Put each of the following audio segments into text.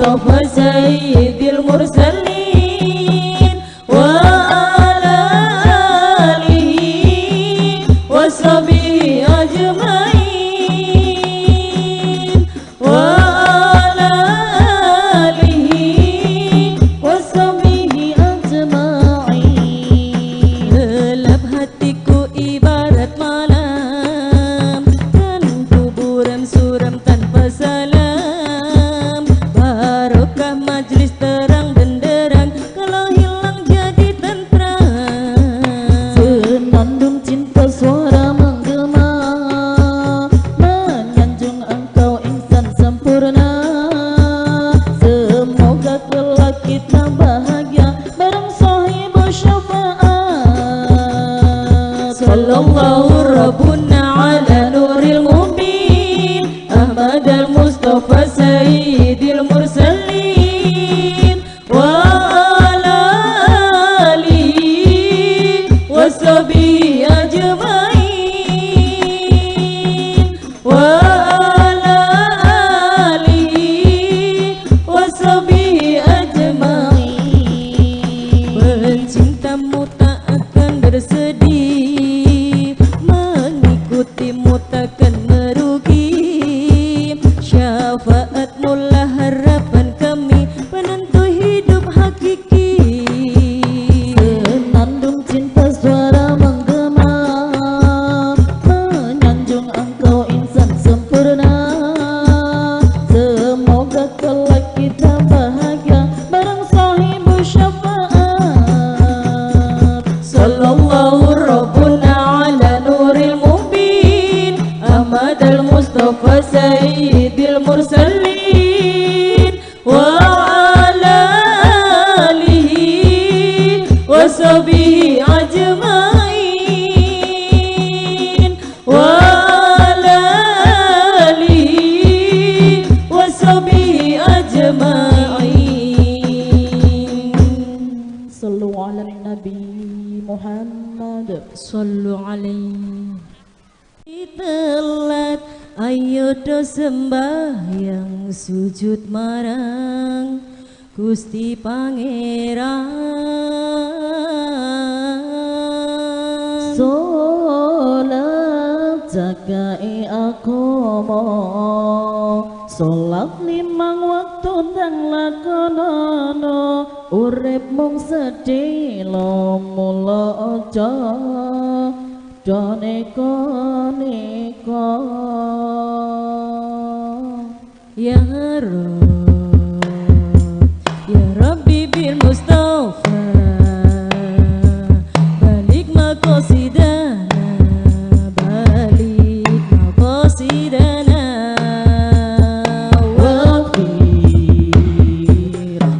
al-Mustafa Sayyidil Mursalin wa ala alihi wa sahbihi ajmain wa ala alihi wa sahbihi ajmain. Gelap hatiku ibarat malam, kan kuburan suram tanpa salam. Barokah majlis terang benderang, kalau hilang jadi tentram. Senandung cinta suara menggema, menyanjung engkau insan sempurna. Semoga kelak kita bahagia bareng sahibu syafaat. Sallallahu Rabbuna ala nuril mubin Ahmad al-Mustafa Sayyidil Mursalin wa ala alihi wa sahbihi ajmain wa ala alihi wa sahbihi ajmain. Pencintamu tak akan bersedih, mengikutimu takkan merugi. Syafaatmu lah harapan kami, penentu hidup hakiki. Senandung cinta suara menggema, menyanjung engkau insan sempurna. Semoga kelak kita bahagia bareng sahibu syafaat. Sallallahu Rabbuna ala nuril mubin Ahmad al-Mustafa Sayyidil Mursalin wa ala alihi wa sahbihi ajmain wa ala alihi wa sahbihi ajmain. Sallu ala Nabi Muhammad. Sallu alaihi. Telat ayo do sembahyang sujud marang Gusti Pangeran. Salat jagai agama, salat limang waktu ndang lakonono, urip mung sedhela mula aja do neko-neko. Ya Rob, ya Rabbi bil Mustafa, balik makosidana, balik makosidana. Wafir,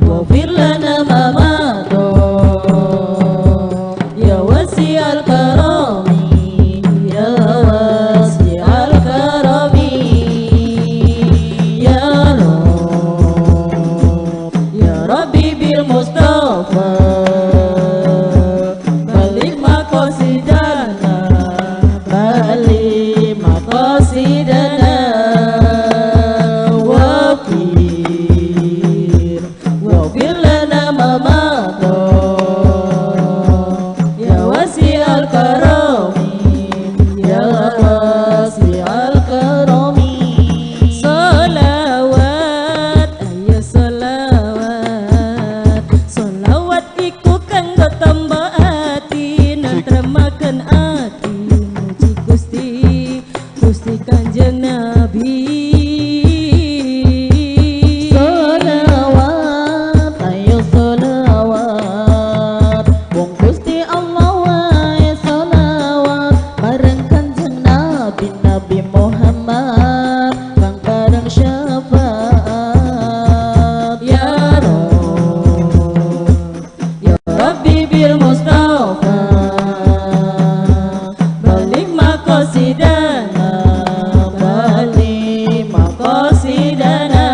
wafir lana ma madha, ya wasi'al karami, ya wasi'al karami. Ya Rob, ya Rabbi bil Mustafa, balik makosidana, balik makosidana. Wafir, wafir lana ma madha, ya wasi'al karami, ya wasi'al karami. Solawat, ayo solawat, solawat iku kanggo tamba ati, nentremaken ati, muji Gusti, Gusti Kanjeng Nabi. Solawat, ayo solawat, wong Gusti Allah wae solawat, bareng Kanjeng Nabi, Nabi Muhammad, kang bareng syafaat. Ya Rob, ya Rabbi bil Mustafa, balik makosidana, balik makosidana.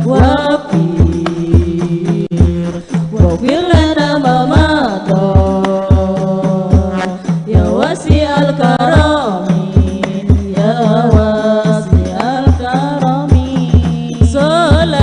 Wafir, wafir lana ma madha, ya wasi'al karami, ya wasi'al karami. Salawat.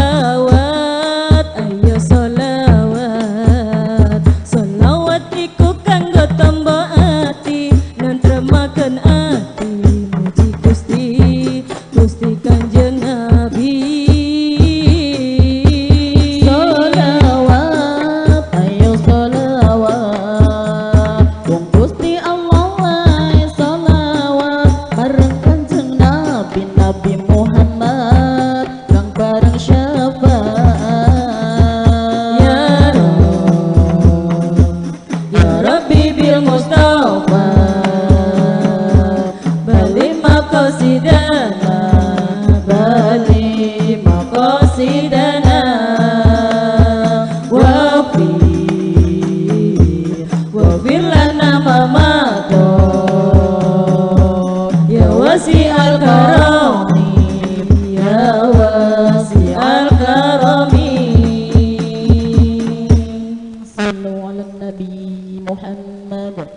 Muhammad.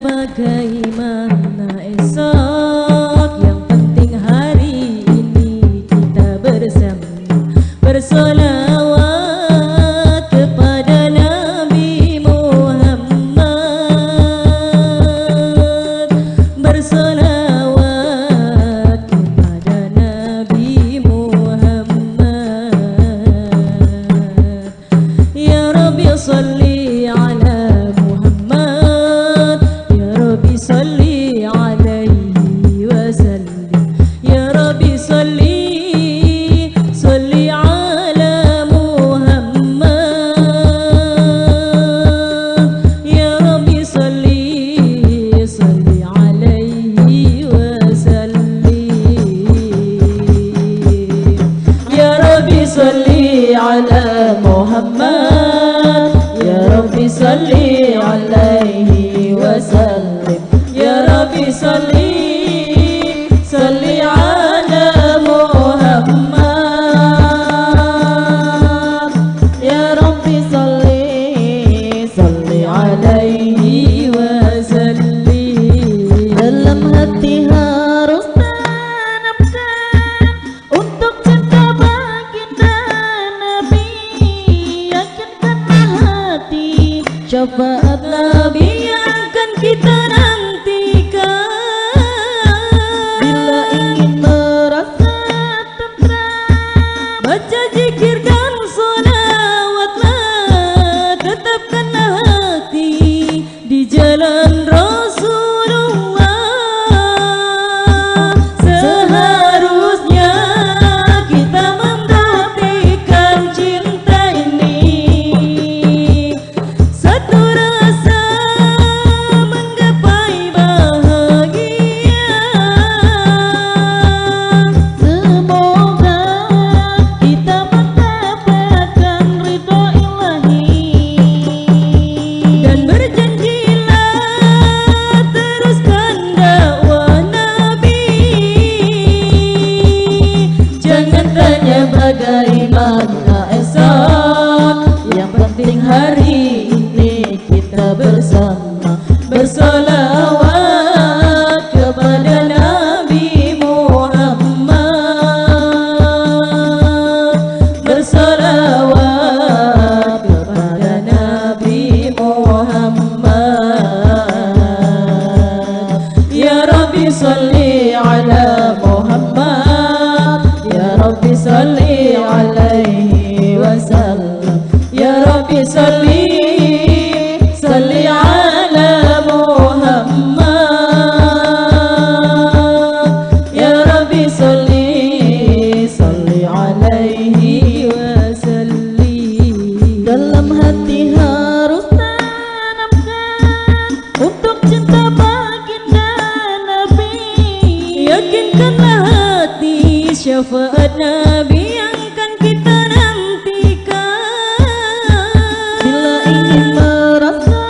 Bagaimana esok, yang penting hari ini kita bersama bersolawat kepada Nabi Muhammad, bersolawat kepada Nabi Muhammad. Ya Rabbi salli ala Muhammad, ya Rabbi salli alaihi wa sallim, ya Rabbi salli salli ala Muhammad, ya Rabbi salli salli alaihi wa sallim, ya Rabbi salli ala Muhammad, ya Rabbi salli alaihi wa sallim, ya Rabbi salli salli ala Muhammad, Ya Rabbi salli salli alaihi wa sallim. Dalam hati harus tanamkan untuk cinta baginda Nabi, yakinkanlah hati syafaat Nabi yang akan kita nantikan. Bila ingin merasa tentram, baca zikir dan sholawatlah, tetapkanlah hati di jalan Rasulullah. Seharusnya kita membuktikan cinta ini, satu rasa menggapai bahagia. Semoga kita mendapatkan ridho ilahi, Dan berjanjilah teruskan dakwah Nabi. Jangan tanya bagaimana esok, yang penting hari ini kita bersama bersolawat kepada Nabi Muhammad, bersolawat kepada Nabi Muhammad. Ya Rabbi salli ala Muhammad, ya Rabbi salli alaihi wasallam, ya Rabbi salli salli ala Muhammad, ya Rabbi salli salli alaihi wasallim. Dalam hati harus tanamkan untuk cinta baginda Nabi, Yakinkanlah hati syafaat Nabi yang akan kita nantikan. Bila ingin merasa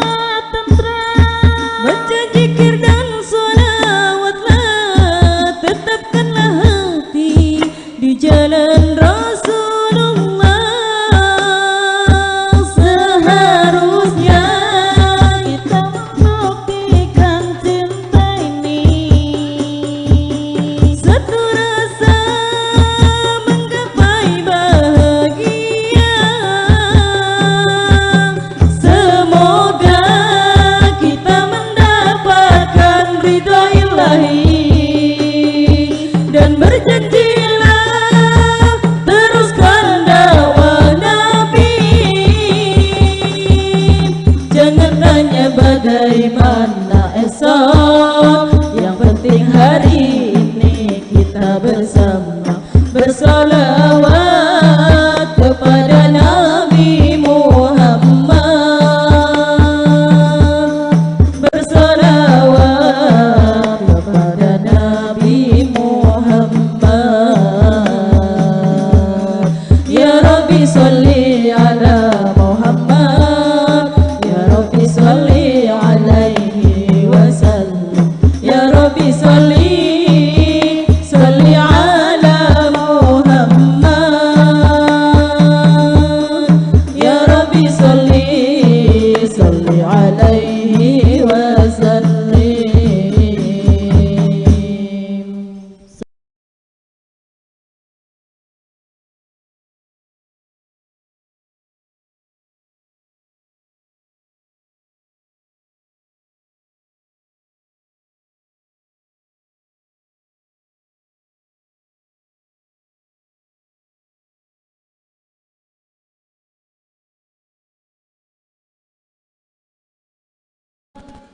tentram, baca zikir dan sholawatlah, tetapkanlah hati di jalan Rasulullah. Seharusnya kita membuktikan cinta ini, satu rasa menggapai bahagia. Semoga kita mendapatkan ridho ilahi, dan berjanjilah teruskan dakwah Nabi. Jangan tanya bagaimana esok, yang penting hari ini kita bersama bersolawat kepada Nabi Muhammad, bersolawat.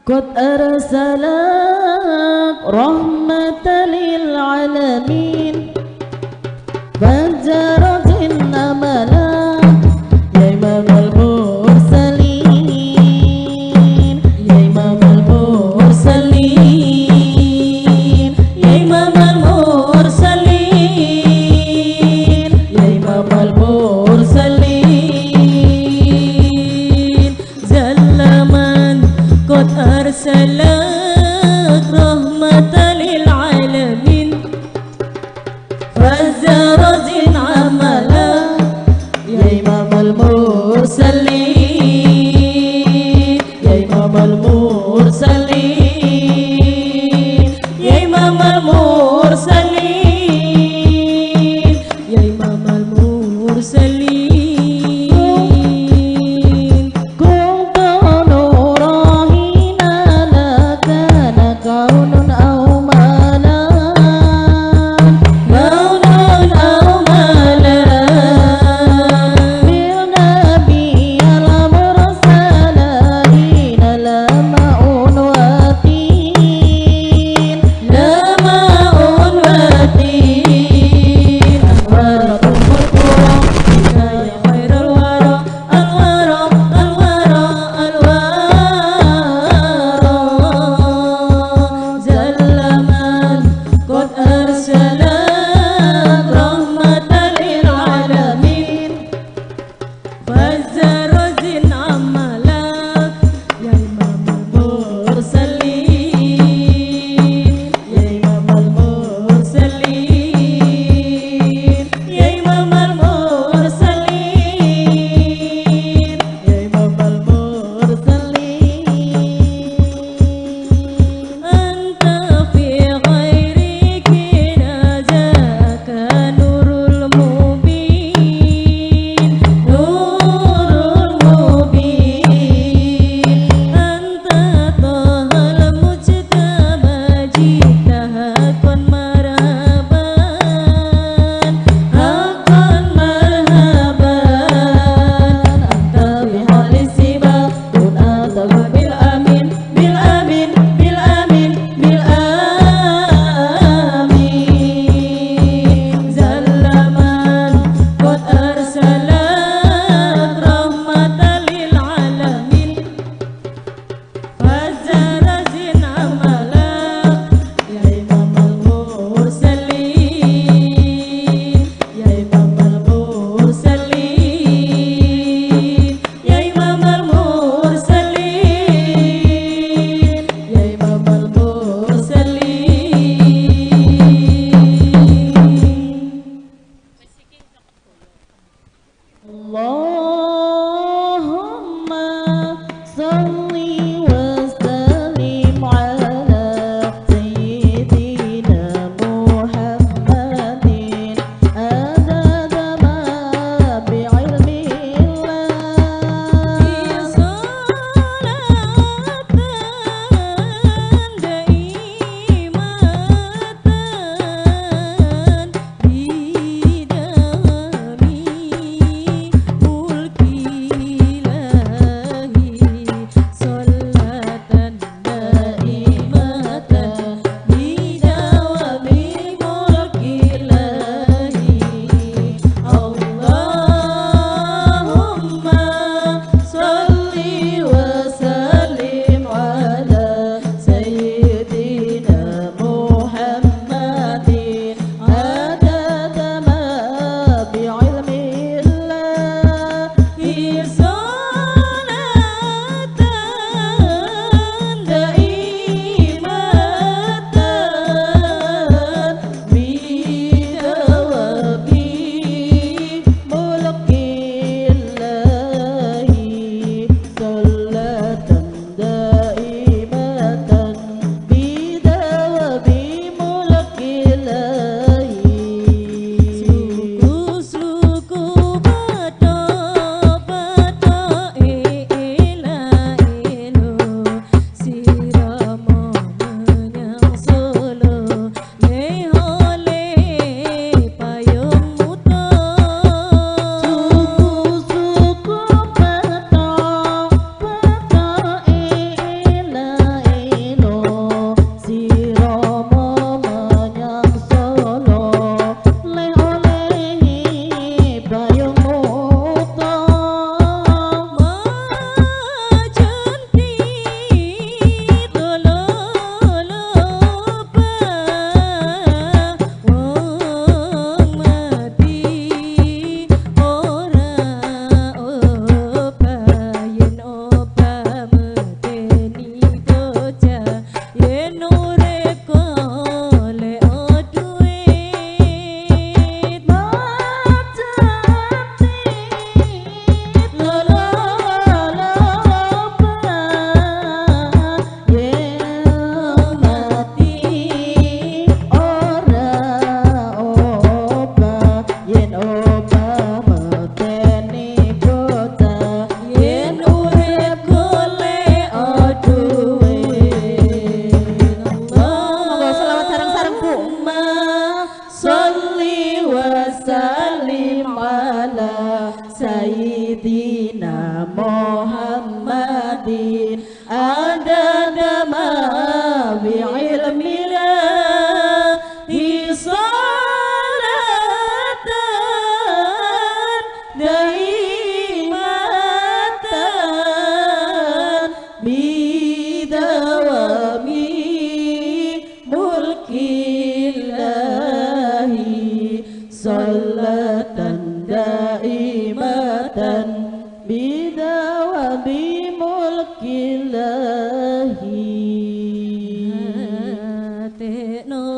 قد أرسلك رحمة للعالمين فجرت الأملا يا إمام المرسلين يا إمام المرسلين يا إمام المرسلين يا إمام المرسلين. جل من قد أرسلك رحمة للعالمين فزرج عملا يا إمام المرسلين يا إمام المرسلين يا إمام المرسلين يا إمام المرسلين. كنت نورا حين لك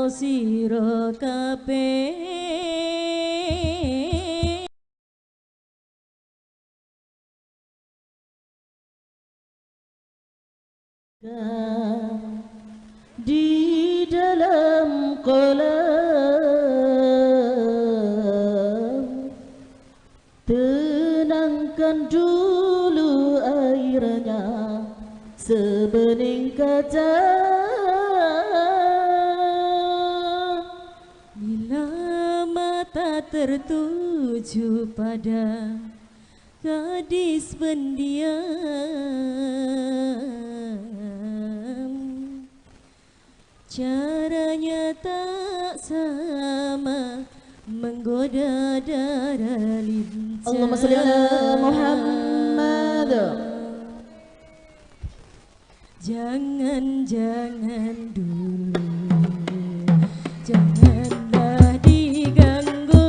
karo sira kabeh. Di dalam kolam tenangkan dulu airnya sebening kaca. Bila mata tertuju pada gadis pendiam, caranya tak sama menggoda darah lincah. Allahumma sholli ala Muhammad. Jangan-jangan dulu, janganlah diganggu,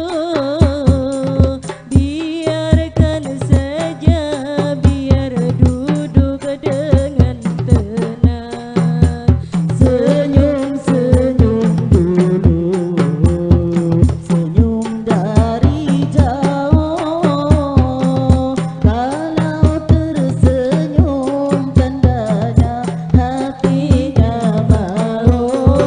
biarkan saja, biar duduk dengan tenang. Senyum-senyum dulu, senyum dari jauh. Kalau tersenyum tandanya hatinya mau.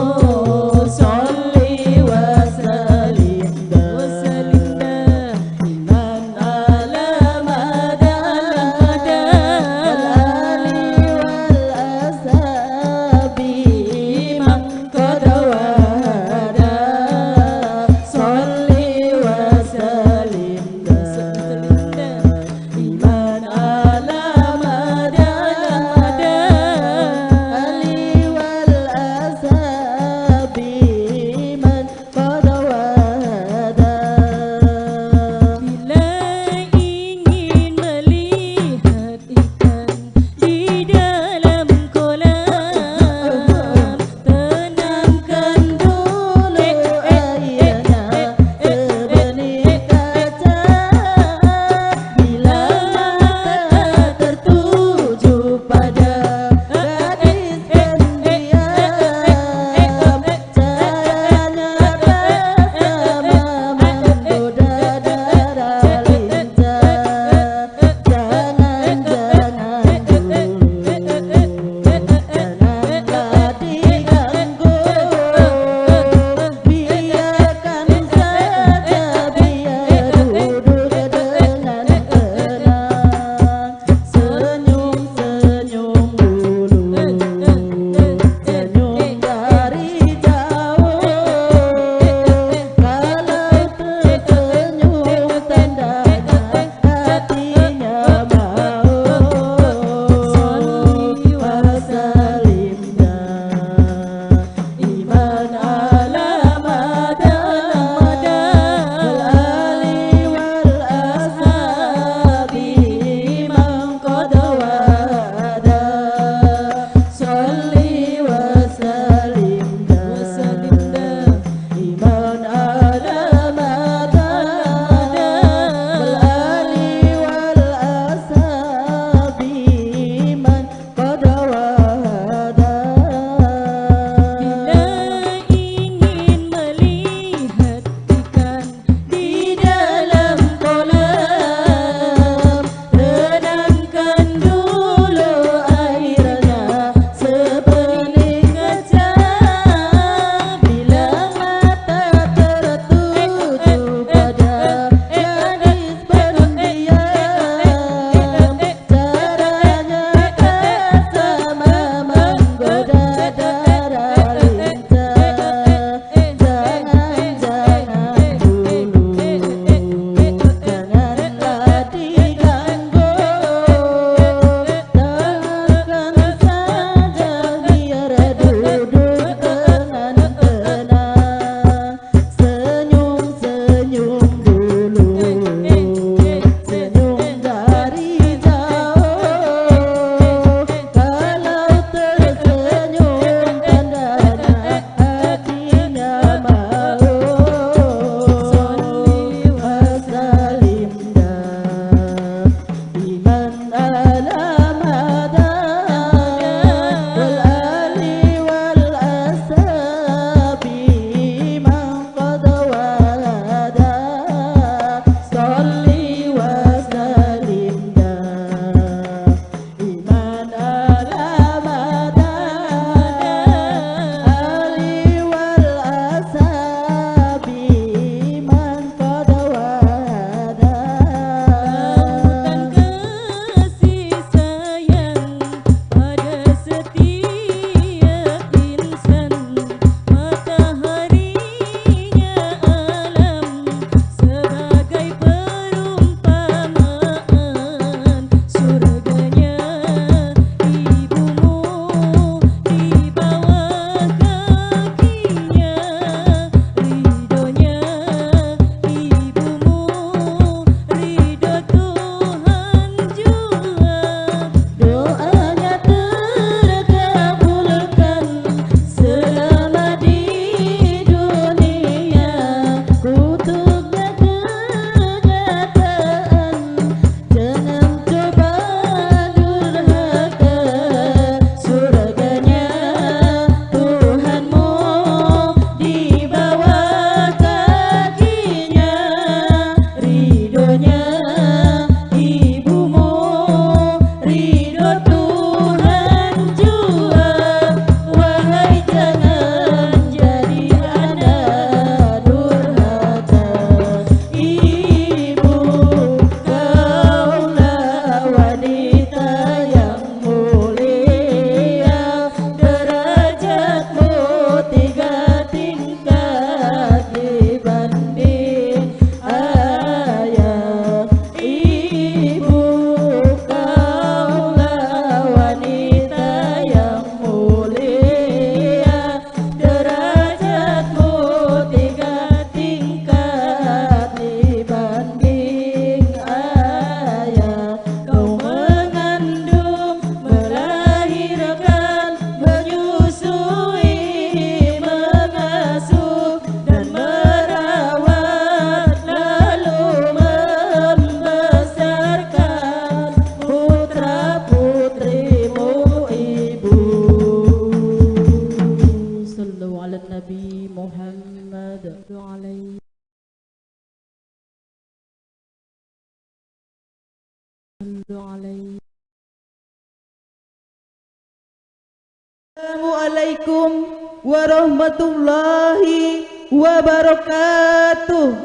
Assalamualaikum warahmatullahi wabarakatuh.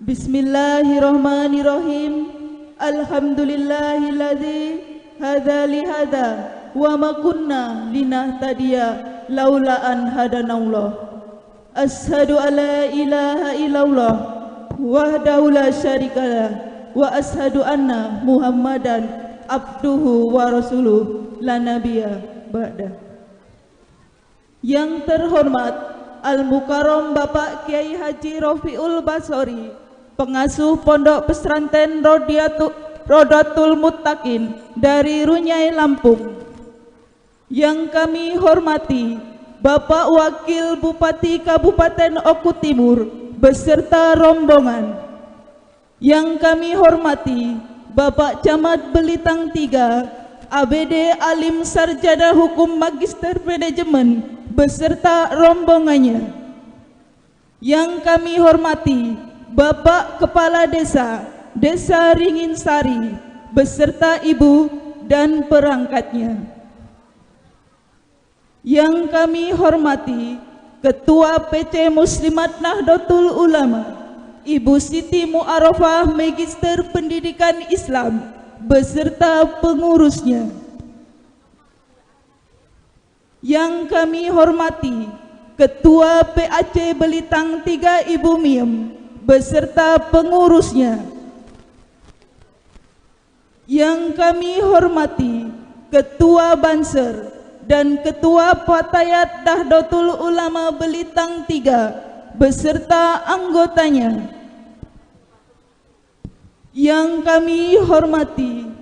Bismillahirrahmanirrahim. Alhamdulillahilladzi hadza li hadza wa ma kunna linahtadiya laula an hadanallah. Asyhadu alla ilaha illallah wahdahu la syarikalah wa asyhadu anna Muhammadan abduhu wa rasuluh la nabiyya ba'da. Yang terhormat Al-Mukarram Bapak Kiai Haji Rofiul Basori, pengasuh Pondok Pesantren Rodatul Muttaqin dari Runyai, Lampung. Yang kami hormati Bapak Wakil Bupati Kabupaten Oku Timur beserta rombongan. Yang kami hormati Bapak Camat Belitang 3, ABD Alim Sarjana Hukum Magister Manajemen beserta rombongannya. Yang kami hormati Bapak Kepala Desa, Desa Ringinsari beserta ibu dan perangkatnya. Yang kami hormati Ketua PC Muslimat Nahdlatul Ulama, Ibu Siti Mu'arafah Magister Pendidikan Islam beserta pengurusnya. Yang kami hormati Ketua PAC Belitang 3 Ibu Miem beserta pengurusnya. Yang kami hormati Ketua Banser dan Ketua Fatayat Nahdlatul Ulama Belitang 3 beserta anggotanya. Yang kami hormati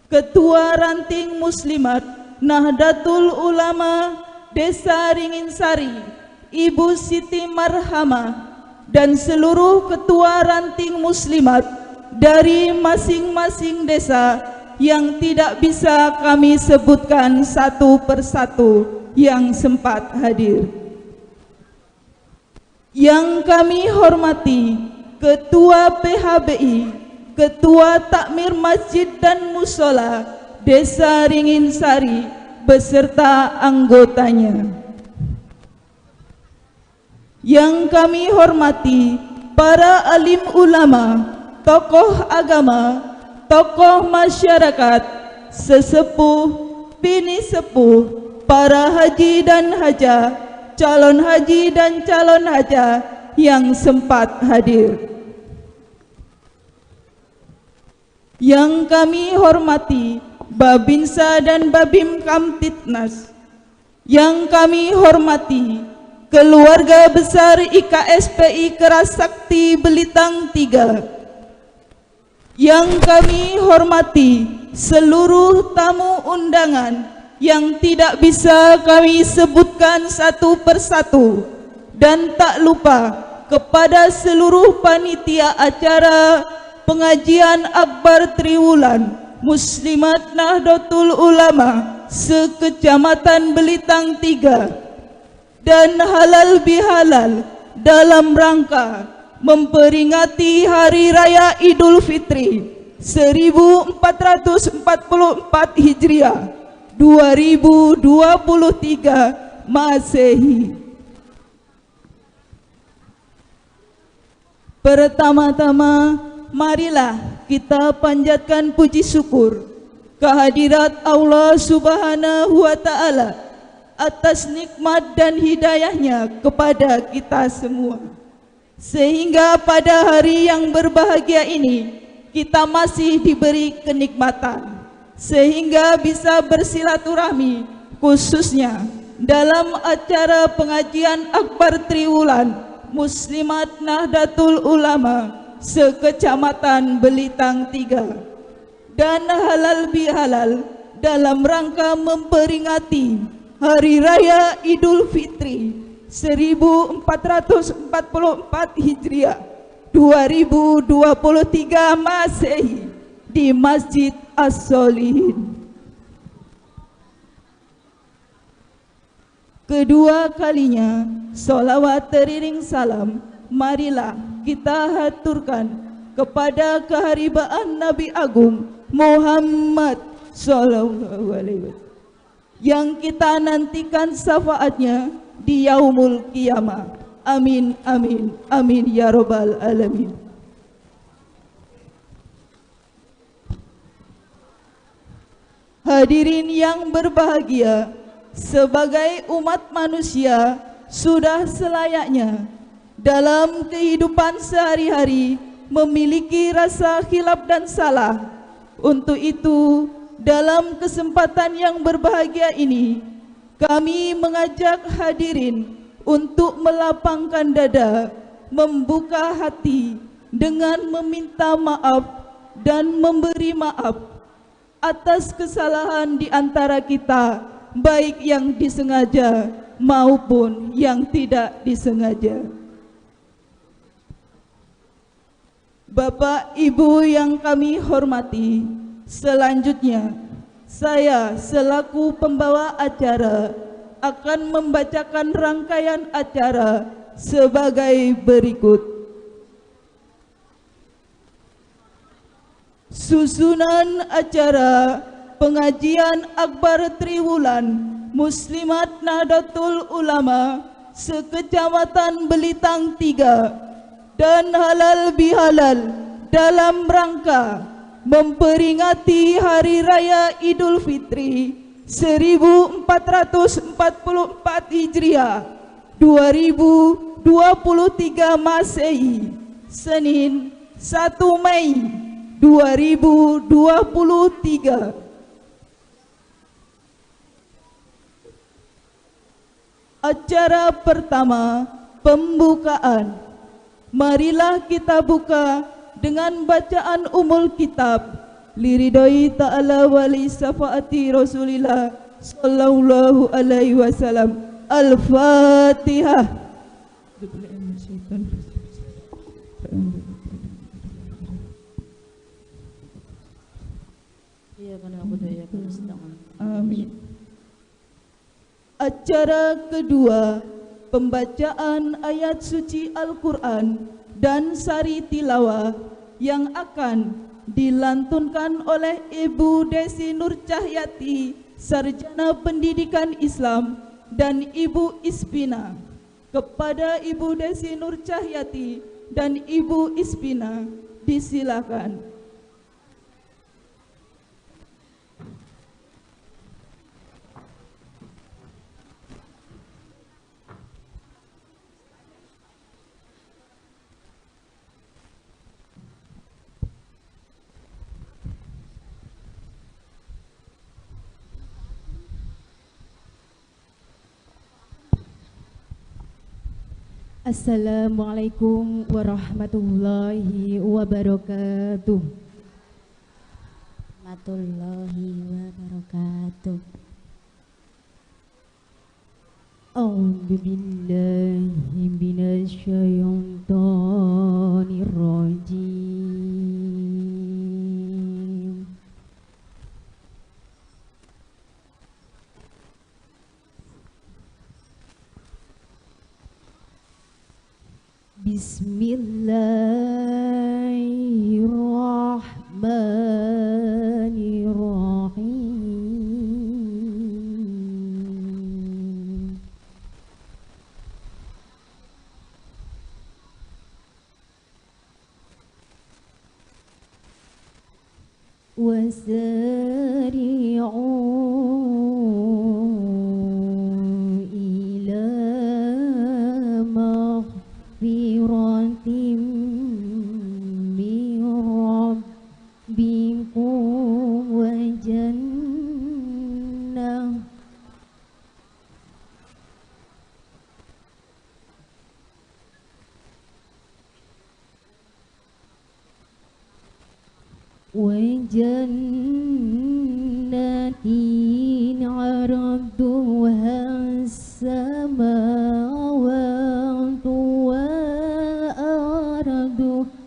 Ketua Ranting Muslimat Nahdlatul Ulama Desa Ringinsari Ibu Siti Marhamah dan seluruh ketua ranting muslimat dari masing-masing desa yang tidak bisa kami sebutkan satu persatu yang sempat hadir. Yang kami hormati Ketua PHBI, Ketua Takmir Masjid dan Musola Desa Ringinsari beserta anggotanya. Yang kami hormati para alim ulama, tokoh agama, tokoh masyarakat, sesepuh, bini sepuh, para haji dan hajah, calon haji dan calon hajah yang sempat hadir. Yang kami hormati Babinsa dan Babim Kamtitnas. Yang kami hormati keluarga besar IKSPI Kerasakti Belitang 3. Yang kami hormati seluruh tamu undangan yang tidak bisa kami sebutkan satu persatu, dan tak lupa kepada seluruh panitia acara pengajian Akbar Triwulan Muslimat Nahdlatul Ulama sekecamatan Belitang 3 dan halal bihalal dalam rangka memperingati Hari Raya Idul Fitri 1444 Hijriah 2023 Masehi. Pertama-tama marilah kita panjatkan puji syukur kehadirat Allah Subhanahu wa Ta'ala atas nikmat dan hidayahnya kepada kita semua, sehingga pada hari yang berbahagia ini kita masih diberi kenikmatan sehingga bisa bersilaturahmi, khususnya dalam acara pengajian Akbar Triwulan Muslimat Nahdlatul Ulama sekecamatan Belitang 3 dan halal bihalal dalam rangka memperingati Hari Raya Idul Fitri 1444 Hijriah 2023 Masehi di Masjid As-Solihin. Kedua kalinya sholawat teriring salam marilah kita haturkan kepada keharibaan Nabi Agung Muhammad sallallahu alaihi wasallam, yang kita nantikan syafaatnya di yaumul qiyamah. Amin amin amin ya robbal alamin. Hadirin yang berbahagia, sebagai umat manusia sudah selayaknya dalam kehidupan sehari-hari memiliki rasa khilaf dan salah. Untuk itu, dalam kesempatan yang berbahagia ini, kami mengajak hadirin untuk melapangkan dada, membuka hati dengan meminta maaf dan memberi maaf atas kesalahan di antara kita, baik yang disengaja maupun yang tidak disengaja. Bapak Ibu yang kami hormati, selanjutnya saya selaku pembawa acara akan membacakan rangkaian acara sebagai berikut. Susunan acara pengajian Akbar Triwulan Muslimat Nahdlatul Ulama sekecamatan Belitang 3 dan Halal Bihalal dalam rangka memperingati Hari Raya Idul Fitri 1444 Hijriah 2023 Masehi, Senin 1 Mei 2023. Acara pertama, pembukaan. Marilah kita buka dengan bacaan umul kitab liridoi ta'ala wali syafaati Rasulillah sallallahu alaihi wasallam. Al-Fatihah. Amin. Acara kedua, pembacaan ayat suci Al-Quran dan sari tilawah yang akan dilantunkan oleh Ibu Desi Nur Cahyati, Sarjana Pendidikan Islam, dan Ibu Ispina. Kepada Ibu Desi Nur Cahyati dan Ibu Ispina, disilakan. Assalamualaikum warahmatullahi wabarakatuh. Warahmatullahi wabarakatuh. A'udzu billahi minasyaitonir rajim. Bismillahirrahmanirrahim. Wasari'u ila maghfiratin min rabbikum wa jannah وجنة عرضها السماوات والأرض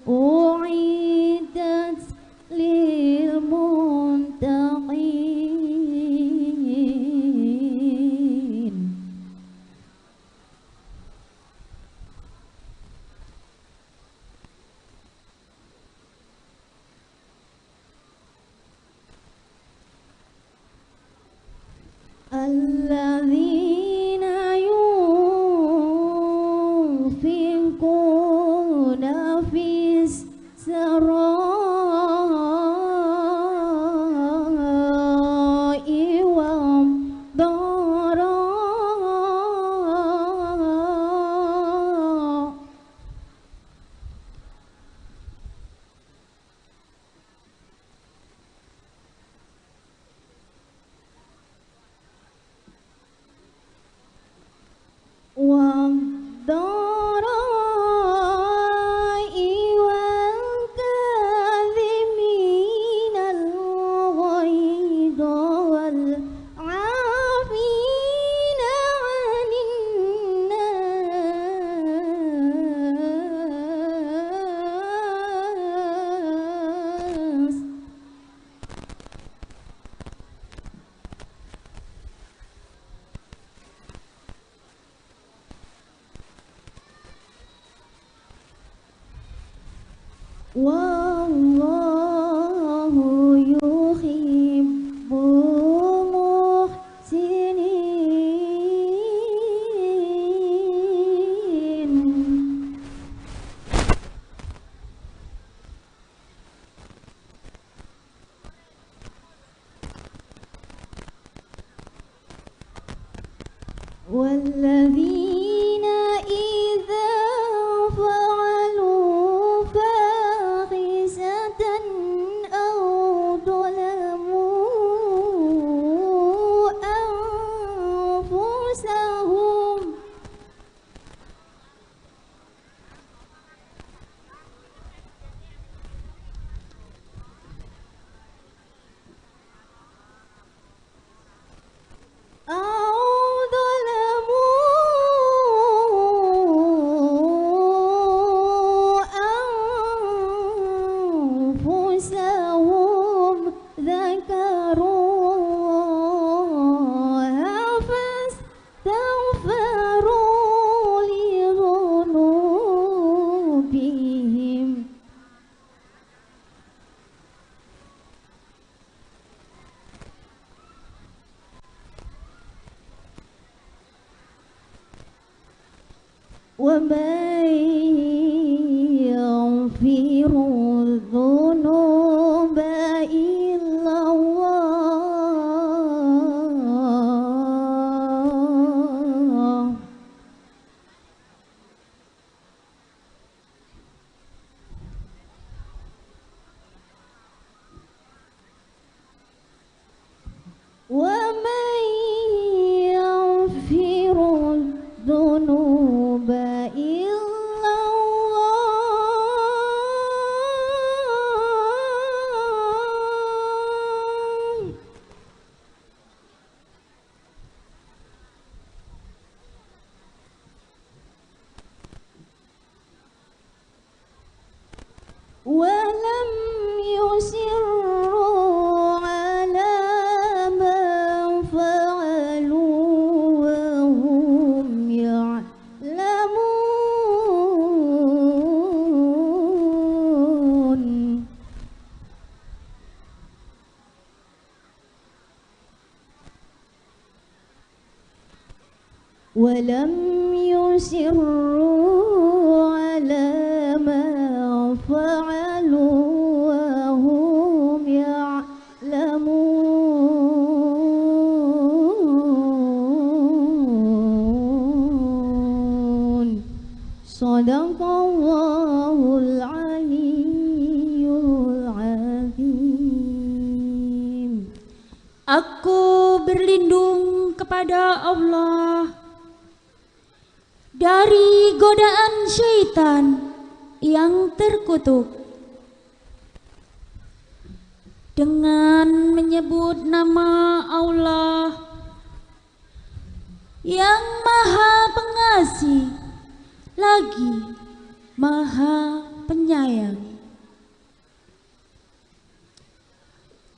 أعدت للمتقين. الذين ينفقون في السراء والضراء والضراء والكاظمين الغيظ والعافين عن الناس. والله يحب المحسنين. والذين إذا فعلوا فاحشة أو ظلموا أنفسهم أو ظلموا أنفسهم ذكروا الله فاستغفروا لذنوبهم ومن يغفر الذنوب إلا الله ومن يغفر الذنوب إلا الله ولم يصروا على ما فعلوا وهم يعلمون. ولم يصروا على ما فعلوا وهم يعلمون. صدق الله العلي العظيم. Aku berlindung kepada Allah dari godaan syaitan yang terkutuk. Dengan menyebut nama Allah yang Maha Pengasih lagi Maha Penyayang.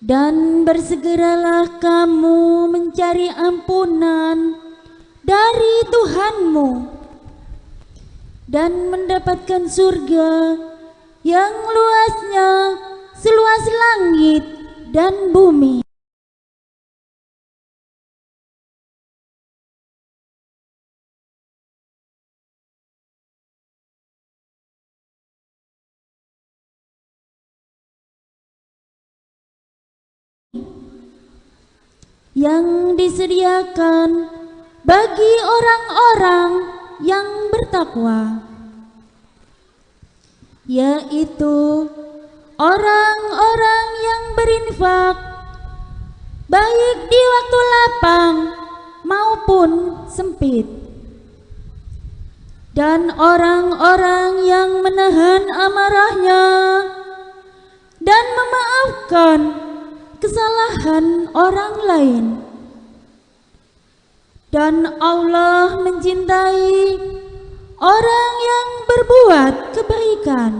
Dan bersegeralah kamu mencari ampunan dari Tuhanmu dan mendapatkan surga yang luasnya seluas langit dan bumi. yang disediakan bagi orang-orang yang bertakwa, yaitu orang-orang yang berinfak baik di waktu lapang maupun sempit, dan orang-orang yang menahan amarahnya dan memaafkan kesalahan orang lain. Dan Allah mencintai orang yang berbuat kebaikan.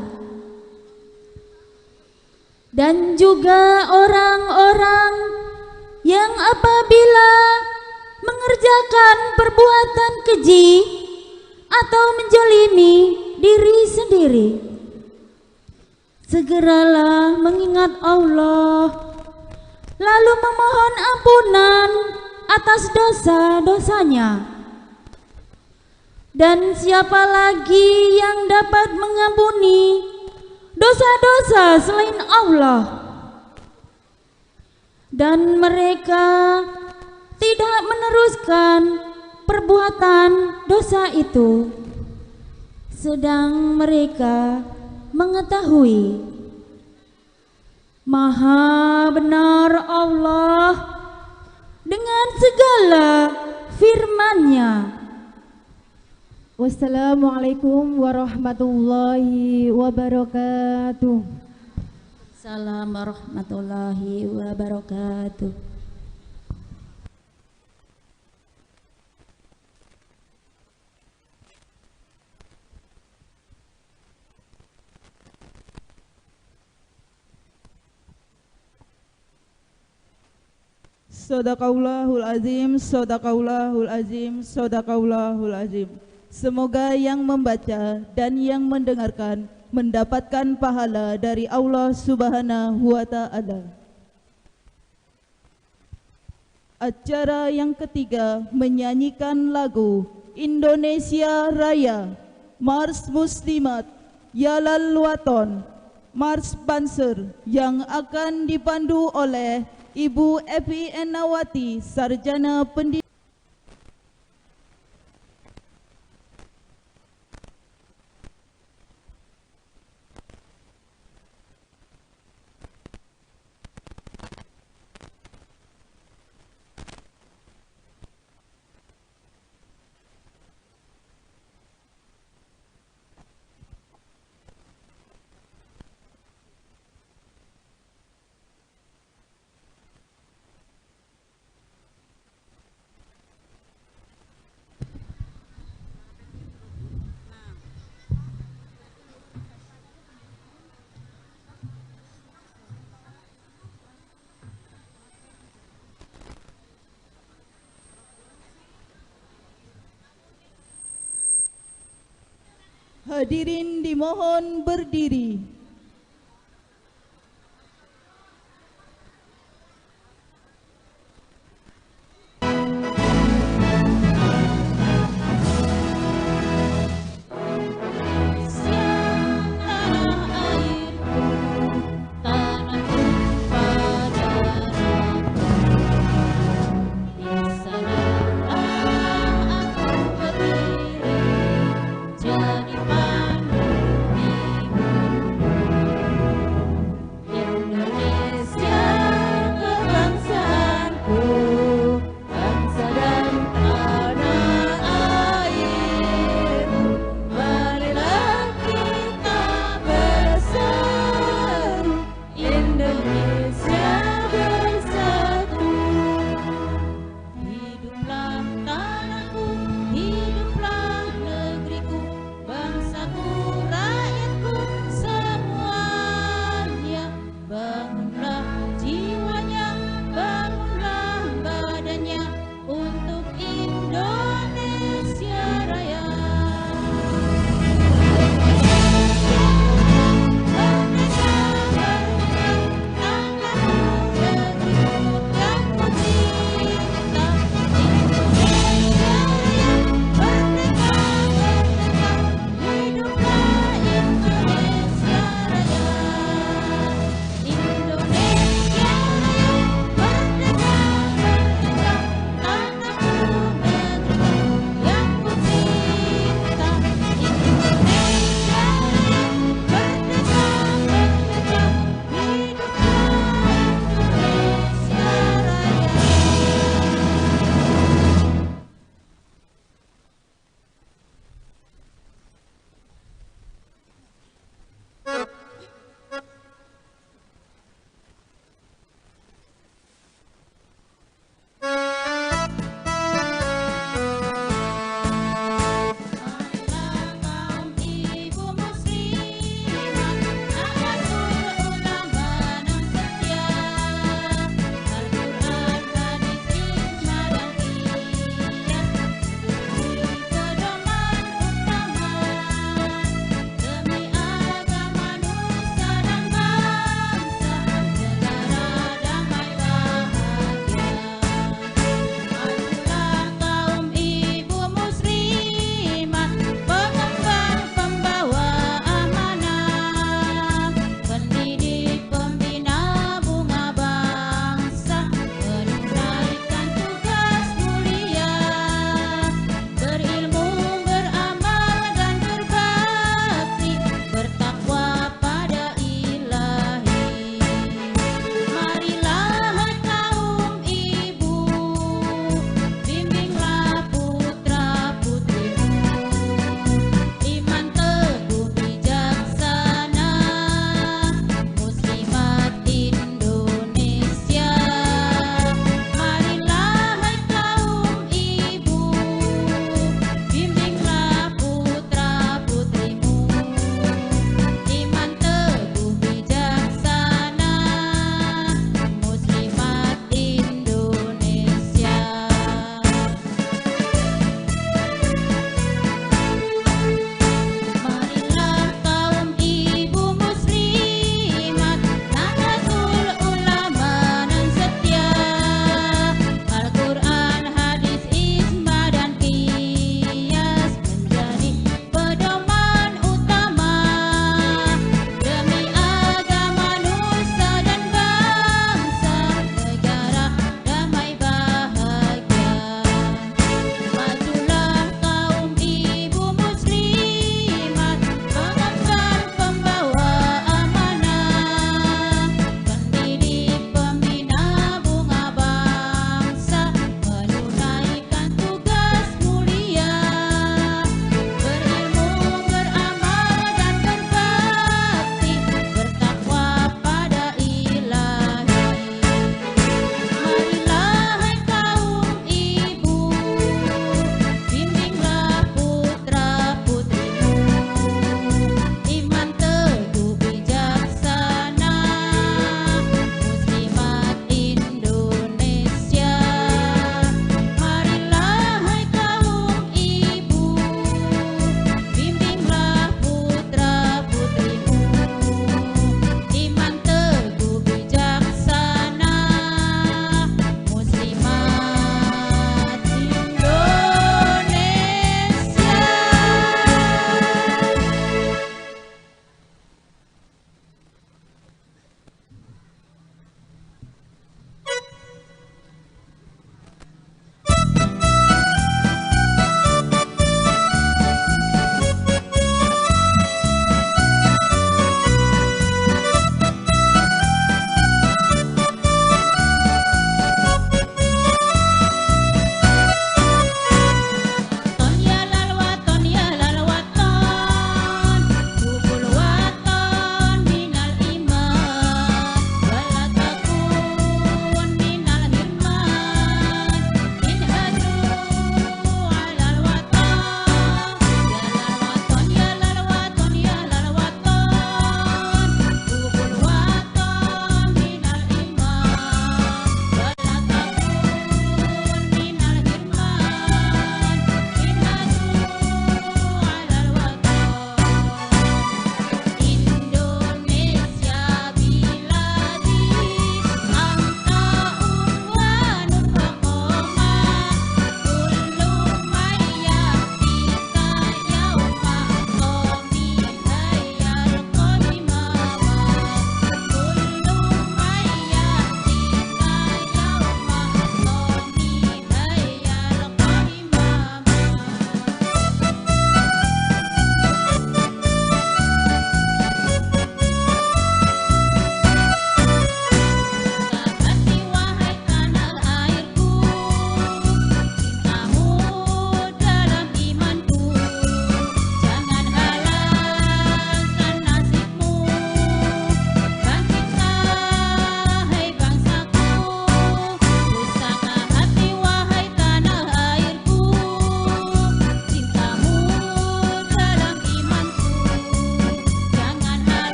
Dan juga orang-orang yang apabila mengerjakan perbuatan keji atau menzalimi diri sendiri, segeralah mengingat Allah, lalu memohon ampunan atas dosa-dosanya. Dan siapa lagi yang dapat mengampuni dosa-dosa selain Allah? Dan mereka tidak meneruskan perbuatan dosa itu, sedang mereka mengetahui. Maha benar Allah dengan segala firman-Nya. Wassalamualaikum warahmatullahi wabarakatuh. Assalamualaikum warahmatullahi wabarakatuh. Sadaqallahul azim, sadaqallahul azim, sadaqallahul azim. Semoga yang membaca dan yang mendengarkan mendapatkan pahala dari Allah Subhanahu wa Ta'ala. Acara yang ketiga, menyanyikan lagu Indonesia Raya, Mars Muslimat, Yalal Waton, Mars Banser yang akan dipandu oleh Ibu Evi Enawati, Sarjana Pendidikan. Hadirin dimohon berdiri. Jadi pandu ibu.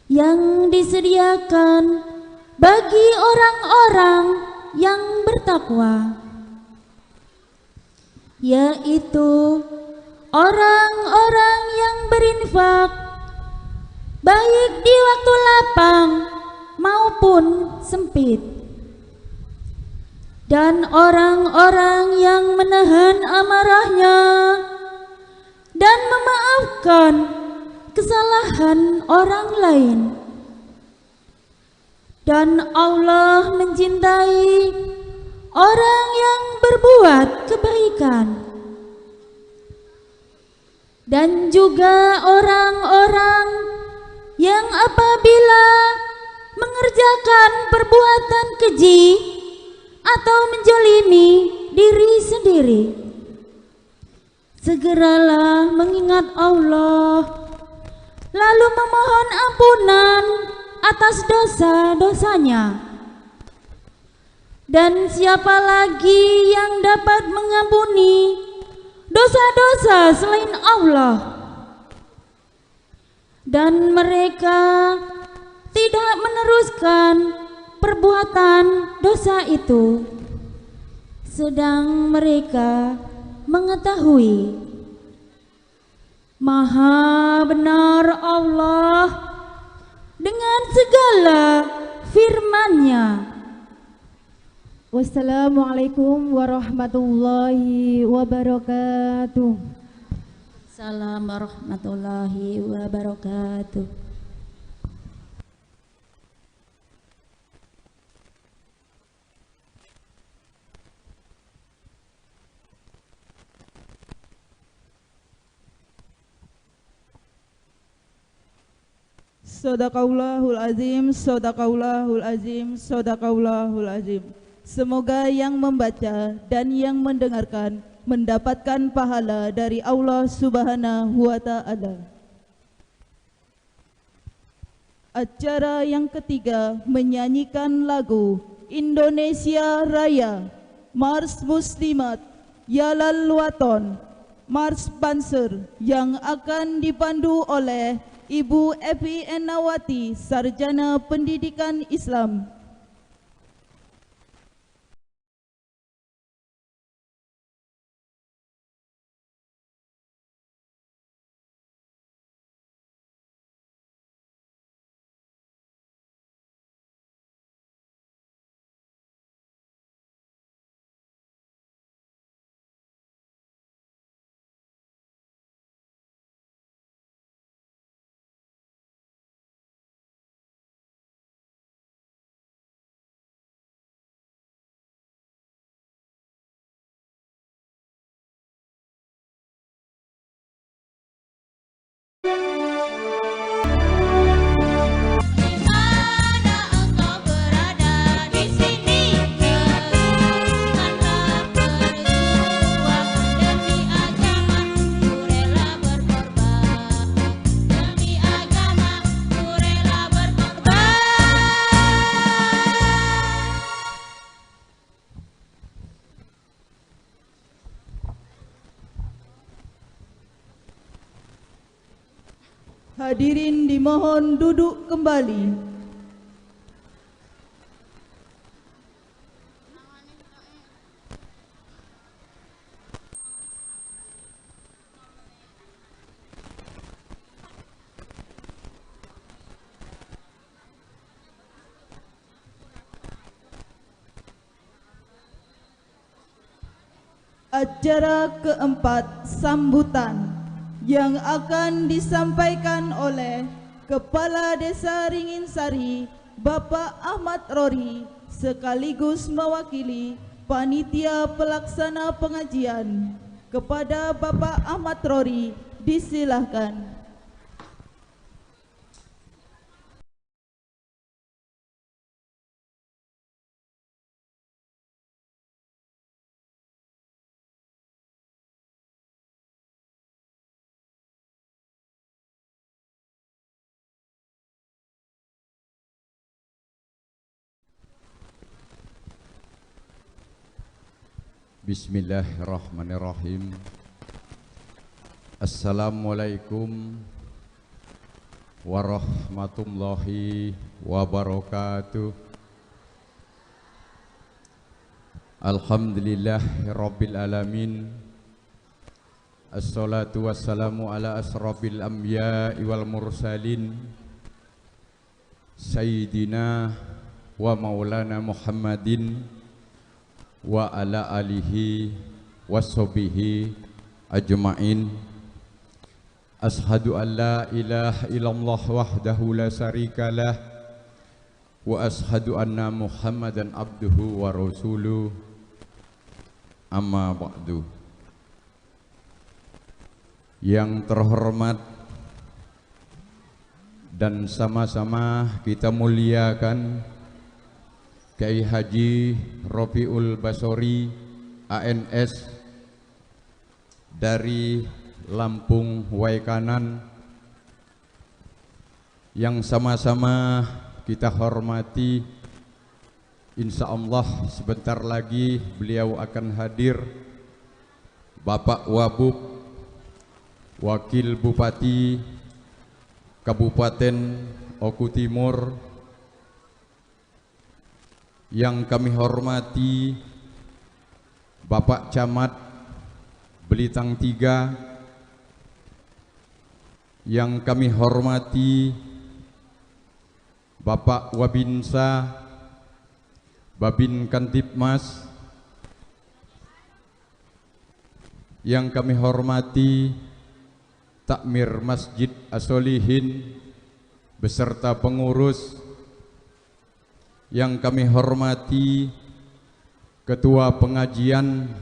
yang disediakan bagi orang-orang yang bertakwa, yaitu orang-orang yang berinfak baik di waktu lapang maupun sempit, dan orang-orang yang menahan amarahnya dan memaafkan kesalahan orang lain. Dan Allah mencintai orang yang berbuat kebaikan. Dan juga orang-orang yang apabila mengerjakan perbuatan keji atau menjolimi diri sendiri, segeralah mengingat Allah, lalu memohon ampunan atas dosa-dosanya. Dan siapa lagi yang dapat mengampuni dosa-dosa selain Allah? Dan mereka tidak meneruskan perbuatan dosa itu, sedang mereka mengetahui. Maha benar Allah dengan segala firman-Nya. Wassalamualaikum warahmatullahi wabarakatuh. Assalamualaikum warahmatullahi wabarakatuh. Sadaqallahul azim, sadaqallahul azim, sadaqallahul azim. Semoga yang membaca dan yang mendengarkan mendapatkan pahala dari Allah Subhanahu wa Ta'ala. Acara yang ketiga, menyanyikan lagu Indonesia Raya, Mars Muslimat, Yalal Waton, Mars Banser yang akan dipandu oleh Ibu Evi Enawati, Sarjana Pendidikan Islam. Hadirin dimohon duduk kembali. Acara keempat, sambutan yang akan disampaikan oleh Kepala Desa Ringinsari, Bapak Ahmad Rori, sekaligus mewakili panitia pelaksana pengajian. Kepada Bapak Ahmad Rori, disilahkan. Bismillahirrahmanirrahim. Assalamualaikum warahmatullahi wabarakatuh. Alhamdulillahirabbil alamin. Assalatu wassalamu ala asrafil anbiya'i wal mursalin sayyidina wa maulana Muhammadin wa ala alihi washabihi ajma'in. Ashhadu an la ilaha illallah wahdahu la syarikalah wa ashhadu anna Muhammadan abduhu wa rasuluh. Amma ba'du. Yang terhormat dan sama-sama kita muliakan Kiai Haji Rofiul Basori ANS dari Lampung Waikanan, yang sama-sama kita hormati, insya Allah sebentar lagi beliau akan hadir, Bapak Wabub, Wakil Bupati Kabupaten Oku Timur, yang kami hormati Bapak Camat Belitang 3, yang kami hormati Bapak Wabinsa, Babin Kantibmas, yang kami hormati Takmir Masjid As-Solihin beserta pengurus, yang kami hormati Ketua Pengajian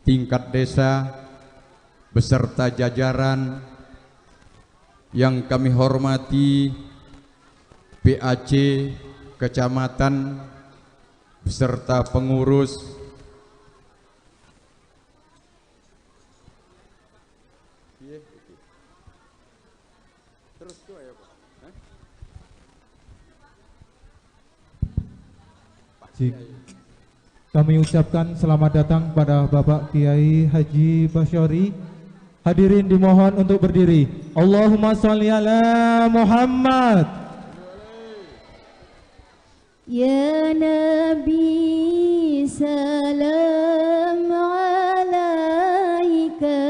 tingkat desa beserta jajaran, yang kami hormati PAC Kecamatan beserta pengurus, Kami ucapkan selamat datang pada Bapak Kiai Haji Basyori. Hadirin dimohon untuk berdiri. Allahumma sholli ala Muhammad. Ya Nabi salam alaika,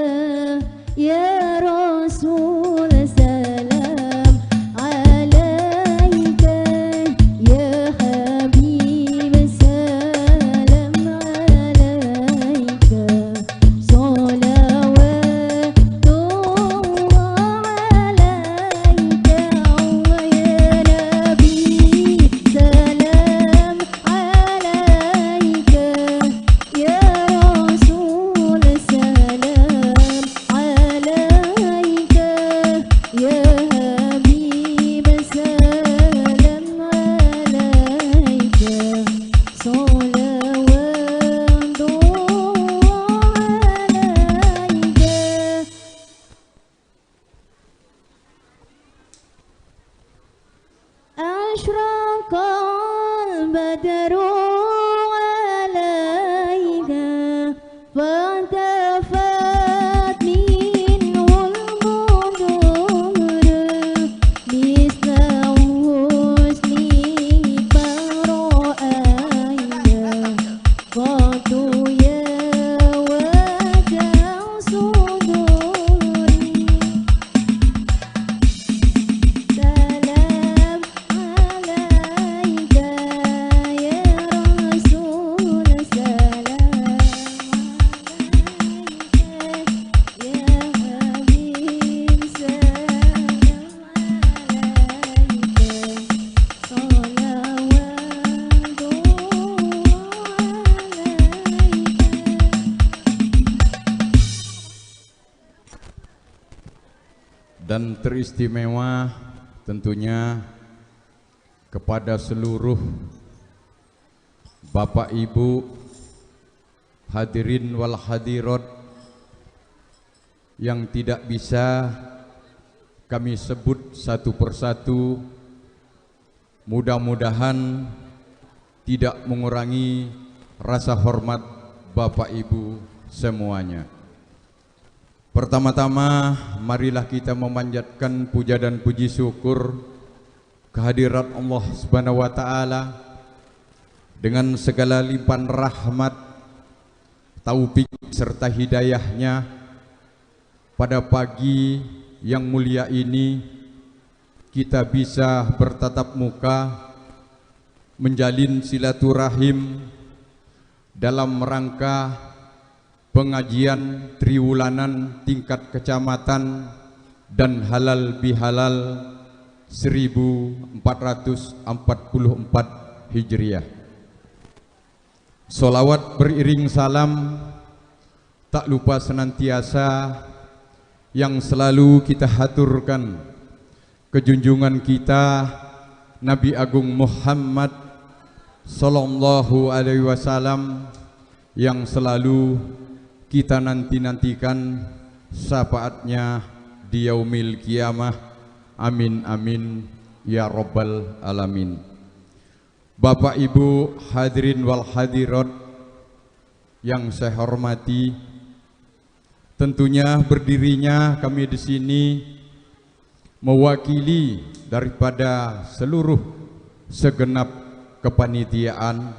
ya Rasul salam alaika, ya Habib salam alaika, salawatullah alaika, ya Nabi salam alaika, ya Rasul salam alaika, ya Habib salam alaika, salawatullah alaika. أشرق البدر علينا فانتفت منه البدور مثل حسن فرأينا قد يا وجع صدوري. سلام عليك يا رسول سلام عليك يا حبيب سلام عليك، صلوات الله عليك. Dan teristimewa tentunya kepada seluruh Bapak Ibu hadirin wal hadirat yang tidak bisa kami sebut satu persatu, mudah-mudahan tidak mengurangi rasa hormat Bapak Ibu semuanya. Pertama-tama marilah kita memanjatkan puja dan puji syukur kehadirat Allah Subhanahu wa taala dengan segala limpahan rahmat, taufik serta hidayahnya. Pada pagi yang mulia ini kita bisa bertatap muka, menjalin silaturahim dalam rangka pengajian triwulanan tingkat kecamatan dan halal bihalal 1444 Hijriah. Solawat beriring salam tak lupa senantiasa yang selalu kita haturkan ke junjungan kita Nabi Agung Muhammad Sallallahu Alaihi Wasallam yang selalu kita nanti-nantikan syafaatnya di yaumil kiamah. Amin amin ya rabbal alamin. Bapak Ibu hadirin wal hadirat yang saya hormati, tentunya berdirinya kami di sini mewakili daripada seluruh segenap kepanitiaan.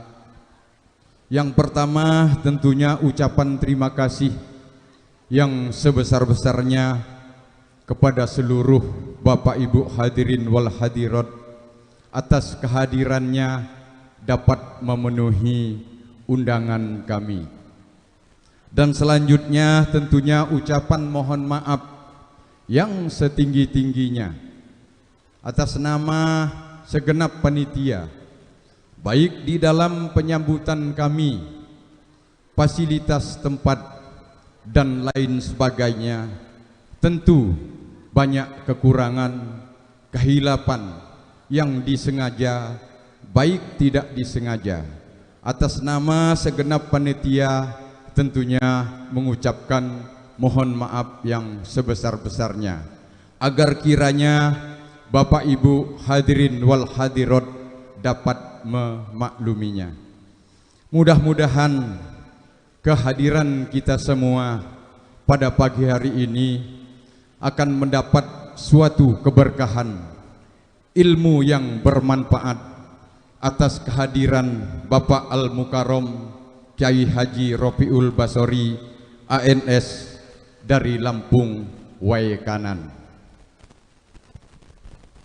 Yang pertama tentunya ucapan terima kasih yang sebesar-besarnya kepada seluruh Bapak Ibu hadirin wal hadirat atas kehadirannya dapat memenuhi undangan kami. Dan selanjutnya tentunya ucapan mohon maaf yang setinggi-tingginya atas nama segenap panitia, baik di dalam penyambutan kami, fasilitas tempat dan lain sebagainya. Tentu banyak kekurangan, kehilapan yang disengaja, baik tidak disengaja. Atas nama segenap panitia tentunya mengucapkan mohon maaf yang sebesar-besarnya, agar kiranya Bapak Ibu hadirin wal hadirat dapat memakluminya. Mudah-mudahan kehadiran kita semua pada pagi hari ini akan mendapat suatu keberkahan, ilmu yang bermanfaat atas kehadiran Bapak Al-Mukarram Kiai Haji Rofiul Basori ANS dari Lampung Way Kanan.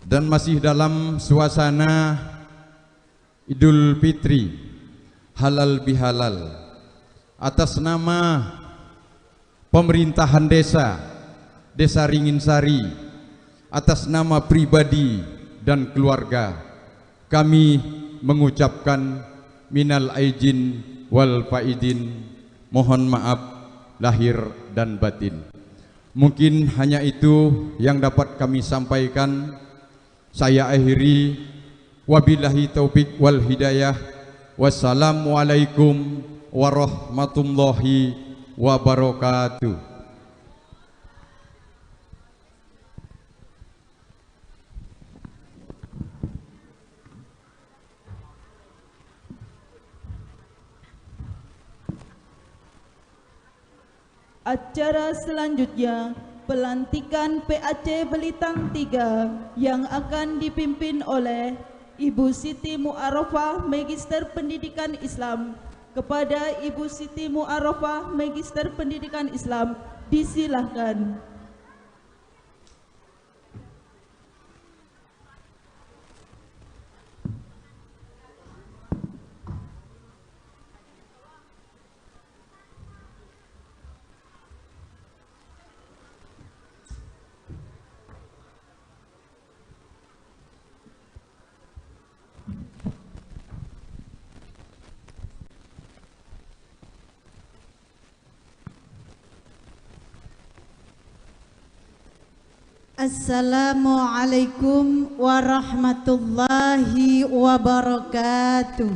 Dan masih dalam suasana Idul Fitri, halal bihalal, atas nama pemerintahan desa, Desa Ringinsari, atas nama pribadi dan keluarga, kami mengucapkan minal aijin wal faidin, mohon maaf lahir dan batin. Mungkin hanya itu yang dapat kami sampaikan. Saya akhiri. Wabillahi taufik wal hidayah. Wassalamualaikum warahmatullahi wabarakatuh. Acara selanjutnya, pelantikan PAC Belitang 3 yang akan dipimpin oleh Ibu Siti Muarofah, Magister Pendidikan Islam. Kepada Ibu Siti Muarofah, Magister Pendidikan Islam, disilahkan. Assalamualaikum warahmatullahi wabarakatuh.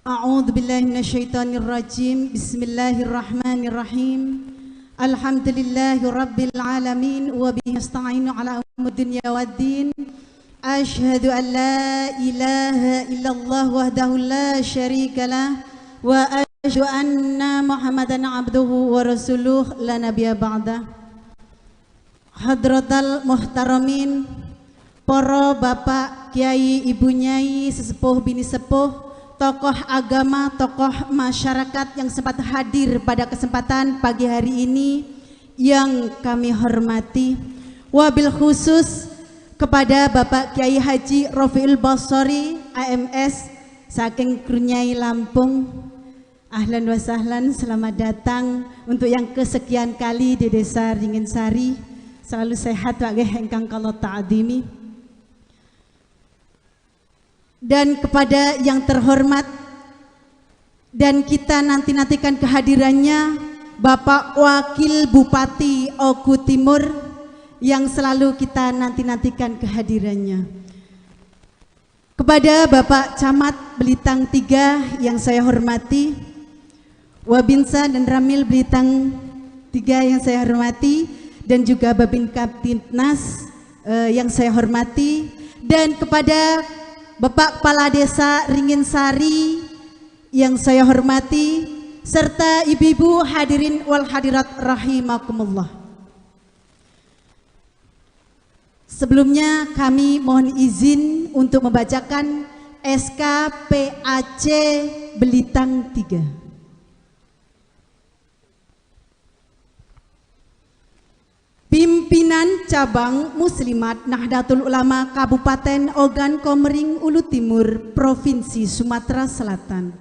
A'udzu billahi minasyaitonir rajim. Bismillahirrahmanirrahim. Alhamdulillahi rabbil alamin wa bihi nasta'inu ala umuri dunya waddin. Asyhadu an la ilaha illallah wahdahu la syarikalah wa asyhadu anna Muhammadan abduhu wa rasuluh la nabiyya ba'da. Hadratal muhtaramin, para bapak, kiai, ibu nyai, sesepuh, bini sepuh, tokoh agama, tokoh masyarakat yang sempat hadir pada kesempatan pagi hari ini yang kami hormati, wabil khusus kepada Bapak Kiai Haji Rofiul Basori AMS saking Krunyai Lampung. Ahlan wa sahlan, selamat datang untuk yang kesekian kali di Desa Ringinsari. Selalu sehat Pak nggih ingkang kala ta'zimi. Dan kepada yang terhormat dan kita nanti-nantikan kehadirannya Bapak Wakil Bupati Oku Timur yang selalu kita nanti-nantikan kehadirannya. Kepada Bapak Camat Belitang 3 yang saya hormati, Wabinsa dan Ramil Belitang 3 yang saya hormati, dan juga Babin Kamtibmas yang saya hormati, dan kepada Bapak Kepala Desa Ringinsari yang saya hormati, serta ibu-ibu hadirin wal hadirat rahimakumullah. Sebelumnya kami mohon izin untuk membacakan SKPAC Belitang 3. Pimpinan Cabang Muslimat Nahdlatul Ulama Kabupaten Ogan Komering Ulu Timur, Provinsi Sumatera Selatan.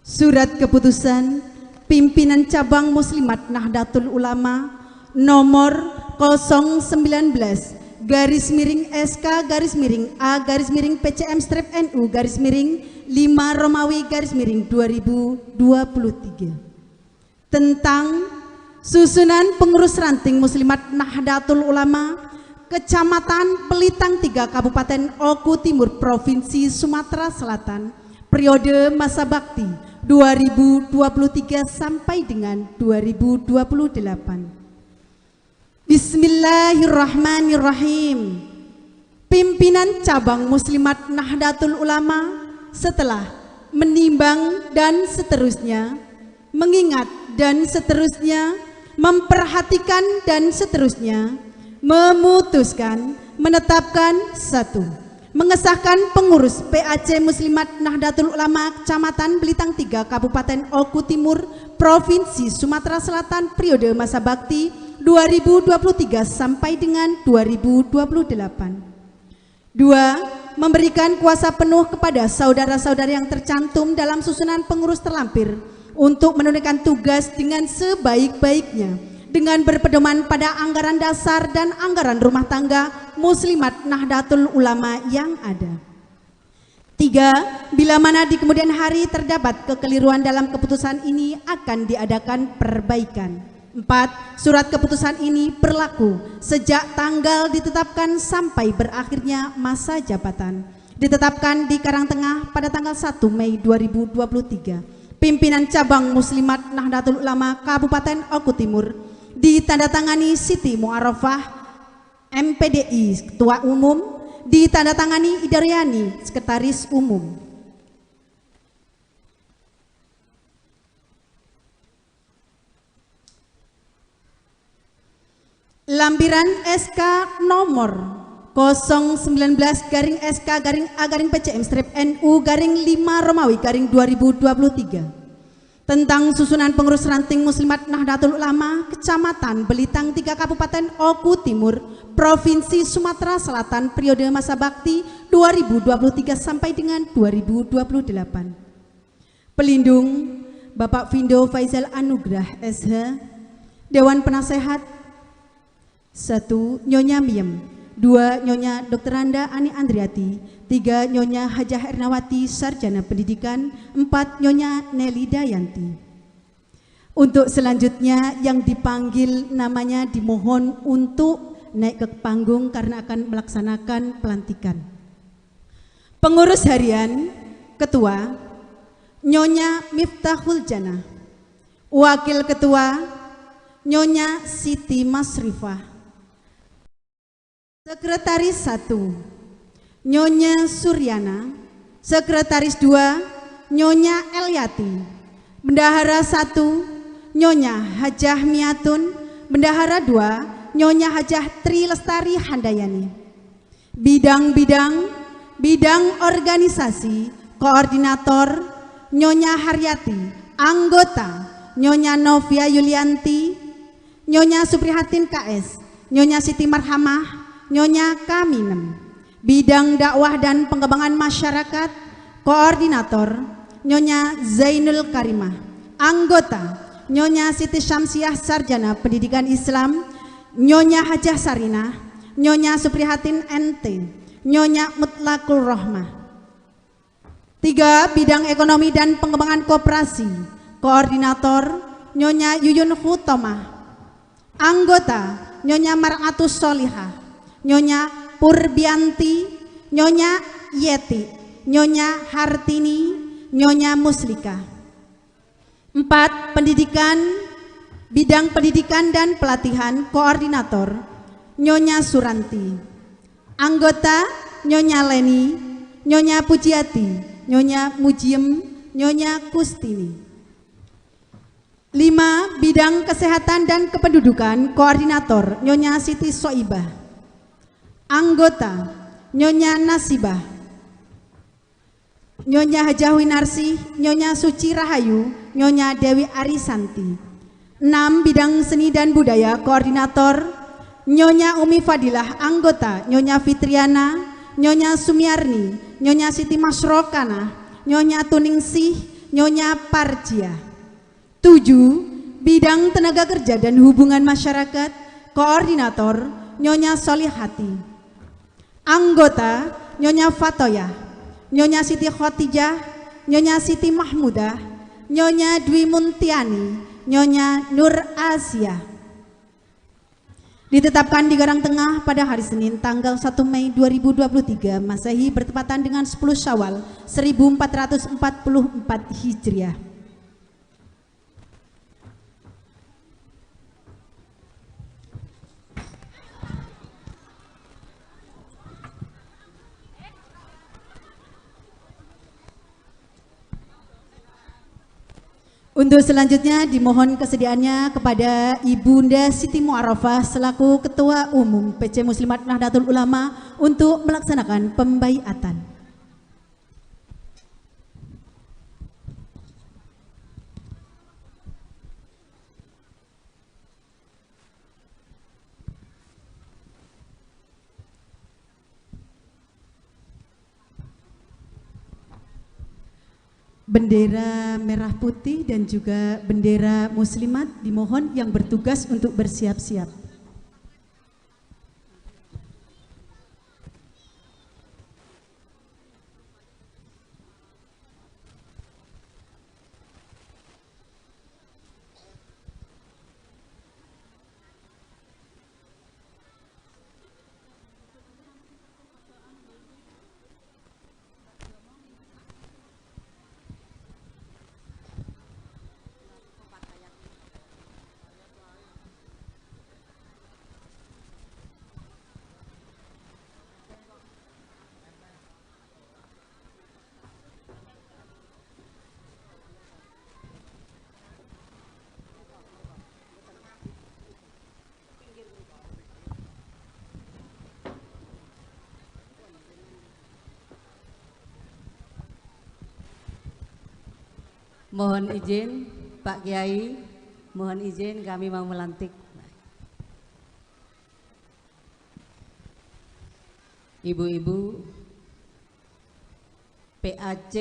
Surat Keputusan Pimpinan Cabang Muslimat Nahdlatul Ulama nomor 019 garis miring SK garis miring A garis miring PCM strip NU garis miring 5 Romawi garis miring 2023 tentang susunan pengurus ranting Muslimat Nahdlatul Ulama Kecamatan Belitang 3 Kabupaten Oku Timur Provinsi Sumatera Selatan periode masa bakti 2023 sampai dengan 2028. Bismillahirrahmanirrahim. Pimpinan Cabang Muslimat Nahdlatul Ulama setelah menimbang dan seterusnya, mengingat dan seterusnya, memperhatikan dan seterusnya, memutuskan, menetapkan: 1. Mengesahkan pengurus PAC Muslimat Nahdlatul Ulama Kecamatan Belitang 3 Kabupaten Oku Timur Provinsi Sumatera Selatan periode masa bakti 2023 sampai dengan 2028. 2. Memberikan kuasa penuh kepada saudara-saudara yang tercantum dalam susunan pengurus terlampir untuk menunaikan tugas dengan sebaik-baiknya dengan berpedoman pada anggaran dasar dan anggaran rumah tangga Muslimat Nahdlatul Ulama yang ada. 3. Bila mana di kemudian hari terdapat kekeliruan dalam keputusan ini akan diadakan perbaikan. 4. Surat keputusan ini berlaku sejak tanggal ditetapkan sampai berakhirnya masa jabatan. Ditetapkan di Karangtengah pada tanggal 1 Mei 2023. Pimpinan Cabang Muslimat Nahdlatul Ulama Kabupaten Oku Timur ditandatangani Siti Muarafah MPDI Ketua Umum, ditandatangani Idaryani Sekretaris Umum. Lampiran SK nomor 019 garing SK garing A garing PCM strip NU garing 5 Romawi garing 2023 tentang susunan pengurus ranting Muslimat Nahdlatul Ulama Kecamatan Belitang 3 Kabupaten Oku Timur Provinsi Sumatera Selatan periode masa bakti 2023 sampai dengan 2028. Pelindung Bapak Vindo Faizal Anugrah SH, Dewan Penasehat 1. Nyonya Miem, 2. Nyonya Dr. Randa Ani Andriati, 3. Nyonya Hajah Ernawati Sarjana Pendidikan, 4. Nyonya Nelly Dayanti. Untuk selanjutnya yang dipanggil namanya dimohon untuk naik ke panggung karena akan melaksanakan pelantikan. Pengurus harian, Ketua Nyonya Miftahul Jannah, Wakil Ketua Nyonya Siti Masrifah, Sekretaris 1 Nyonya Suryana, Sekretaris 2 Nyonya Eliati, Bendahara 1 Nyonya Hajah Miatun, Bendahara 2 Nyonya Hajah Tri Lestari Handayani. Bidang-bidang, bidang organisasi, koordinator Nyonya Haryati, anggota Nyonya Novia Yulianti, Nyonya Suprihatin KS, Nyonya Siti Marhamah, Nyonya Kaminem. Bidang dakwah dan pengembangan masyarakat, koordinator Nyonya Zainul Karimah, anggota Nyonya Siti Syamsiah Sarjana Pendidikan Islam, Nyonya Hajah Sarinah, Nyonya Suprihatin NT, Nyonya Mutlakul Rohmah. 3. Bidang ekonomi dan pengembangan koperasi, koordinator Nyonya Yuyun Hutomah, anggota Nyonya Maratus Solihah, Nyonya Purbianti, Nyonya Yeti, Nyonya Hartini, Nyonya Muslika. 4. Pendidikan, bidang pendidikan dan pelatihan, koordinator Nyonya Suranti, anggota Nyonya Leni, Nyonya Pujiati, Nyonya Mujiem, Nyonya Kustini. 5. Bidang kesehatan dan kependudukan, koordinator Nyonya Siti Soibah, anggota Nyonya Nasibah, Nyonya Hajah Winarsih, Nyonya Suci Rahayu, Nyonya Dewi Arisanti. 6. Bidang seni dan budaya, koordinator Nyonya Umi Fadilah, anggota Nyonya Fitriana, Nyonya Sumiarni, Nyonya Siti Masrokana, Nyonya Tuningsih, Nyonya Parjia. 7. Bidang tenaga kerja dan hubungan masyarakat, koordinator Nyonya Solihati, anggota Nyonya Fatoyah, Nyonya Siti Khotijah, Nyonya Siti Mahmudah, Nyonya Dwi Muntiani, Nyonya Nur Asia. Ditetapkan di Garang Tengah pada hari Senin tanggal 1 Mei 2023 Masehi bertepatan dengan 10 Syawal 1444 Hijriah. Untuk selanjutnya dimohon kesediaannya kepada Ibunda Siti Mu'arafah selaku Ketua Umum PC Muslimat Nahdlatul Ulama untuk melaksanakan pembaiatan. Bendera merah putih dan juga bendera muslimat dimohon yang bertugas untuk bersiap-siap. Mohon izin Pak Kiai, mohon izin kami mau melantik ibu-ibu PAC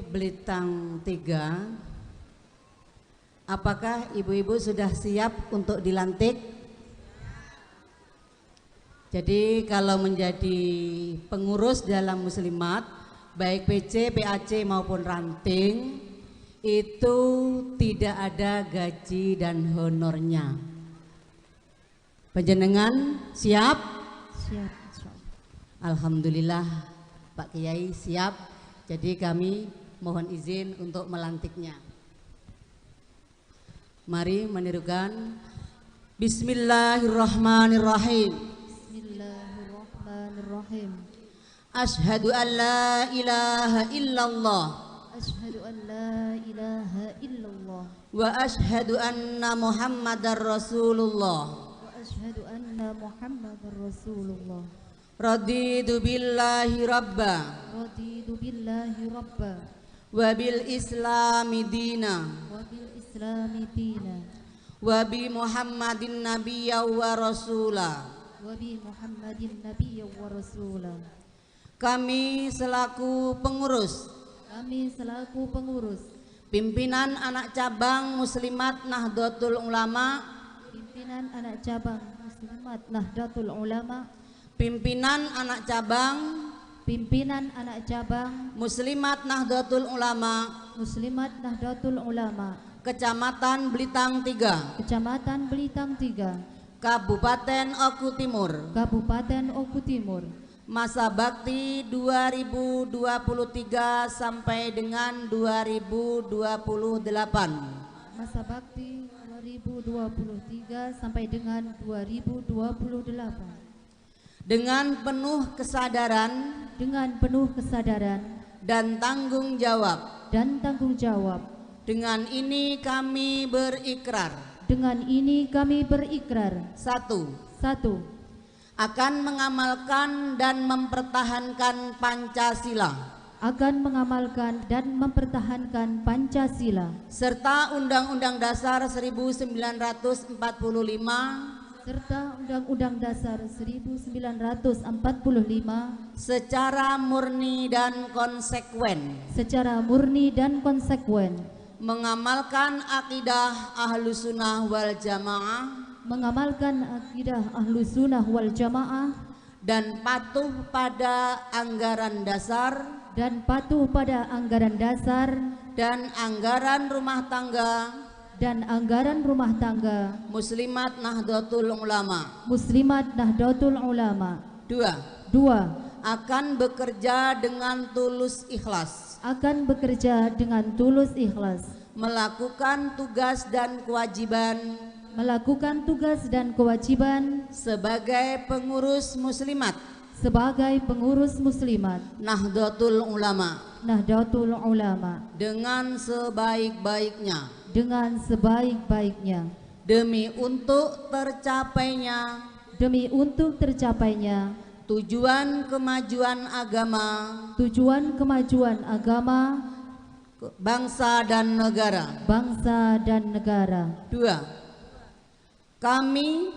Belitang 3. Apakah ibu-ibu sudah siap untuk dilantik? Jadi kalau menjadi pengurus dalam muslimat, baik PC, PAC maupun ranting, itu tidak ada gaji dan honornya. Panjenengan siap? Siap. Alhamdulillah Pak Kiai siap. Jadi kami mohon izin untuk melantiknya. Mari menirukan Bismillahirrahmanirrahim. Bismillahirrahmanirrahim. Asyhadu an la ilaha illallah. Asyhadu an la ilaha illallah. Wa asyhadu anna Muhammadar Rasulullah. Wa asyhadu anna Muhammadar Rasulullah. Raditu billahi rabba. Raditu billahi rabba. Wa bil islami dina. Wa bil islami dina. Wa bi Muhammadin nabiyya wa rasula. Wa bi Muhammadin nabiyya wa rasula. Kami selaku pengurus. Kami selaku pengurus. Pimpinan anak cabang Muslimat Nahdlatul Ulama. Pimpinan anak cabang Muslimat Nahdlatul Ulama. Pimpinan anak cabang. Pimpinan anak cabang Muslimat Nahdlatul Ulama. Muslimat Nahdlatul Ulama. Kecamatan Belitang 3. Kecamatan Belitang 3. Kabupaten Oku Timur. Kabupaten Oku Timur. Masa bakti 2023 sampai dengan 2028. Masa bakti 2023 sampai dengan 2028. Dengan penuh kesadaran. Dengan penuh kesadaran dan tanggung jawab. Dan tanggung jawab. Dengan ini kami berikrar. Dengan ini kami berikrar. 1. 1. Akan mengamalkan dan mempertahankan Pancasila. Akan mengamalkan dan mempertahankan Pancasila. Serta Undang-Undang Dasar 1945. Serta Undang-Undang Dasar 1945 secara murni dan konsekuen. Secara murni dan konsekuen. Mengamalkan akidah Ahlus Sunnah wal Jamaah. Mengamalkan akidah Ahlus Sunnah wal Jamaah. Dan patuh pada anggaran dasar. Dan patuh pada anggaran dasar. Dan anggaran rumah tangga. Dan anggaran rumah tangga Muslimat Nahdlatul Ulama. Muslimat Nahdlatul Ulama. 2. 2. Akan bekerja dengan tulus ikhlas. Akan bekerja dengan tulus ikhlas. Melakukan tugas dan kewajiban. Melakukan tugas dan kewajiban sebagai pengurus muslimat. Sebagai pengurus muslimat Nahdlatul Ulama. Nahdlatul Ulama. Dengan sebaik-baiknya. Dengan sebaik-baiknya. Demi untuk tercapainya. Demi untuk tercapainya tujuan kemajuan agama. Tujuan kemajuan agama, bangsa dan negara. Bangsa dan negara. 2. Kami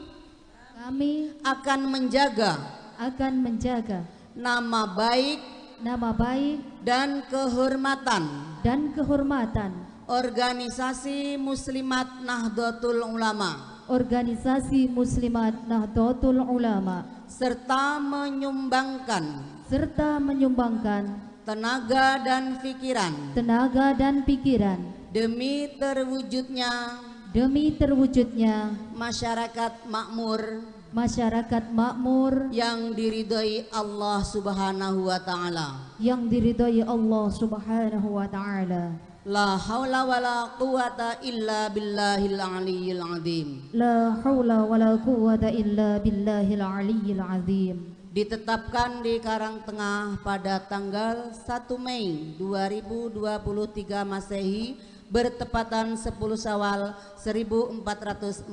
akan menjaga. Akan menjaga nama baik. Nama baik dan kehormatan. Dan kehormatan Organisasi Muslimat Nahdlatul Ulama. Organisasi Muslimat Nahdlatul Ulama. Serta menyumbangkan. Serta menyumbangkan tenaga dan pikiran. Tenaga dan pikiran demi terwujudnya. Demi terwujudnya masyarakat makmur. Masyarakat makmur yang diridhoi Allah Subhanahu wa taala. Yang diridhoi Allah Subhanahu wa taala. La haula wala quwata illa billahil aliyyil azim. La haula wala quwata illa billahil aliyyil azim. Ditetapkan di Karangtengah pada tanggal 1 Mei 2023 Masehi bertepatan 10 Syawal 1440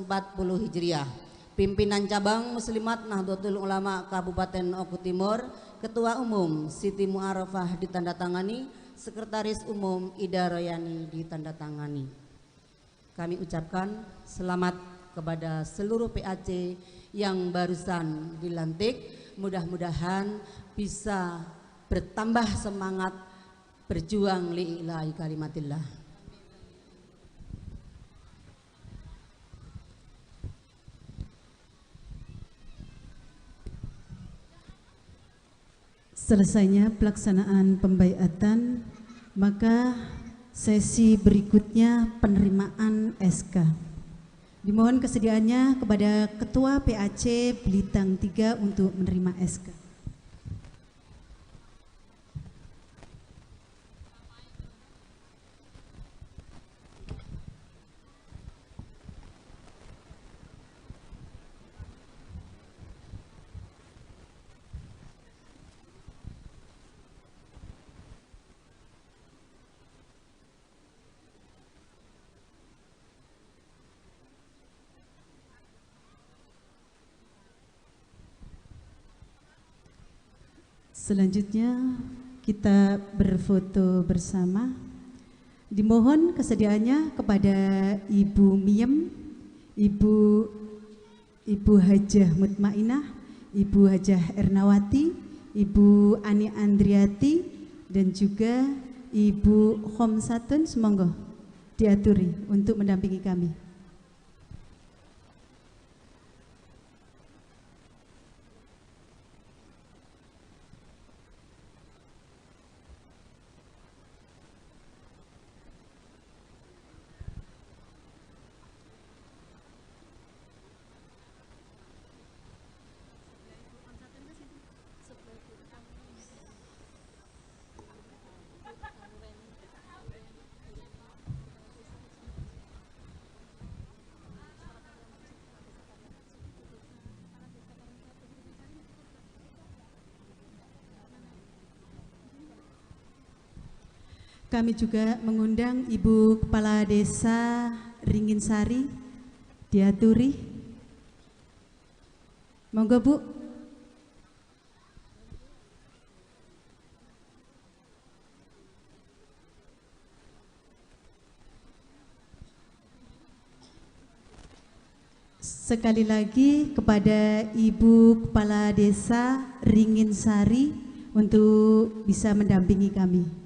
Hijriah. Pimpinan Cabang Muslimat Nahdlatul Ulama Kabupaten Oku Timur, Ketua Umum Siti Muarafah ditandatangani, Sekretaris Umum Ida Royani ditandatangani. Kami ucapkan selamat kepada seluruh PAC yang barusan dilantik. Mudah-mudahan bisa bertambah semangat berjuang li'ilahi kalimatillah. Selesainya pelaksanaan pembaiatan, maka sesi berikutnya penerimaan SK. Dimohon kesediaannya kepada Ketua PAC Belitang 3 untuk menerima SK. Selanjutnya kita berfoto bersama. Dimohon kesediaannya kepada Ibu Miem, Ibu Hajah Mutmainah, Ibu Hajah Ernawati, Ibu Ani Andriati, dan juga Ibu Khomsatun. Semoga diaturi untuk mendampingi kami. Kami juga mengundang Ibu Kepala Desa Ringinsari, diaturi. Monggo Bu. Sekali lagi kepada Ibu Kepala Desa Ringinsari untuk bisa mendampingi kami.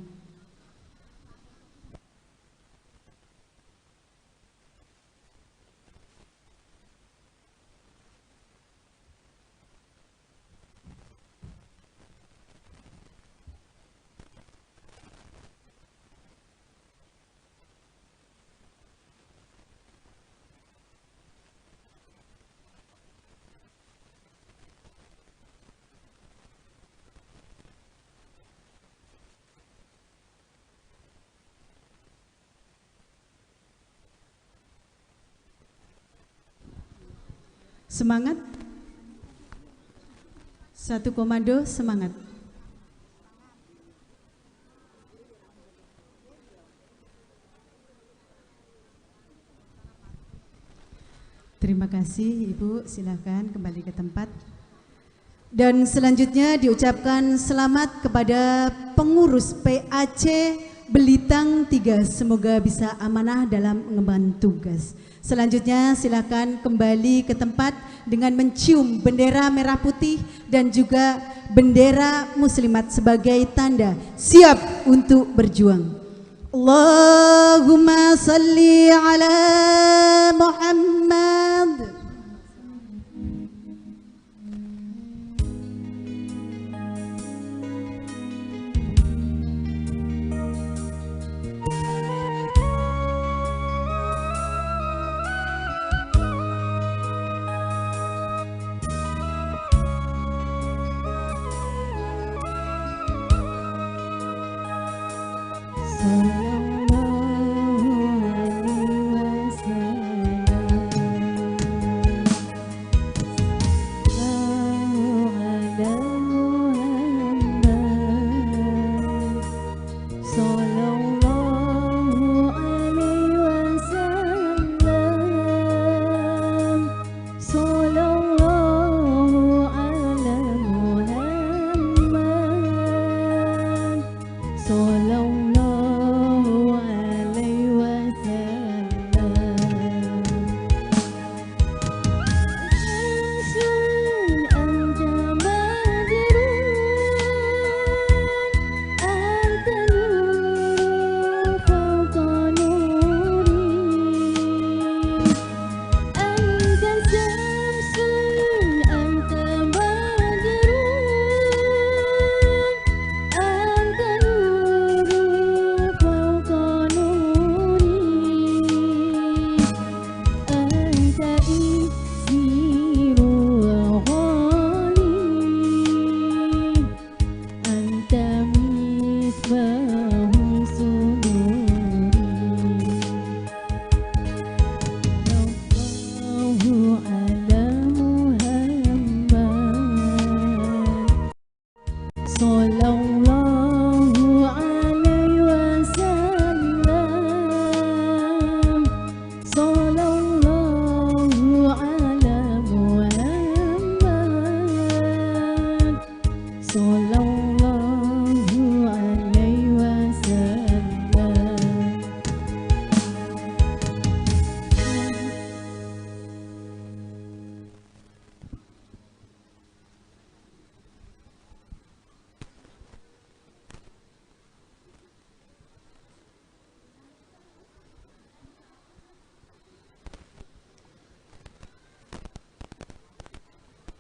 Semangat. Satu komando, semangat. Terima kasih Ibu, silakan kembali ke tempat. Dan selanjutnya diucapkan selamat kepada pengurus PAC Belitang 3. Semoga bisa amanah dalam mengemban tugas. Selanjutnya silakan kembali ke tempat dengan mencium bendera merah putih dan juga bendera muslimat sebagai tanda siap untuk berjuang. Allahumma salli ala Muhammad. Sallallahu alaihi wasallam.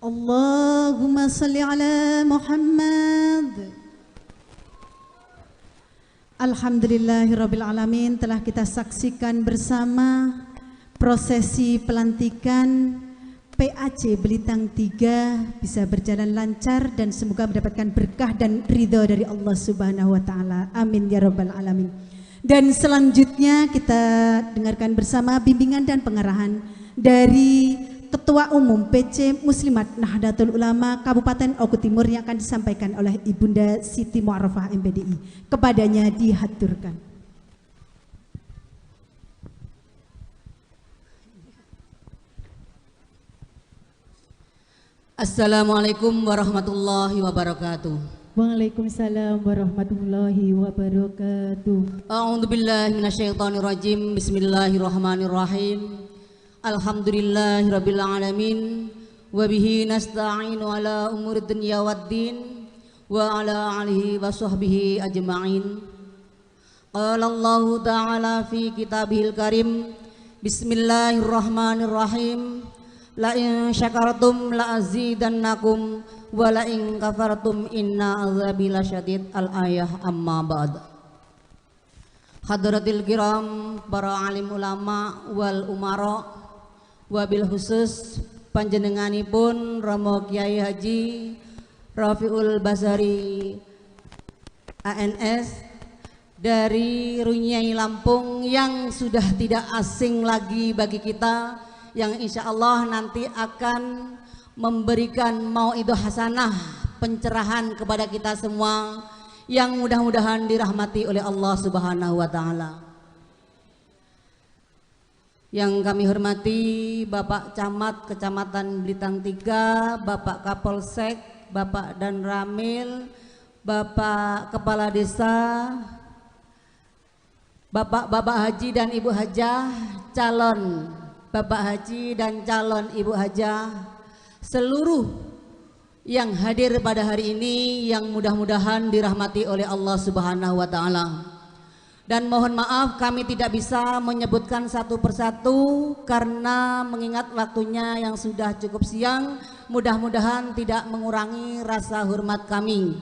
Allahumma salli ala Muhammad. Alhamdulillahirabbil alamin, telah kita saksikan bersama prosesi pelantikan PAC Belitang 3 bisa berjalan lancar dan semoga mendapatkan berkah dan ridho dari Allah Subhanahu wa taala. Amin ya rabbal alamin. Dan selanjutnya kita dengarkan bersama bimbingan dan pengarahan dari Ketua Umum PC Muslimat Nahdlatul Ulama Kabupaten Oku Timur yang akan disampaikan oleh Ibunda Siti Mu'arafah MPDI. Kepadanya dihaturkan. Assalamualaikum warahmatullahi wabarakatuh. Waalaikumsalam warahmatullahi wabarakatuh. A'udzubillahi minasyaitonirrajim. Bismillahirrahmanirrahim. Alhamdulillahirabbil alamin wa bihi nasta'inu ala umuri dunya waddin wa ala alihi wa sahbihi ajma'in. Qala Allahu ta'ala fi kitabihil karim. Bismillahirrahmanirrahim. La in syakartum la azidannakum wa la in kafartum inna azabi lasyadid. Al-ayah amma ba'd. Hadratil kiram, para alim ulama wal umara, wabil khusus panjenenganipun Romo Kiai Haji Rafiul Basari ANS dari Runyai Lampung yang sudah tidak asing lagi bagi kita, yang insya Allah nanti akan memberikan mauidhah hasanah, pencerahan kepada kita semua yang mudah-mudahan dirahmati oleh Allah Subhanahu wa taala. Yang kami hormati Bapak Camat Kecamatan Belitang 3, Bapak Kapolsek, Bapak Dan Ramil, Bapak Kepala Desa, Bapak-bapak haji dan Ibu hajah, calon Bapak Haji dan calon Ibu Hajah, seluruh yang hadir pada hari ini yang mudah-mudahan dirahmati oleh Allah Subhanahu wa taala. Dan mohon maaf kami tidak bisa menyebutkan satu persatu karena mengingat waktunya yang sudah cukup siang, mudah-mudahan tidak mengurangi rasa hormat kami.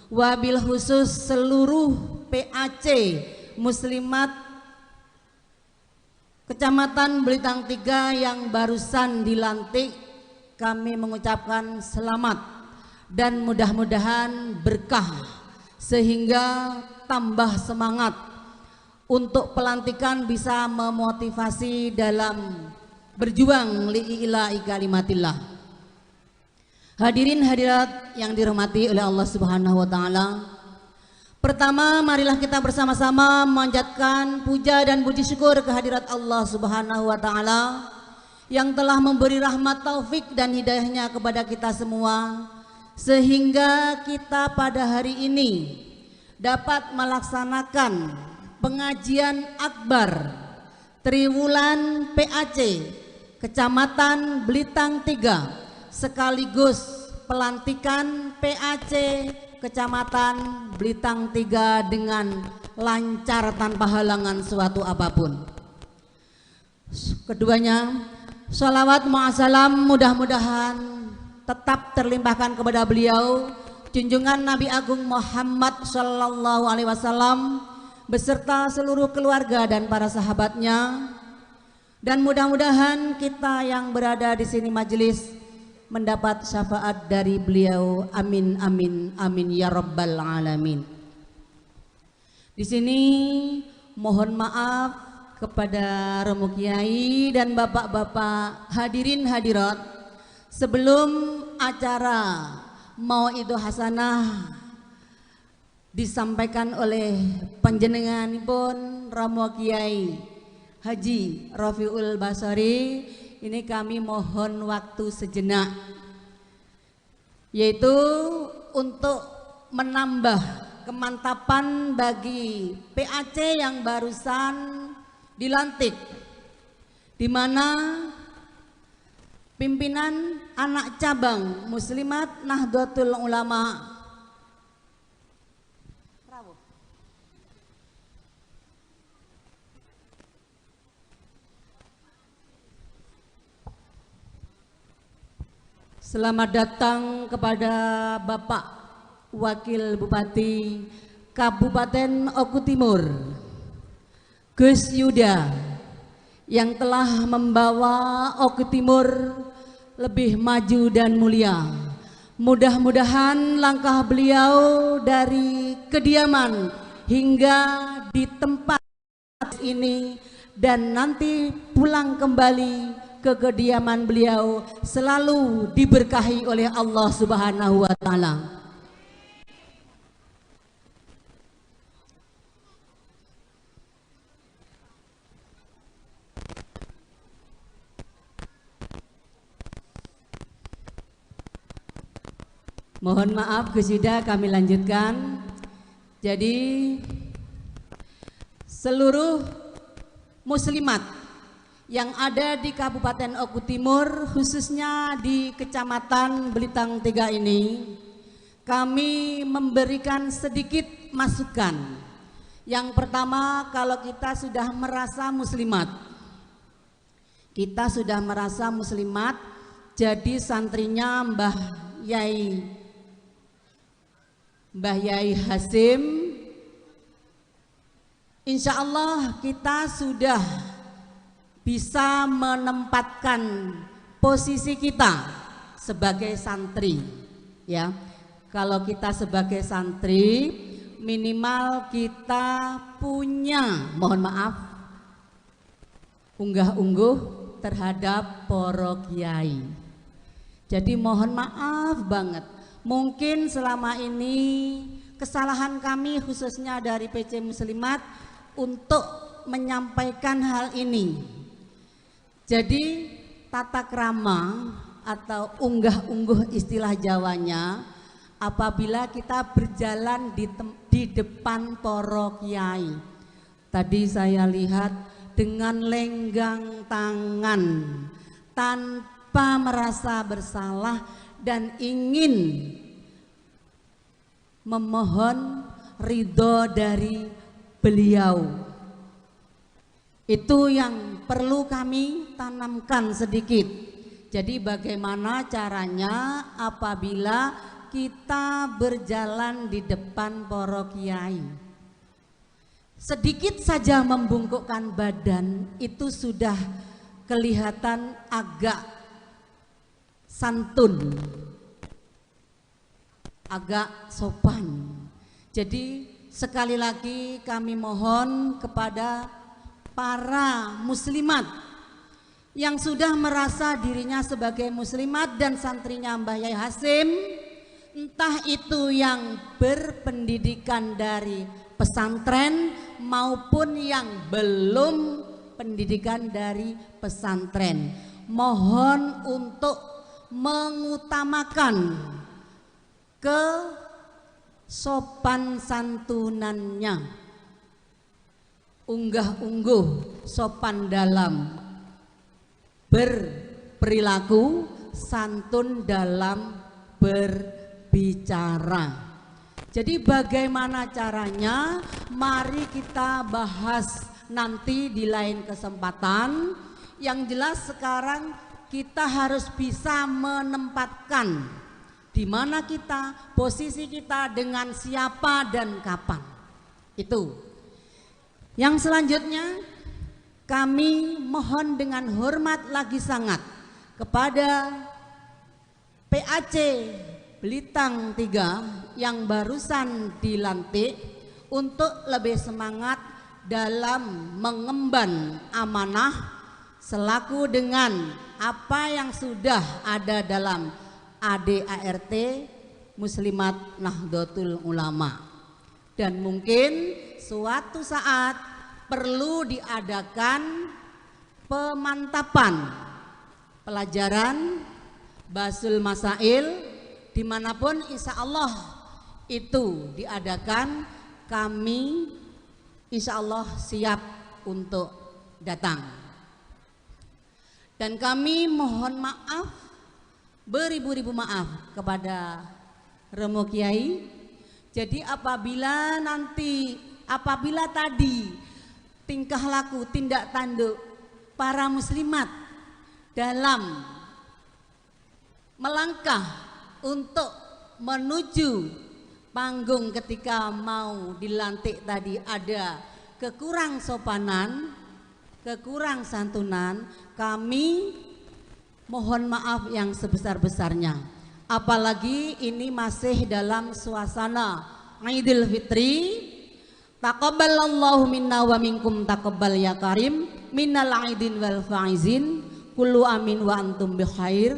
Wabil khusus seluruh PAC Muslimat Kecamatan Belitang 3 yang barusan dilantik, kami mengucapkan selamat dan mudah-mudahan berkah sehingga tambah semangat untuk pelantikan bisa memotivasi dalam berjuang li'ila'i kalimatillah. Hadirin hadirat yang dirahmati oleh Allah Subhanahu wa taala. Pertama, marilah kita bersama-sama memanjatkan puja dan puji syukur kehadirat Allah Subhanahu wa taala yang telah memberi rahmat, taufik dan hidayahnya kepada kita semua sehingga kita pada hari ini dapat melaksanakan pengajian akbar Triwulan PAC Kecamatan Belitang 3 sekaligus pelantikan PAC Kecamatan Belitang 3 dengan lancar tanpa halangan suatu apapun. Keduanya, sholawat ma'asalam mudah-mudahan tetap terlimpahkan kepada beliau, junjungan Nabi Agung Muhammad Shallallahu Alaihi Wasallam beserta seluruh keluarga dan para sahabatnya. Dan mudah-mudahan kita yang berada di sini majelis mendapat syafaat dari beliau. Amin amin amin ya rabbal alamin. Di sini mohon maaf kepada Romo Kiai dan bapak-bapak hadirin hadirat, sebelum acara mauidhah hasanah disampaikan oleh panjenenganipun Romo Kiai Haji Rafiul Basari, ini kami mohon waktu sejenak, yaitu untuk menambah kemantapan bagi PAC yang barusan dilantik, di mana pimpinan anak cabang Muslimat Nahdlatul Ulama Selamat datang kepada Bapak Wakil Bupati Kabupaten Oku Timur, Gus Yuda, yang telah membawa Oku Timur lebih maju dan mulia. Mudah-mudahan langkah beliau dari kediaman hingga di tempat ini dan nanti pulang kembali ke kediaman beliau selalu diberkahi oleh Allah Subhanahu wa taala. Mohon maaf Gus Yuda, kami lanjutkan. Jadi seluruh muslimat yang ada di Kabupaten Oku Timur, khususnya di Kecamatan Belitang 3 ini, kami memberikan sedikit masukan. Yang pertama, kalau kita sudah merasa muslimat, kita sudah merasa muslimat, jadi santrinya Mbah Yai Hasim, insya Allah kita sudah bisa menempatkan posisi kita sebagai santri, ya. Kalau kita sebagai santri, minimal kita punya, mohon maaf, unggah-ungguh terhadap para kiai. Jadi mohon maaf banget, mungkin selama ini kesalahan kami khususnya dari PC Muslimat untuk menyampaikan hal ini. Jadi tata krama atau unggah-ungguh istilah Jawanya, apabila kita berjalan di depan para kiai. Tadi saya lihat dengan lenggang tangan, tanpa merasa bersalah dan ingin memohon ridho dari beliau. Itu yang perlu kami tanamkan sedikit. Jadi bagaimana caranya apabila kita berjalan di depan para kiai, sedikit saja membungkukkan badan itu sudah kelihatan agak santun, agak sopan. Jadi sekali lagi kami mohon kepada para muslimat yang sudah merasa dirinya sebagai muslimat dan santrinya Mbah Yai Hasim, entah itu yang berpendidikan dari pesantren maupun yang belum pendidikan dari pesantren, mohon untuk mengutamakan kesopan santunannya, unggah-ungguh sopan dalam berperilaku, santun dalam berbicara. Jadi bagaimana caranya? Mari kita bahas nanti di lain kesempatan. Yang jelas sekarang kita harus bisa menempatkan di mana kita, posisi kita dengan siapa dan kapan. Itu. Yang selanjutnya kami mohon dengan hormat lagi sangat kepada PAC Belitang 3 yang barusan dilantik untuk lebih semangat dalam mengemban amanah selaku dengan apa yang sudah ada dalam ADART Muslimat Nahdlatul Ulama. Dan mungkin suatu saat perlu diadakan pemantapan pelajaran Basul Masail dimanapun insya Allah itu diadakan, kami insya Allah siap untuk datang. Dan kami mohon maaf, beribu-ribu maaf kepada Romo Kiai. Jadi apabila nanti, apabila tadi tingkah laku, tindak tanduk para muslimat dalam melangkah untuk menuju panggung ketika mau dilantik tadi ada kekurang sopanan, kekurang santunan, kami mohon maaf yang sebesar-besarnya. Apalagi ini masih dalam suasana Idul Fitri. Taqabbalallahu minna wa minkum taqabbal ya karim, minal aidin wal faizin, kullu amin wa antum bikhair.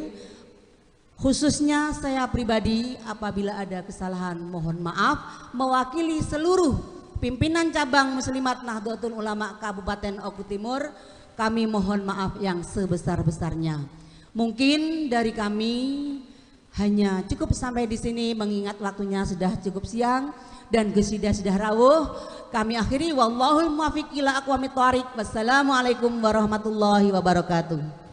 Khususnya saya pribadi apabila ada kesalahan mohon maaf, mewakili seluruh pimpinan cabang Muslimat Nahdlatul Ulama Kabupaten Oku Timur, kami mohon maaf yang sebesar-besarnya. Mungkin dari kami hanya cukup sampai di sini, mengingat waktunya sudah cukup siang dan Gus Yuda sudah rawuh. Kami akhiri, wallahul muwaffiq ila aqwamit thariq. Wassalamualaikum warahmatullahi wabarakatuh.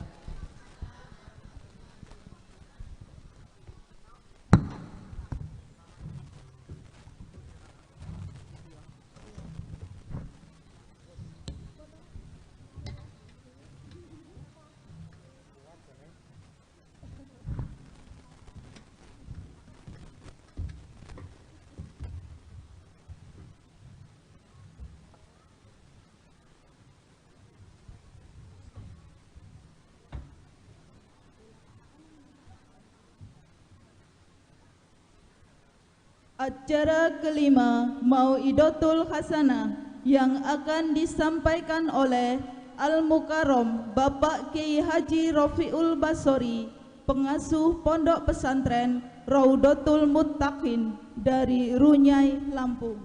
Acara kelima, Mau'idatul Hasanah, yang akan disampaikan oleh Al-Mukarram Bapak Kiai Haji Rofiul Basori, pengasuh Pondok Pesantren Raudatul Muttaqin dari Runyai, Lampung.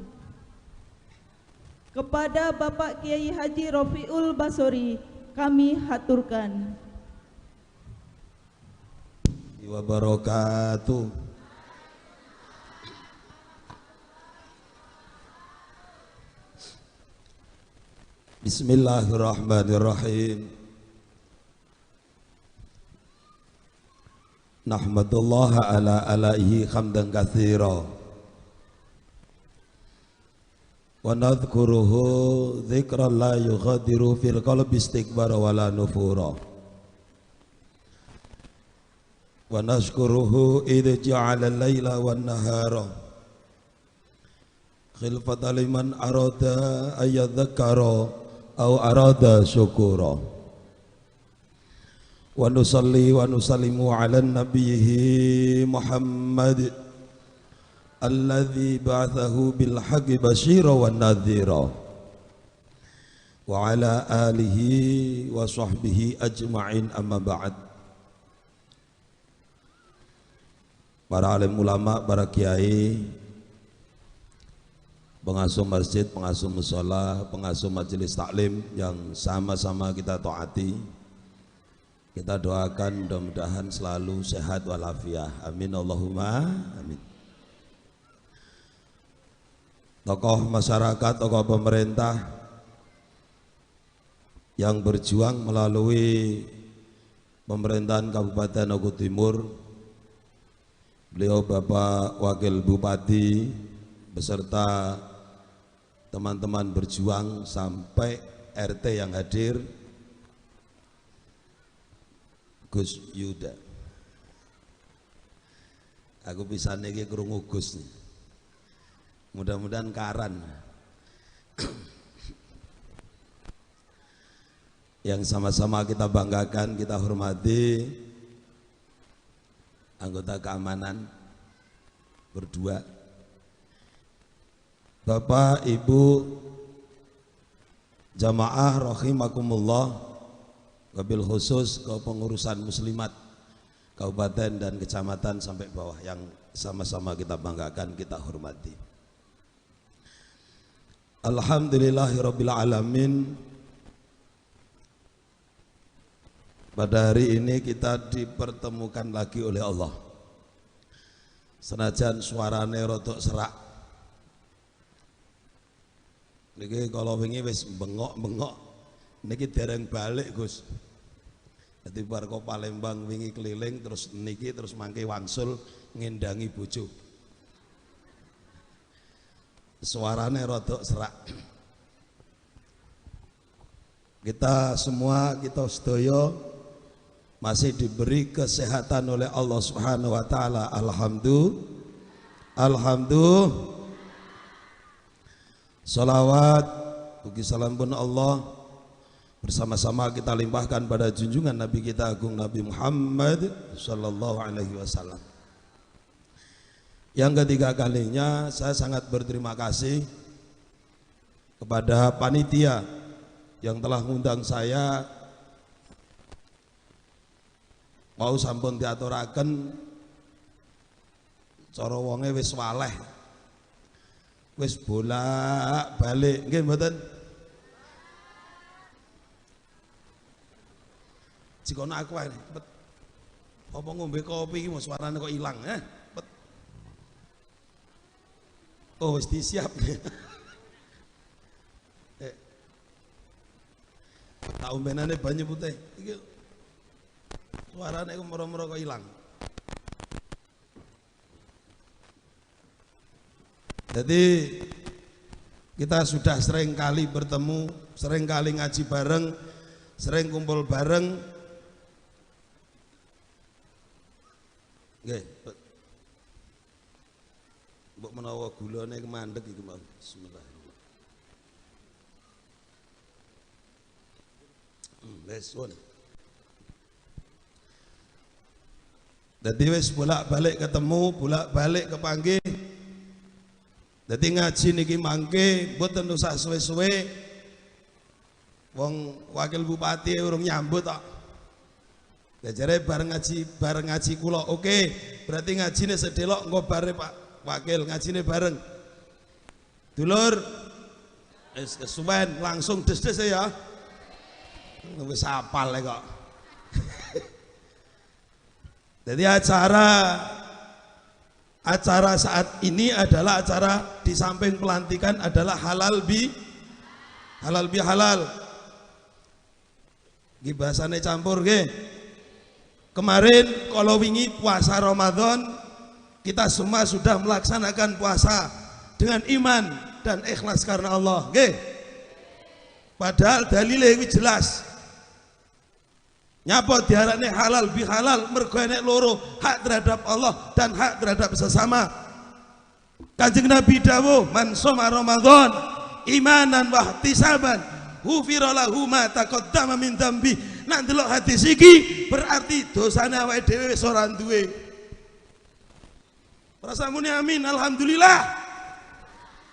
Kepada Bapak Kiai Haji Rofiul Basori kami haturkan. Wabarakatuh. Bismillahirrahmanirrahim. Nahmadullah ala alaihi hamdan katsira wa nadhkuruhu dzikran la yughadiru fil qalbi istikbara wala nufura wa nashkuruhu idh ja'ala al-laila wan nahara khilfatan liman arada ayyadhakkara aw arada syukura. Wa nusalli wa nusallimu ala nabiyhi Muhammad alladzi ba'athahu bil haqqi basyira wa nadhira wa ala alihi wa sahbihi ajma'in, amma ba'd. Para alim ulama, para kiai, pengasuh masjid, pengasuh mushola, pengasuh majelis taklim yang sama-sama kita taati, kita doakan mudah-mudahan selalu sehat walafiat. Amin Allahumma amin. Tokoh masyarakat, tokoh pemerintah yang berjuang melalui pemerintahan Kabupaten Oku Timur, beliau Bapak Wakil Bupati beserta teman-teman berjuang sampai RT yang hadir, Gus Yuda. Aku bisa niki krungu Gus nih. Mudah-mudahan karan. Yang sama-sama kita banggakan, kita hormati anggota keamanan berdua, Bapak, Ibu, jamaah rahimakumullah, wabil khusus kepengurusan muslimat kabupaten dan kecamatan sampai bawah yang sama-sama kita banggakan, kita hormati. Alhamdulillahirabbil alamin. Pada hari ini kita dipertemukan lagi oleh Allah. Senajan suarane rodok serak. Niki kalau wingi wis bengok-bengok, niki dereng balik Gus. Dadi bar ko Palembang wingi keliling terus niki terus mangke wangsul ngendangi bojo. Suarane rodok serak. Kita semua, kita sedaya Masih diberi kesehatan oleh Allah Subhanahu wa taala. Alhamdulillah. Alhamdulillah. Salawat puji salam pun Allah bersama-sama kita limpahkan pada junjungan Nabi kita agung Nabi Muhammad sallallahu alaihi wasallam. Yang ketiga kalinya saya sangat berterima kasih kepada panitia yang telah mengundang saya. Mau sampun diaturaken cara wonge wis waleh, wis bolak-balik nggih mboten? Jikono aku ae cepet. Apa ngombe kopi iki mau suarane kok ilang eh? Cepet. Oh wis disiap. Tak ombenane banyu putih. Iki suarane iku moro-moro kok ilang. Jadi kita sudah sering kali bertemu, sering kali ngaji bareng, sering kumpul bareng. Nggih. Mbok menawa gulane kemandhek iki mau. Bismillahirrahmanirrahim. Wis pun. Dadi wis bolak-balik ketemu, bolak-balik kepanggih. Dadi ngaji niki mangke mboten usah suwe-suwe. Wong wakil bupati urung nyambut kok. Jajare bareng ngaji kula. Oke, berarti ngajine sedelok engko bare Pak Wakil ngajine bareng. Dulur wis kesuwen langsung des-des ya. Wis apal kok. Jadi acara saat ini adalah acara di samping pelantikan adalah halal bi halal. Nggih bahasane campur nggih. Kemarin kalau wingi puasa Ramadan kita semua sudah melaksanakan puasa dengan iman dan ikhlas karena Allah nggih. Padahal dalile iki jelas. Nyapa diarani halal bi halal mergo enek loro, hak terhadap Allah dan hak terhadap sesama. Kanjeng Nabi dawuh, man shoma Ramadan imanan wa ihtisaban ghufira lahu ma taqaddama min dzambi. Nek ndelok hadis iki berarti dosane awake dhewe wis ora duwe. Rasamune amin, alhamdulillah.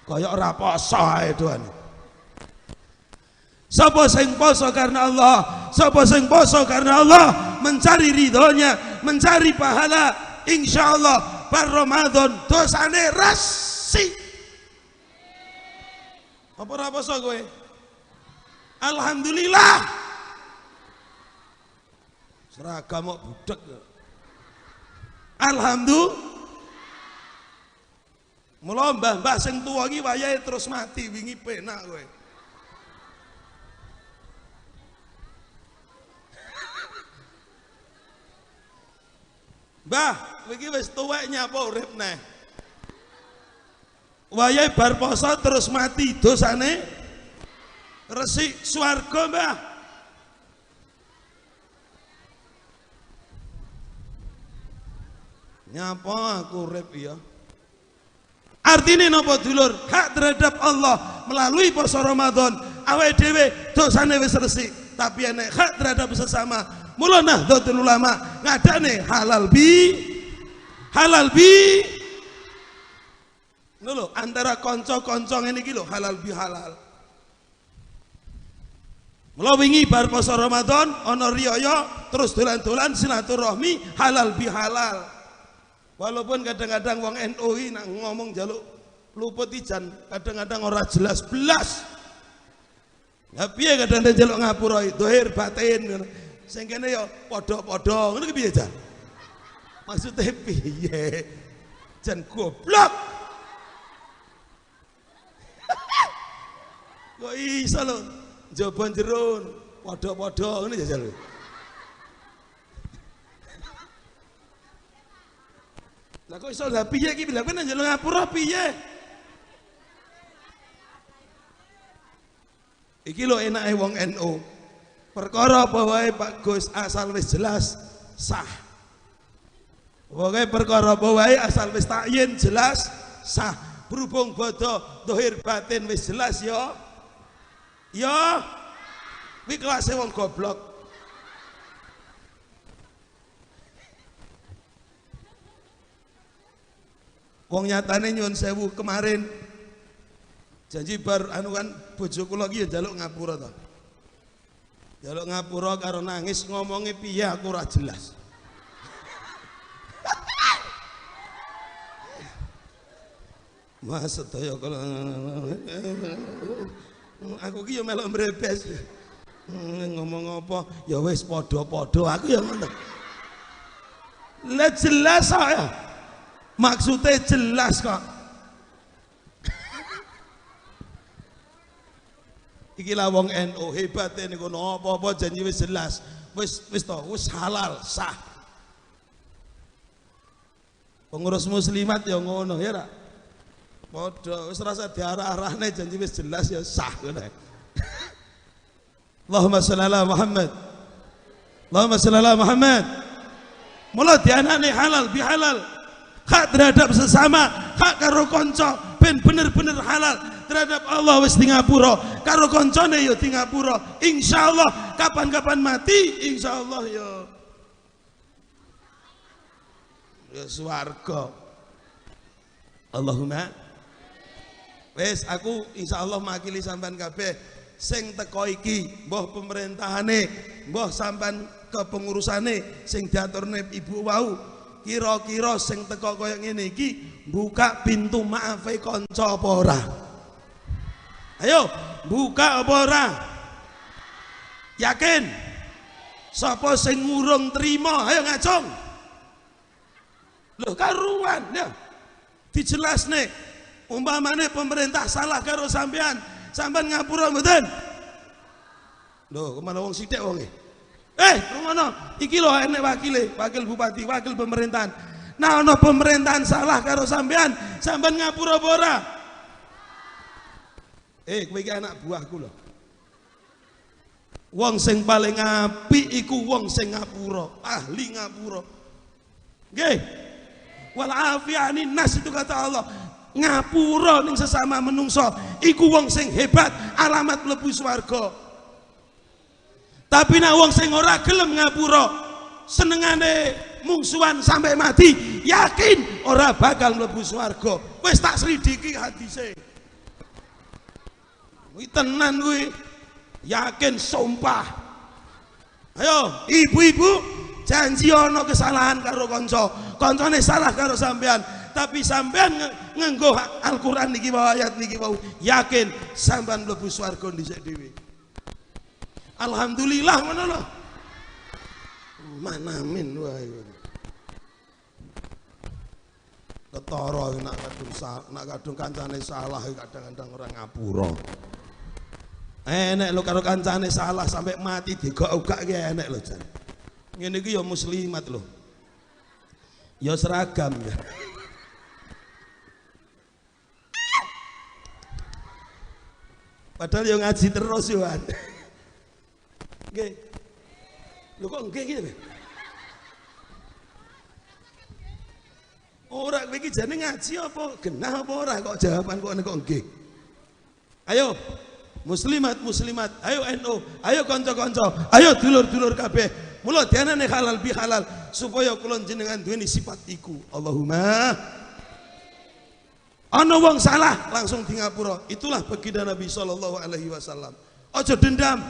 Kaya ora poso ae doane. Sapa sing poso karena Allah, sapa sing poso karena Allah, mencari ridhonya, mencari pahala, insyaallah bar Ramadan dosane resik. Apa ora poso kowe? Alhamdulillah. Seragam kok budek. Alhamdulillah. Mula mbah-mbah sing tuwa iki wayahe terus mati wingi penak kowe. Mbah, iki wis tuwek nyapa urip neh. Wayahe bar poso terus mati dosane resik swarga, Mbah. Nyapa aku urip ya. Artine napa dulur? Hak terhadap Allah melalui poso Ramadan awake dhewe dosane wis resik, tapi enek hak terhadap sesama. Mula Nahdlatul Ulama ngadane halal bi ngono lho, antara kanca-kanca ngene iki lho halal bi halal. Mula wingi bar poso Ramadan ana riyaya terus dolan-dolan silaturahmi halal bi halal. Walaupun kadang-kadang wong NU iki nak ngomong njaluk luput ijan kadang-kadang ora jelas belas. Ya piye kadang-kadang njaluk ngapura dohir batin ngono. Sing kene ya padha-padha ngono ki piye jan? Maksude piye? Jan goblok. Kok iso lho njaba jero padha-padha ngono jajal. Lah kok iso lah piye iki? Lah kowe njaluk ngapura piye? Iki lho enake wong NU. Perkara apa wae Pak Gus asal wis jelas sah. Pokoke perkara apa wae asal wis takyin jelas sah. Berhubung bodoh dohir batin wis jelas ya. Ya. Kuwi kelase wong goblok. Wong nyatane nyuwun sewu kemarin janji bar anu kan bojo kula iki ya njaluk ngapura to. Njaluk ngapura karo nangis ngomongi piye aku ora jelas. Mas sedaya kula aku ki ya melok mrebes. Ngomong apa ya wis padha-padha aku ya ngono. Lah jelas kok ya. Maksudnya jelas kok. Iki lah wong NU hebate niku apa-apa janji wis jelas. Wis wis to, wis halal, sah. Pengurus muslimat ya ngono ya ra. Padha wis rasa diarah-arahne janji wis jelas ya sah ngono. Allahumma sholli ala Muhammad. Allahumma sholli ala Muhammad. Mula dianane halal bihalal. Hak terhadap sesama, hak karo kanca ben bener-bener halal. Terhadap Allah wis di ngapura, karo kancane ya di ngapura. Insyaallah kapan-kapan mati insyaallah ya ya swarga. Allahumma. Wis aku insyaallah makili sampean kabeh sing teko iki, mbah pemerintahane, mbah sampean kepengurusane sing diaturne ibu wau. Kira-kira sing teko kaya ngene iki buka pintu maafe kanca apa ora? Ayo, buka apa ora? Yakin? Sapa sing ngurung trima? Ayo ngacung. Loh karuan ya. Dijelasne. Umpamane pemerintah salah karo sampean, sampean ngapura mboten? Loh, kemana wong sithik wonge? Rungono, iki lho enek wakile, wakil bupati, wakil pemerintahan. Nah, ana pemerintahan salah karo sampean, sampean ngapura apa ora? Kowe iki anak buahku lho. Wong sing paling apik iku wong sing ngapura, ahli ngapura. Nggih. Wal afi'anin nas itu kata Allah. Ngapura ning sesama menungso iku wong sing hebat, alamat mlebu swarga. Tapi nek wong sing ora gelem ngapura, senengane mungsuhan sampai mati, yakin ora bakal mlebu swarga. Wis tak selidiki hadise. Kuwi tenan kuwi. Yakin sumpah. Ayo, ibu-ibu janji ana kesalahan karo kanca, kancane salah karo sampean, tapi sampean nganggo Al-Qur'an niki wae, ayat niki wau, yakin sampean mlebu swarga dhisik dhewe. Alhamdulillah ngono lho. Manamin wae. Ketara nak kadung kancane salah kadang-kadang ora ngapura. Enek lho karo kancane salah sampai mati digok-gok ki enek lho jan. Ngene iki ya muslimat lho. Ya seragam ya. Padahal ya ngaji terus yo. Nggih. Lho kok nggih gitu? Ora kowe iki jane ngaji apa genah apa ora kok jawaban kok kok nggih. Ayo muslimat muslimat, ayo NU, ayo kanca-kanca, ayo dulur-dulur kabeh. Mula dianane halal bi halal supaya kula jenengan duweni sifat iku. Allahumma. Ana wong salah langsung di ngapura. Itulah baginda Nabi sallallahu alaihi wasallam. Aja dendam.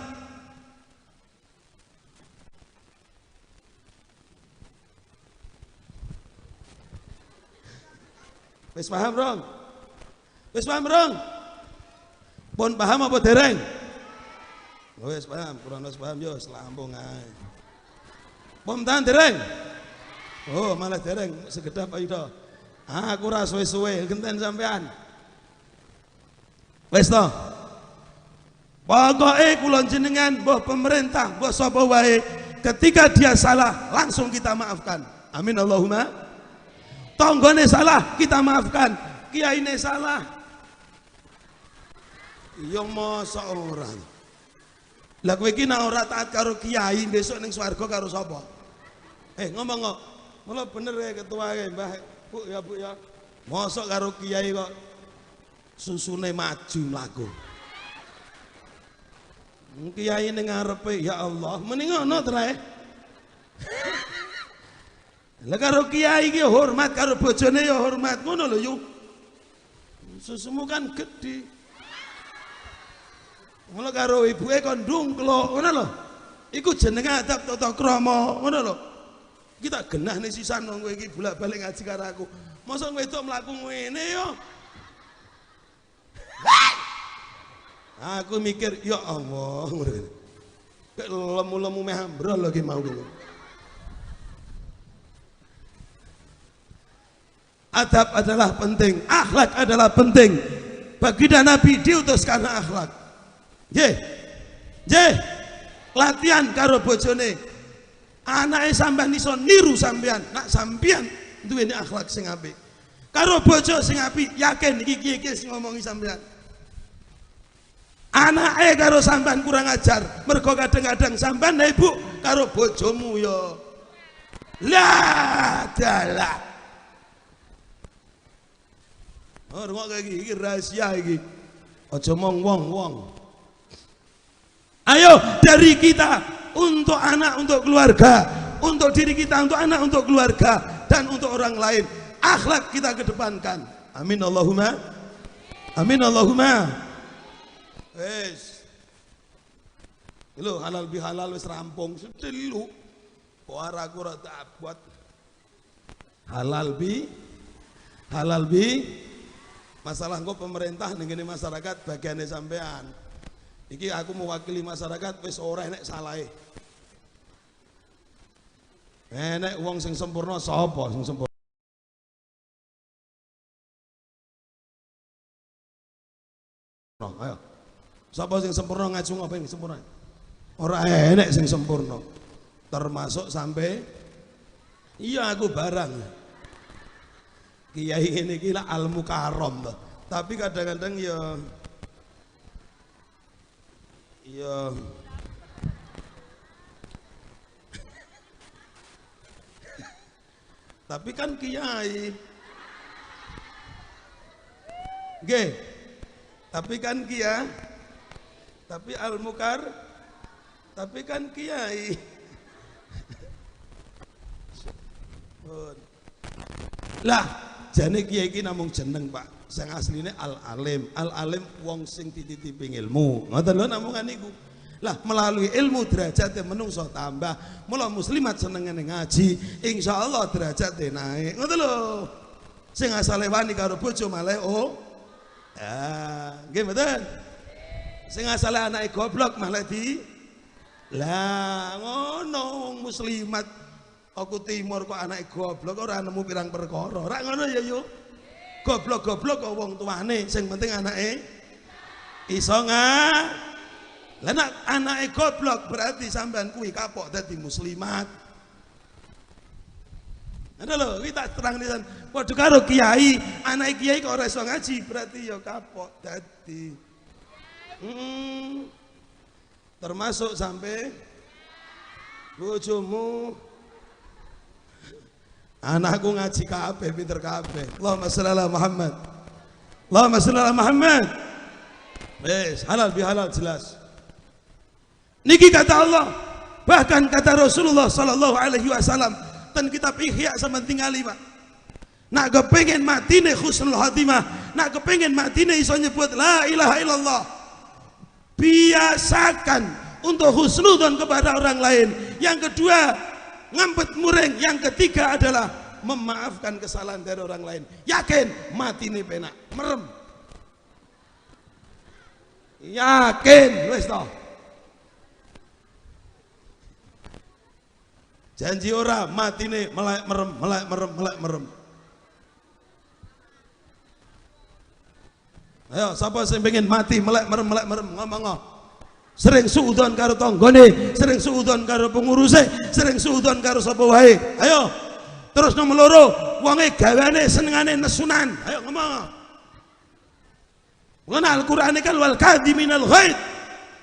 Wis paham rong? Wis paham rong? Pun paham apa dereng? Wis paham, kurang wis paham yo selampung ae. Pun tahan dereng? Oh, malah dereng segedap ayo to. Aku ora suwe-suwe genten sampean. Wis to. Pokoke kula jenengan mbah pemerintah, mbah sapa wae, ketika dia salah langsung kita maafkan. Amin Allahumma. Tanggane salah kita maafkan, kiyaine salah. Ya masa ora. Lah kowe iki nek ora taat karo kiai besok ning swarga karo sapa? Ngomong kok. Mula bener ya ketua Mbah, Bu ya Bu ya. Mosok karo kiai kok susune maju mlaku. Kiai ning ngarepe ya Allah, mending ngono trae. Lah karo kiai iki hormat, karo bojone ya hormat, ngono lho yu. Susumu kan gedhe. Mula karo ibuke kon ndungkluk, ngono lho. Iku jenenge adab tata krama, ngono lho. Kita genah nih sisan kowe iki bolak-balik ngaji karo aku. Mosok wedok mlaku ngene yo. Aku mikir ya Allah, ngono. Kayak lemu-lemu meh ambrol lho ki mau ki. Adab adalah penting, akhlak adalah penting. Baginda Nabi diutus karena akhlak. Nggih. Nggih. Latihan karo bojone. Anake sampean iso niru sampean, nak sampean duweni akhlak sing apik. Karo bojo sing apik, yakin iki kiye-kiye sing ngomongi sampean. Anake karo sampean kurang ajar, mergo kadang-kadang sampean ibu karo bojomu ya. Lah dalah. Oh, rungok iki, iki rahasia iki. Aja mong wong-wong. Ayo dari kita untuk anak, untuk keluarga, untuk diri kita, untuk anak, untuk keluarga, dan untuk orang lain. Akhlak kita kedepankan. Amin Allahumma. Amin Allahumma. Wes. Lho halal bihalal wis rampung sedelu. Kok ora aku ora tak buat halal bi halal bi. Masalah engko pemerintah ning ngene masyarakat bagiane sampean. Iki aku mewakili masyarakat wis ora enek salahe. Enek wong sing sempurna sapa sing sempurna? Ayo. Sapa sing sempurna ngaju apa sing sempurna? Ora enek sing sempurna. Termasuk sampai iya aku barang. Kiai ngene iki lah al mukarram to. Tapi kadang-kadang ya ya tapi kan kiai. Nggih. Tapi kan kiai. Tapi al mukar. Tapi kan kiai. Lah jane kiai iki namung jeneng, Pak. Sing asline al alim. Al alim wong sing dititipi ilmu. Ngoten lho namungan niku. Lah melalui ilmu derajate menungso tambah. Mula muslimat senengane ngaji, insyaallah derajate naik. Ngoten lho. Sing asale wani karo bojo malah oh. Ya, nggih mboten? Sing asale anake goblok malah di lah ngono wong muslimat aku timur kok anake goblok ora nemu pirang perkara. Ora ngono ya yo. Goblok-goblok kok wong tuane, sing penting anake iso nga. Lah nek anake goblok berarti sampean kuwi kapok dadi muslimat. Ada lho, iki tak terang nisan. Padha karo kiai, anake kiai kok ora iso ngaji berarti ya kapok dadi. Termasuk sampai bojomu. Anakku ngaji kabeh, pinter kabeh. Allahumma sholli ala Muhammad. Allahumma sholli ala Muhammad. Wes, halal bihalal jelas. Niki kata Allah, bahkan kata Rasulullah sallallahu alaihi wasallam ten kitab Ihya sama tingali, Pak. Nak kepengin matine husnul khatimah, nak kepengin matine iso nyebut la ilaha illallah. Biasakan untuk husnudzon kepada orang lain. Yang kedua, ngampet muring. Yang ketiga adalah memaafkan kesalahan dari orang lain. Yakin mati ini penak, merem. Yakin wis toh. Janji ora mati ini melek merem, melek merem, melek merem. Ayo, siapa sing pengen mati melek merem, melek merem, ngomong. Sering suudzon karo tanggane, sering suudzon karo penguruse, sering suudzon karo sapa wae. Ayo. Terus nomor loro, wonge gaweane senengane nesunan. Ayo ngomong. Ngono Al-Qur'ane kan wal kadhiminal ghaid.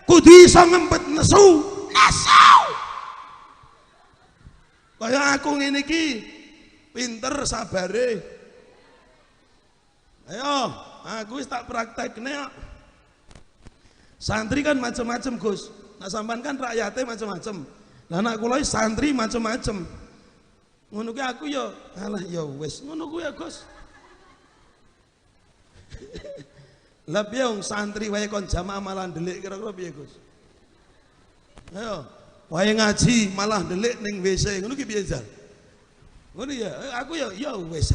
Kudu iso ngempet nesu. Nesu. Kaya aku ngene iki pinter sabare. Ayo, aku wis tak praktekne kok. Santri kan macam-macam, Gus. Nah sampean kan rakyatnya macam-macam. Lah nek kula santri macam-macam. Ngono kuwi aku ya alah ya wis ngono kuwi ya, Gus. Lah piye wong santri wae kon jamaah malah ndelik kira-kira piye, Gus? Ayo, wae ngaji malah ndelik ning WC ngono ki piye jal? Ngono ya, aku ya ya wis.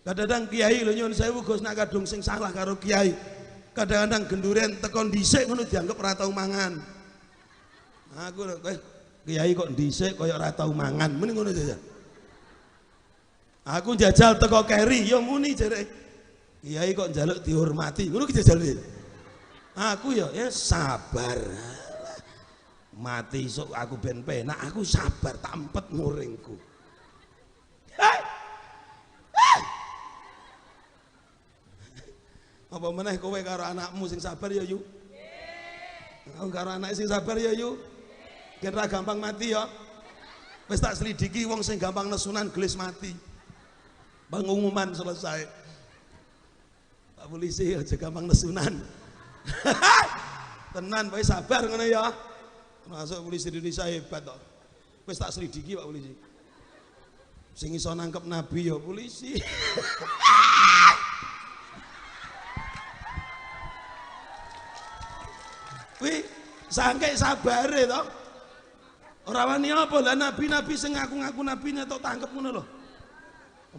Kadang-kadang kiai lho nyuwun sewu Gus nak kadung sing salah karo kiai. Kadang-kadang genduren tekon dhisik ngono dianggap ora tau mangan. Aku lho kiai kok dhisik kaya ora tau mangan, muni ngono jajal. Aku jajal teko keri ya muni jere. Kiai kok njaluk dihormati, ngono ki jajal. Aku ya ya sabar. Mati sok aku ben penak, aku sabar tak empet muringku. Hei. Apa meneh kowe karo anakmu sing sabar ya yu? Aku karo anak sing sabar ya yu? Ben ra gampang mati ya. Wis tak selidiki wong sing gampang nesunan gelis mati. Pengumuman selesai. Pak polisi aja gampang nesunan. Tenan pokoke sabar ngono ya. Masuk polisi Indonesia hebat kok. Wis tak selidiki Pak polisi. Sing iso nangkep nabi ya polisi. Wih, sangke sabare toh. Ora wani apa lah nabi-nabi sing ngaku-ngaku nabine tok tangkep ngono lho.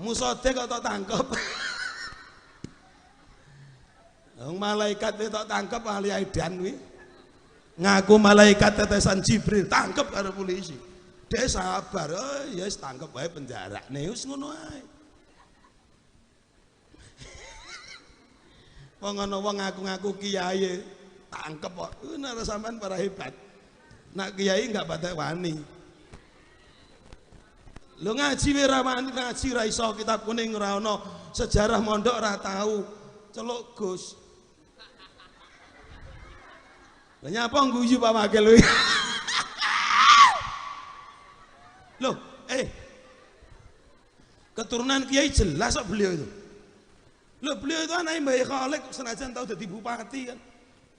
Musodek kok tok tangkep. Wong malaikat tok tangkep ahli aidan kuwi. Ngaku malaikat tetesan Jibril tangkep karo polisi. Dhek sabar, oh ya wis tangkep wae penjarane wis ngono ae. Wong ana wong ngaku-ngaku kiai tangkep kok. Nek sampean para hebat. Nak kiai enggak patek wani. Lho ngaji ora wani, ngaji ora iso, kitab kuning ora ana, sejarah mondok ora tau. Celuk Gus. Lah nyapa ngguyu Pak Wakil kuwi? Loh, keturunan kiai jelas kok beliau itu. Loh, beliau itu anake Mbah Khalik senajan tau dadi bupati kan.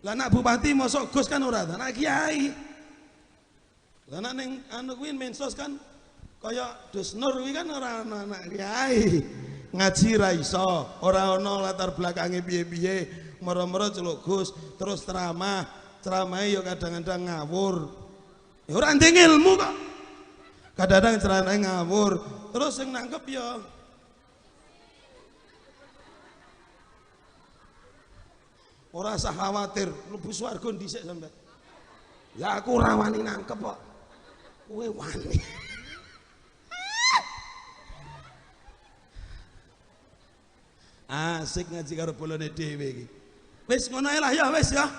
Lah anak bupati mosok Gus kan ora, anak kiai. Lah anak ning anu kuwi mensos kan kaya Dusnur kuwi kan ora ana anak kiai. Ngaji ra iso, ora ana latar belakange piye-piye, moro-moro celuk Gus, terus ceramah, ceramahe ya kadang-kadang ngawur. Ya ora ndek ilmu kok. Kadang-kadang ceramahe ngawur, terus sing nangkep ya ora usah khawatir, mlebu swarga dhisik sampean. Ya aku ora wani nangkep kok. Kowe wani. Asik ngaji karo bolone dhewe iki. Wis ngono ae lah ya wis ya.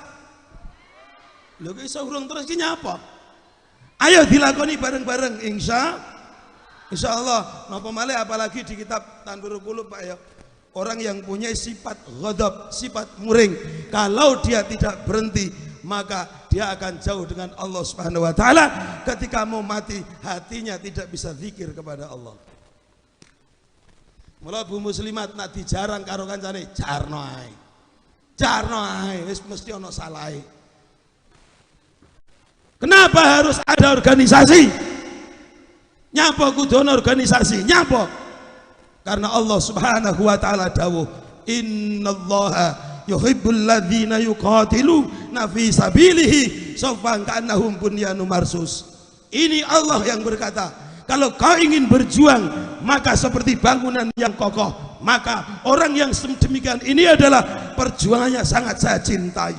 Lho kok iso urung terus iki nyapa? Ayo dilakoni bareng-bareng insyaallah. Napa malih apalagi di kitab Tanwirul Qulub Pak ya. Orang yang punya sifat ghadab, sifat muring, kalau dia tidak berhenti, maka dia akan jauh dengan Allah Subhanahu wa taala. Ketika mau mati, hatinya tidak bisa zikir kepada Allah. Mula Bu Muslimat nak dijarang karo kancane, jarno ae. Jarno ae, wis mesti ana salahe. Kenapa harus ada organisasi? Nyapa kudu ana organisasi? Nyapa? Karena Allah Subhanahu wa taala dawuh, innallaha yuhibbul ladzina yuqatiluna fi sabilihi saffan ka'annahum bunyanun marsus. Ini Allah yang berkata, kalau kau ingin berjuang maka seperti bangunan yang kokoh, maka orang yang sedemikian ini adalah perjuangannya sangat saya cintai.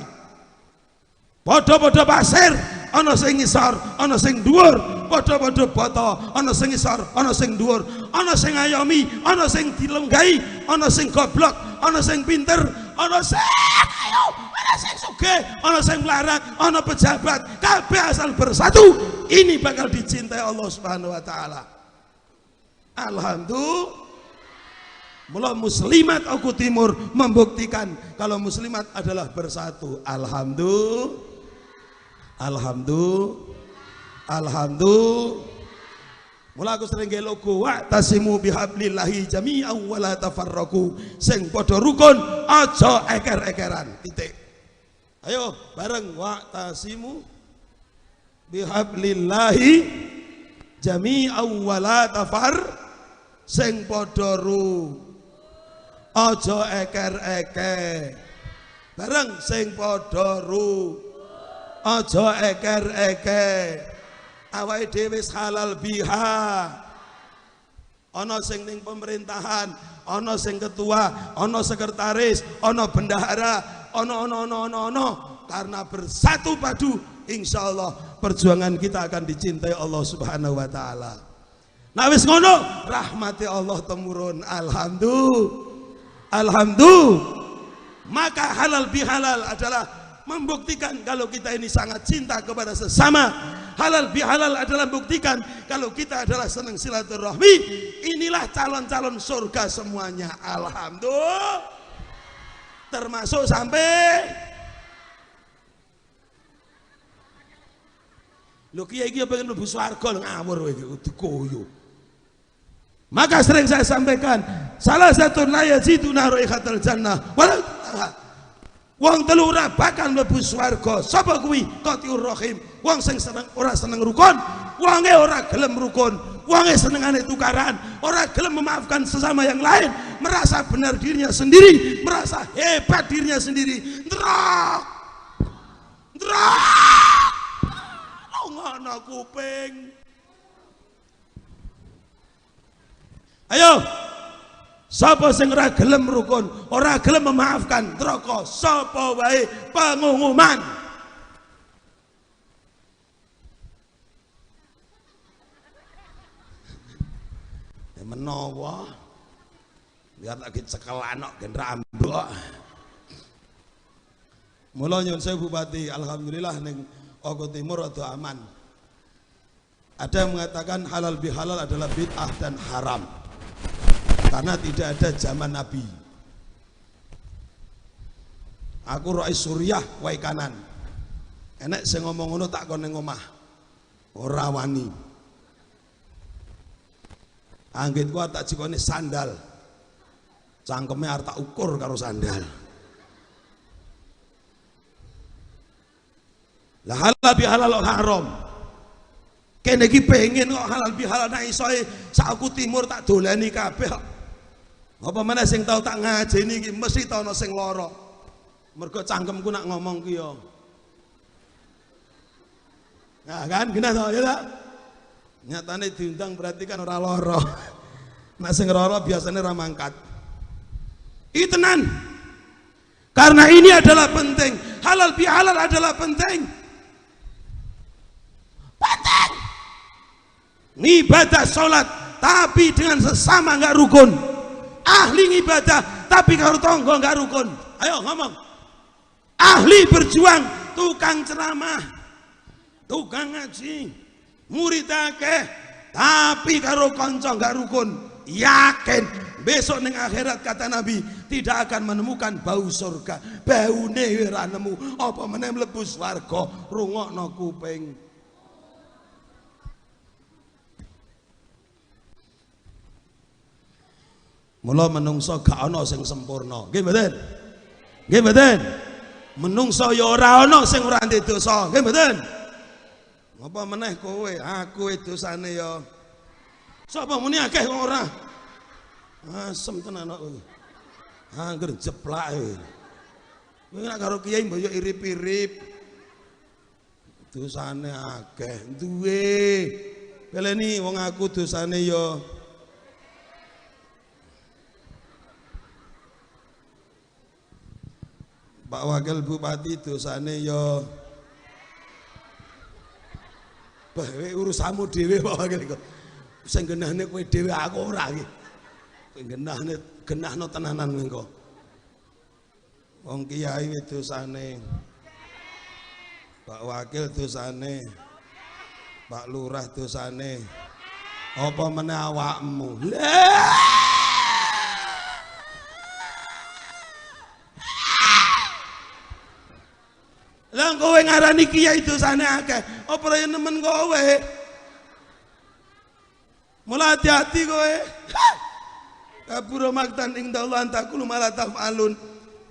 Podo-podo pasir, ana sing ngisor, ana sing dhuwur, padha-padha bata, ana sing ngisor, ana sing dhuwur, ana sing ngayomi, ana sing dilenggahi, ana sing goblok, ana sing pinter, ana sing ayo, ana sing sugih, ana sing melarat, ana pejabat, kabeh asal bersatu, ini bakal dicintai Allah Subhanahu wa taala. Alhamdulillah. Mula muslimat Oku Timur membuktikan kalau muslimat adalah bersatu. Alhamdulillah. Alhamdulillah. Alhamdulillah. Mula aku sering nge logo wa'tasimu bihablillahi jami'an wa la tafarraqu. Sing padha rukun aja eker-ekeran. Titik. Ayo bareng wa'tasimu bihablillahi jami'an wa la tafar sing padha ru aja eker-eker. Bareng sing padha ru aja eker-eker. Awake dhewe wis halal biha. Ana sing ning pemerintahan, ana sing ketua, ana sekretaris, ana bendahara, ana ana ana ana ana. Karena bersatu padu, insyaallah perjuangan kita akan dicintai Allah Subhanahu wa taala. Nah wis ngono, rahmati Allah temurun. Alhamdulillah. Alhamdulillah. Maka halal bihalal adalah membuktikan kalau kita ini sangat cinta kepada sesama. Halal bihalal adalah membuktikan kalau kita adalah senang silaturahmi. Inilah calon-calon surga semuanya. Alhamdulillah. Termasuk sampai lho kiai iki pengen mlebu swarga ngawur kowe iki dikoyo. Maka sering saya sampaikan, salah satu la yaziduna raihatal jannah wala wong telu ora bakal mlebu swarga. Sapa kuwi? Qati'ur rahim. Wong sing seneng ora seneng rukun, wonge ora gelem rukun, wonge senengane tukaran, ora gelem memaafkan sesama yang lain, merasa benar dirinya sendiri, merasa hebat dirinya sendiri. Ndrok. Ndrok. Ngono kuping. Ayo. Sapa sing ora gelem rukun, ora gelem memaafkan, neraka sapa wae pengumuman. Menawa biar lagi cekelan kok gen ambruk. Mula nyuwun sewu Bupati, alhamdulillah ning Ogo Timur rada aman. Ada yang mengatakan halal bihalal adalah bid'ah dan haram. Karena tidak ada zaman Nabi. Aku Rais Suriah wae kanan. Enek sing ngomong ngono tak kon ning omah. Ora wani. Anggitku tak jikone sandal. Cangkeme arep tak ukur karo sandal. Lah halal bihalal kok haram. Kene iki pengen kok halal bihalal nek isoe sak aku timur tak dolani kabeh kok. Apa meneh sing tau tak ngajeni iki mesti ta ana sing lara. Mergo cangkemku nak ngomong ki ya. Nah kan genah to ya ta? Nyatane diundang berarti kan ora lara. Nek sing lara biasanya ora mangkat. Iki tenan. Karena ini adalah penting. Halal bihalal adalah penting. Penting. Ngibadah sholat tapi dengan sesama nggak rukun. Ahli ngibadah tapi karo tonggo nggak rukun. Ayo ngomong. Ahli berjuang, tukang ceramah, tukang ngaji, murid akeh, tapi karo kanca nggak rukun. Yakin besok ning akhirat kata Nabi tidak akan menemukan bau surga. Baune ora nemu, apa meneh mlebu swarga. Rungokno kuping. Mula menungso gak ana sing sempurna. Nggih mboten? Nggih mboten? Menungso ya ora ana sing ora ndek dosa. Nggih mboten? Apa meneh kowe, aku dosane ya. Sapa muni akeh kok ora? Asem tenan kok kowe. Angger jeplak kowe. Kowe nek karo kiai mbok yo irip-irip. Dosane akeh. Duwe. Beleni wong aku dosane ya. Pak Wakil Bupati dosane ya. Bah, urusanmu dhewe Pak Wakil iku. Sing genahne kowe dhewe aku ora iki. Sing genahne genahno tenanan kowe engko. Wong kiai dosane. Pak Wakil dosane. Pak Lurah dosane. Apa meneh awakmu? Lah Lah kowe ngarani kiai dosane akeh, apa ya nemen kowe? Mula hati-hati kowe. Kabura maktan ing dallah antakulu malah taf'alun.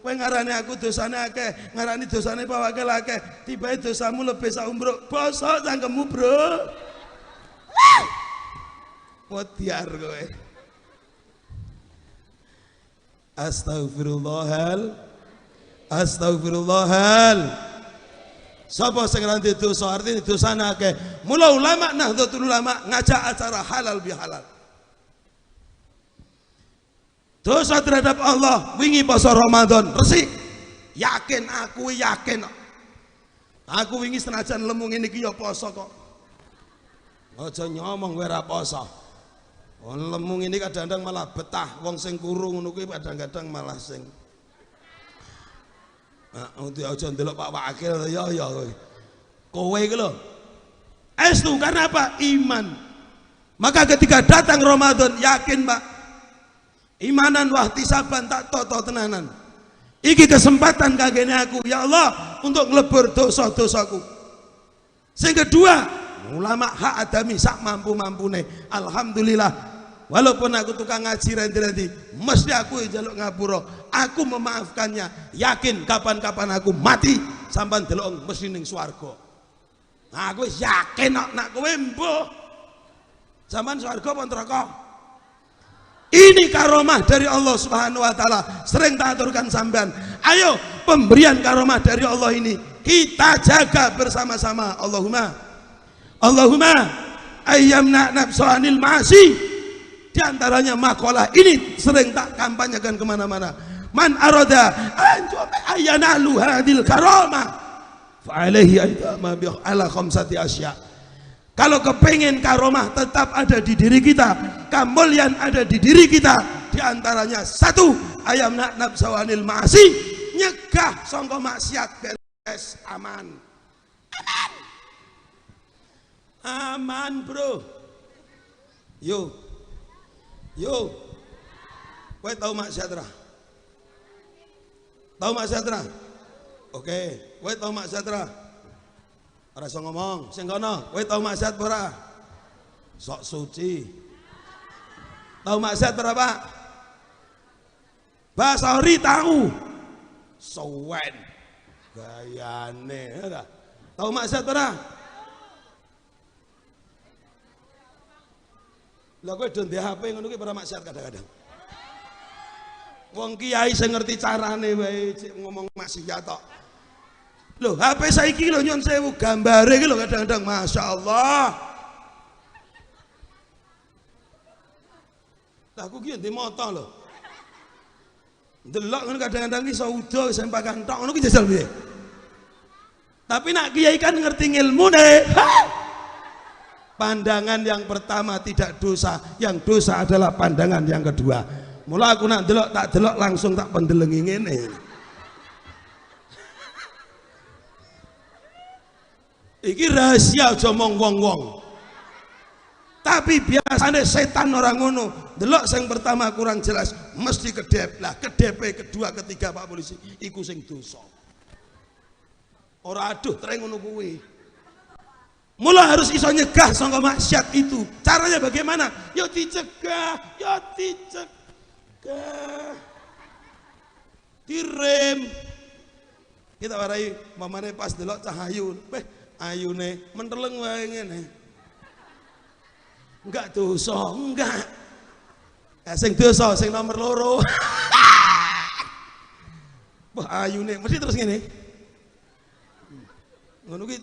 Kowe ngarani aku dosane akeh, ngarani dosane Pak Wakil akeh, tibae dosamu lebih sak umbruk. Bosok cangkemmu, Bro. Wediar kowe. Astagfirullahal Astagfirullahal. Sapa sing ra ndek dosa artine dosane akeh. Mula ulama Nahdlatul Ulama ngajak acara halal bihalal. Dosa terhadap Allah wingi poso Ramadan resik. Yakin aku yakin. Aku wingi senajan lemu ngene iki ya poso kok. Aja nyomong kowe ora poso. Wong lemu ngene kadang-kadang malah betah, wong sing kuru ngono kuwi kadang-kadang malah sing aja ndelok Pak Wakil ya ya kowe. Kowe iki lho. Estu karena apa? Iman. Maka ketika datang Ramadan yakin, Pak. Imanan wahtisaban tak toto tenanan. Iki kesempatan kagene aku ya Allah untuk nglebur dosa-dosaku. Sing kedua, ulama hak adami sak mampu-mampune. Alhamdulillah, walaupun aku tukang ngaji renti-renti, mesti aku njaluk ngapura. Aku memaafkannya, yakin kapan-kapan aku mati sampean delok mesti ning swarga. Nah, aku wis yakin kok nak kowe mbuh. Sampean swarga apa neraka? Ini karomah dari Allah Subhanahu wa taala. Sering tak aturkan sampean. Ayo pemberian karomah dari Allah ini kita jaga bersama-sama. Allahumma Allahumma ayyamna nafsanil ma'asi. Di antaranya makalah ini sering tak kampanyekan kemana-mana. Man arada an ayyanalu hadil karomah fa alaihi aitama bi ala khamsati asya. Kalau kepengen karomah tetap ada di diri kita, kemuliaan ada di diri kita, di antaranya satu, ayam nak nafsawanil ma'asi, nyegah sangka maksiat beres aman. Aman. Aman, Bro. Yo. Yo. Kowe tau maksiat ra? Tau maksiat ra? Oke, kowe tau maksiat ra? Ora iso ngomong, sing kono, kowe tau maksiat ora? Sok suci. Tau maksiat ora, Pak? Basori tahu. Sowen. Gayane, ora. Tau maksiat ora? Lah kowe do ndek HP ngono kuwi ora maksiat kadang-kadang. Wong kiai sing ngerti carane wae ngomong maksiat tok. Loh, HP saiki lho nyun sewu gambare iki lho kadang-kadang Masya Allah. Lah aku ki ndek moto lho. Ndelok ngono kadang-kadang ki iso udo sempakan tok ngono ki jajal piye. Tapi nak kiai kan ngerti ngilmune. Pandangan yang pertama tidak dosa, yang dosa adalah pandangan yang kedua. Mula aku nak delok tak delok langsung tak pendelengi ngene. Iki rahasia aja mong wong-wong. Tapi biasanya setan orang ngono, delok sing pertama kurang jelas, mesti kedep. Lah kedepe kedua ketiga Pak polisi, iku sing dosa. Ora aduh treng ngono kuwi. Mula harus iso nyegah sangka maksiat itu. Caranya bagaimana? Ya dicegah, ya dicegah. Direm. Kita warai mamane pas delok cahayu, beh ayune menteleng wae ngene. Enggak dosa, enggak. Ya sing dosa sing nomor loro. Wah ayune mesti terus ngene. Ngono kuwi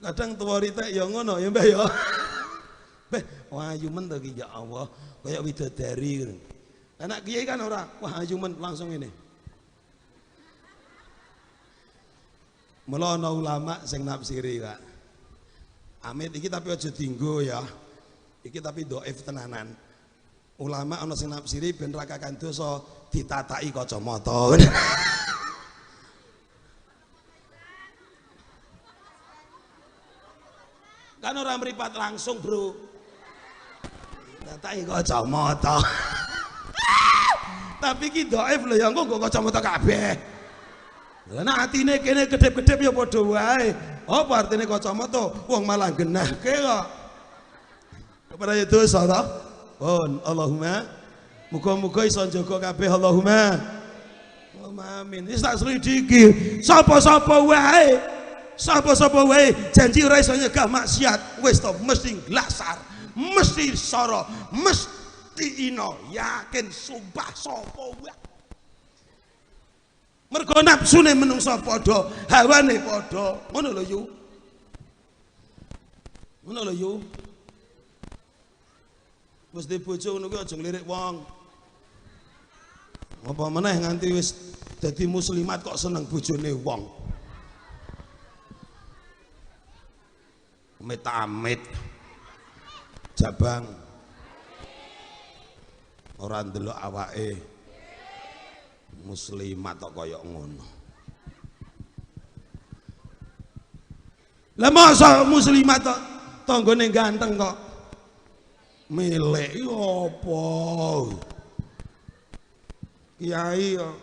kadang tuwa ritek ya ngono ya Mbah ya. Mbah, wah ayu men to ki ya Allah, kaya widodari ngono. Anak kiai kan ora, wah ayu men langsung ngene. Mula ana ulama sing nafsiri, Pak. Amit iki tapi aja dinggo ya. Iki tapi dhaif tenanan. Ulama ana sing nafsiri ben ra kakan dosa ditataki kacamata. Kan ora mripat langsung, Bro. Tataki kacamata. Tapi iki dhaif lho ya, engko nggo kacamata kabeh. Lah nek atine kene kedhep-kedhep ya padha wae. Apa artine kacamata? Wong malah genahke kok. Kepada dosa ta? Pun Allahumma muga-muga iso njaga kabeh Allahumma. Allahumma amin. Wis tak selidiki. Sapa-sapa wae. Sapa-sapa wae janji ora iso nyegah maksiat, wis to mesti glasar, mesti soro, mesti ino, yakin sumpah sapa wae. Mergo nafsune menungso padha, hawane padha. Ngono lho yu. Ngono lho yu. Wis di bojo ngono kuwi aja nglirik wong. Apa meneh nganti wis dadi muslimat kok seneng bojone wong. Amit-amit. Jabang. Ora ndelok awake. Muslimat kok kaya ngono. Lah masa muslimat kok tanggane ganteng kok milik apa? Kiai kok.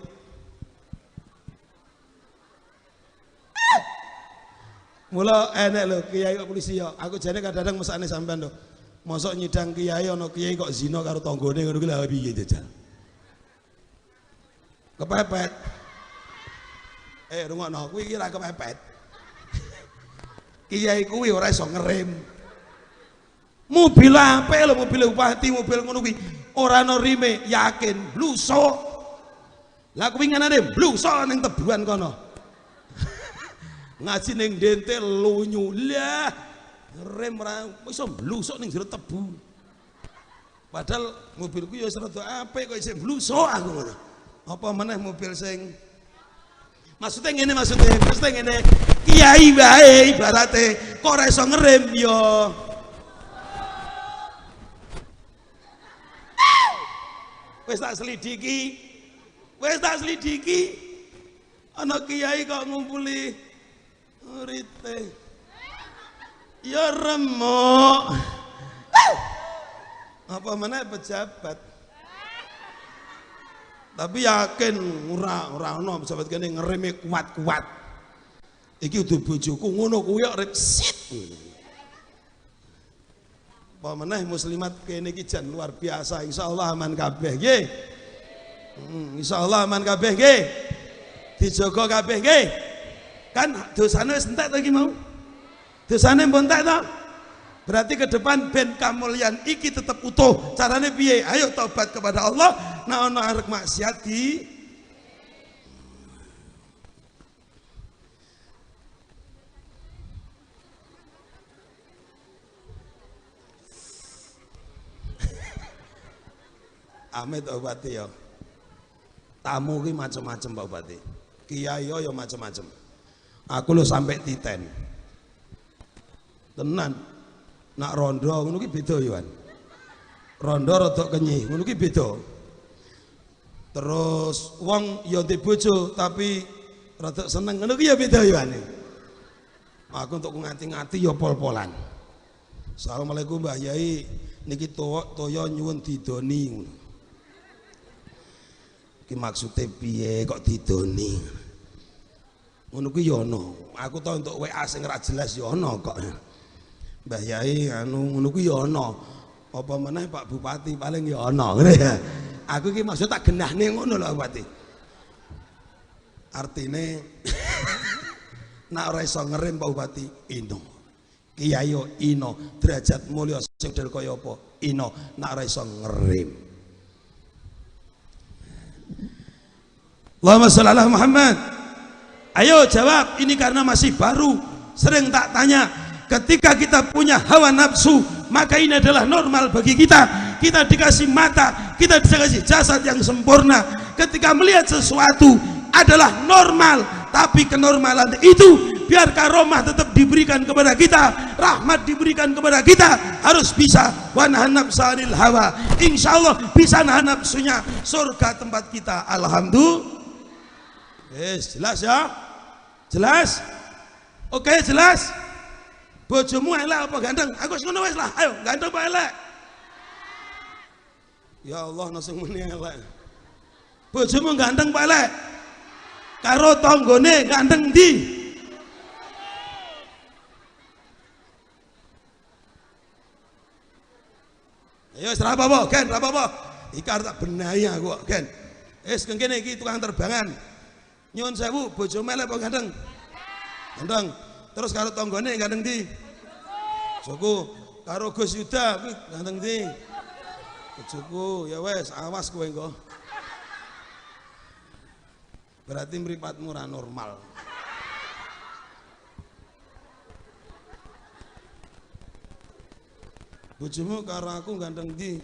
Mula enek lho kiai kok polisi ya. Aku jane kadang-kadang mesakne sampean lho. Mosok nyidang kiai ana kiai kok zina karo tanggane ngono kuwi lha piye jajal. Kepepet. Rungokno kuwi iki ra kepepet. Kiai kuwi ora iso ngerem. Mobil apik lho, mobil bupati, mobil ngono kuwi ora ana rime, yakin blusuk. Lah kuwi ngenane blusuk ning tebuan kono. Ngaji ning dente lunyu. Lah rem ora iso blusuk ning jero tebu. Padahal mobilku ya wis rada apik kok isih blusuk aku ngono. Apa meneh mobil sing maksudnya ngene, maksudnya ngene, kiai wae ibarate kok ora iso ngerem ya. Wis tak selidiki, wis tak selidiki ana kiai kok ngumpuli murite ya remuk. Apa meneh pejabat. Tapi yakin ora ana pejabat kene ngereme kuat-kuat. Iki udah bojoku ngono kuwi kok rep sit. Apa meneh muslimat kene iki jan luar biasa, insyaallah aman kabeh nggih. Insyaallah aman kabeh nggih. Dijaga kabeh nggih. Kan dosane wis entek to iki mau. Dosane pun entek to? Berarti ke depan ben kamulyan iki tetep utuh. Carane piye? Ayo tobat kepada Allah. Nah ono arek maksiat di Amit Pak Bupati ya. Tamu ki macem-macem Pak Bupati. Kiai yo macem-macem. Aku lho sampai titen. Tenan. Nak rondo ngono ki beda yo kan. Rondo rada kenyih, ngono ki beda. Terus wong ya ndek bojo tapi rada seneng ngono ki ya beda yo kan. Aku untuk ngati-ngati ya pol-polan. Assalamualaikum Mbah Yai, niki toya nyuwun didoni ngono. Iki maksude piye kok didoni? Ngono kuwi ya ana. Aku tau untuk WA sing ora jelas ya ana kok. Mbah Yai anu ngono kuwi ya ana. Apa meneh Pak Bupati paling ya ana ngene ya. Aku iki maksud tak genahne ngono lho Bupati. Artine nak ora iso ngerem Pak Bupati ino. Kiai yo ino, derajat mulya sing del kaya apa ino, nak ora iso ngerem. Allahumma sholli ala Muhammad. Ayo jawab, ini karena masih baru, sering tak tanya. Ketika kita punya hawa nafsu, maka ini adalah normal bagi kita. Kita dikasih mata, kita dikasih jasad yang sempurna. Ketika melihat sesuatu adalah normal, tapi kenormalan itu biar karomah tetap diberikan kepada kita, rahmat diberikan kepada kita, harus bisa wanahan nafsanil hawa. Insya Allah bisa nahan nafsunya, surga tempat kita. Alhamdulillah. Yes, jelas ya? Jelas? Oke, jelas? Bojomu elek apa ganteng? Aku wis ngono wis lah. Ayo, ganteng apa elek? Ya Allah, langsung muni elek. Bojomu ganteng apa elek? Karo tanggane ganteng ndi? Ayo wis ora apa-apa, Gen, ora apa-apa. Iki arep tak benahi aku kok, Gen. Wis kene iki tukang terbangan. Nyuwun sewu, bojomu elek apa ganteng? Ganteng. Terus karo tanggane ganteng ndi? Bojoku. Karo Gus Yuda kuwi ganteng ndi? Bojoku. Ya wis, awas kowe engko. Berarti mripatmu ora normal. Bojomu karo aku ganteng ndi?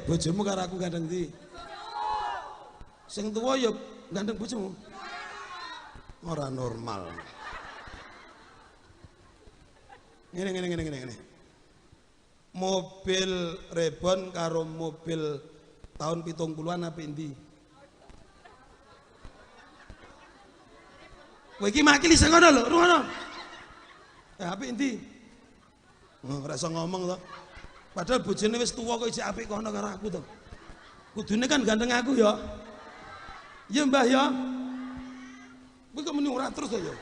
Bojomu karo aku ganteng ndi? Sing tuwa ya ganteng bojomu. Ora normal. Ngene ngene ngene ngene ngene. Mobil Rebon karo mobil tahun 70-an apa endi? Kowe iki makili sing ngono lho, rungono. Apik endi? Oh, ora iso ngomong to. Padahal bojone wis tuwa kok isih apik kono karo aku to. Kudune kan ganteng aku ya. Iya Mbah ya. Kowe kok muni ora terus to ya.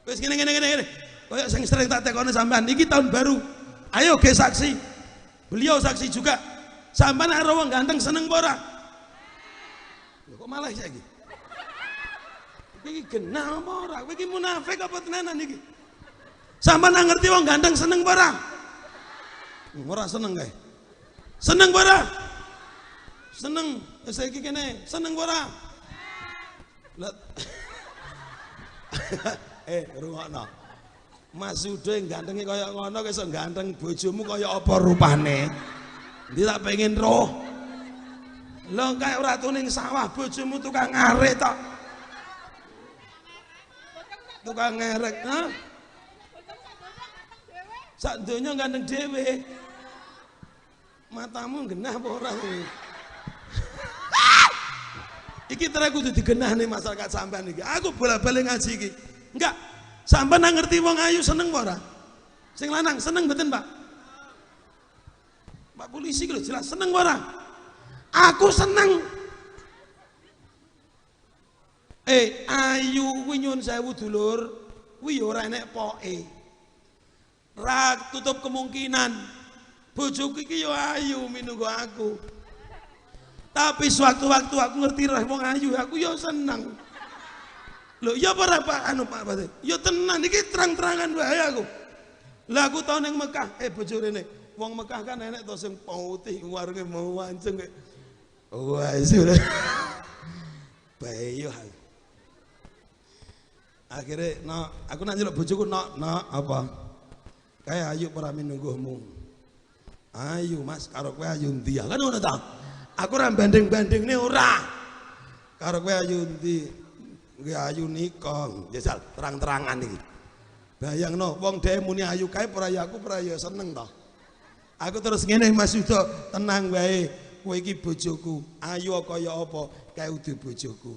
Wis ngene ngene ngene ngene. Kaya sing sering tak tekoni sampean iki tahun baru. Ayo ge saksi. Beliau saksi juga. Sampean karo wong ganteng seneng apa ora? Lho kok malah saiki? Kowe iki genah apa ora? Kowe iki munafik apa tenanan iki? Sampean ngerti wong ganteng seneng apa ora? Ora seneng kae. Seneng apa ora? Seneng. Wis saiki kene, seneng apa ora? Rungokno. Mas Yudo yang gantengnya kaya ngono, iso ganteng bojomu kaya apa rupane? Ndi tak pengen roh. Lho kae ora ning sawah bojomu tukang ngarit tok. Tukang ngerek, ha? Sak donya ganteng dhewe. Matamu genah apa ora kuwi? Iki terus kudu digenahne masyarakat sampean iki. Aku bola-bali ngaji iki. Enggak. Sampean ngerti wong ayu seneng apa ora? Sing lanang seneng mboten, Pak? Pak polisi lho jelas seneng apa ora? Aku seneng. Ayu kuwi nyuwun sewu dulur, kuwi ya ora enek poke. Ra tutup kemungkinan bojoku iki ya ayu minangka aku. Tapi sewaktu-waktu aku ngerti roh wong ayu, aku ya seneng. Lho ya apa Pak anu Pak Batin? Ya tenan iki terang-terangan wae aku. Lah aku tau ning Mekah, bojo rene. Wong Mekah kan enek to sing putih warunge mau wanceng kaya. Wah, sudah. Bayo. Akhirnya no, aku nak nyeluk bojoku no, no apa? Kayak ayu ora minungguhmu. Ayu Mas karo kowe ayu ndi? Kan ngono ta. Aku ora banding-bandingne ora. Karo kowe ayu ndi? Kuwi ayu nikah, jajal terang-terangan iki. Bayangno wong dhewe muni ayu kae ora ya aku ora ya seneng to. Aku terus ngene Mas Yudo, tenang wae, kowe iki bojoku, ayu kaya apa kae udu bojoku.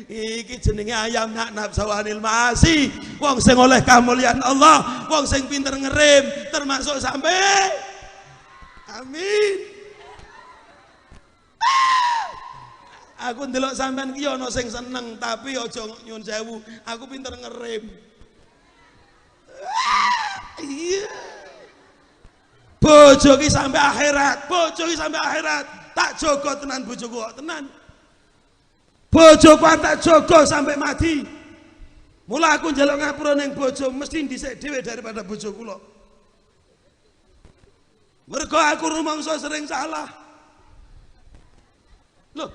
Iki jenenge ayam nak nafsawanil maasi. Wong sing oleh kamulyan Allah, wong sing pinter ngerem termasuk sampai amin. Aku ndelok sampean ki ana sing seneng tapi aja nyun sewu, aku pinter ngerem. Iya. Bojo ki sampai akhirat, bojo ki sampai akhirat. Tak jaga tenan bojoku kok tenan. Bojoku tak jaga sampai mati. Mula aku njaluk ngapura ning bojo mesti dhisik dhewe daripada bojo kula. Mergo aku rumangsa sering salah. Loh.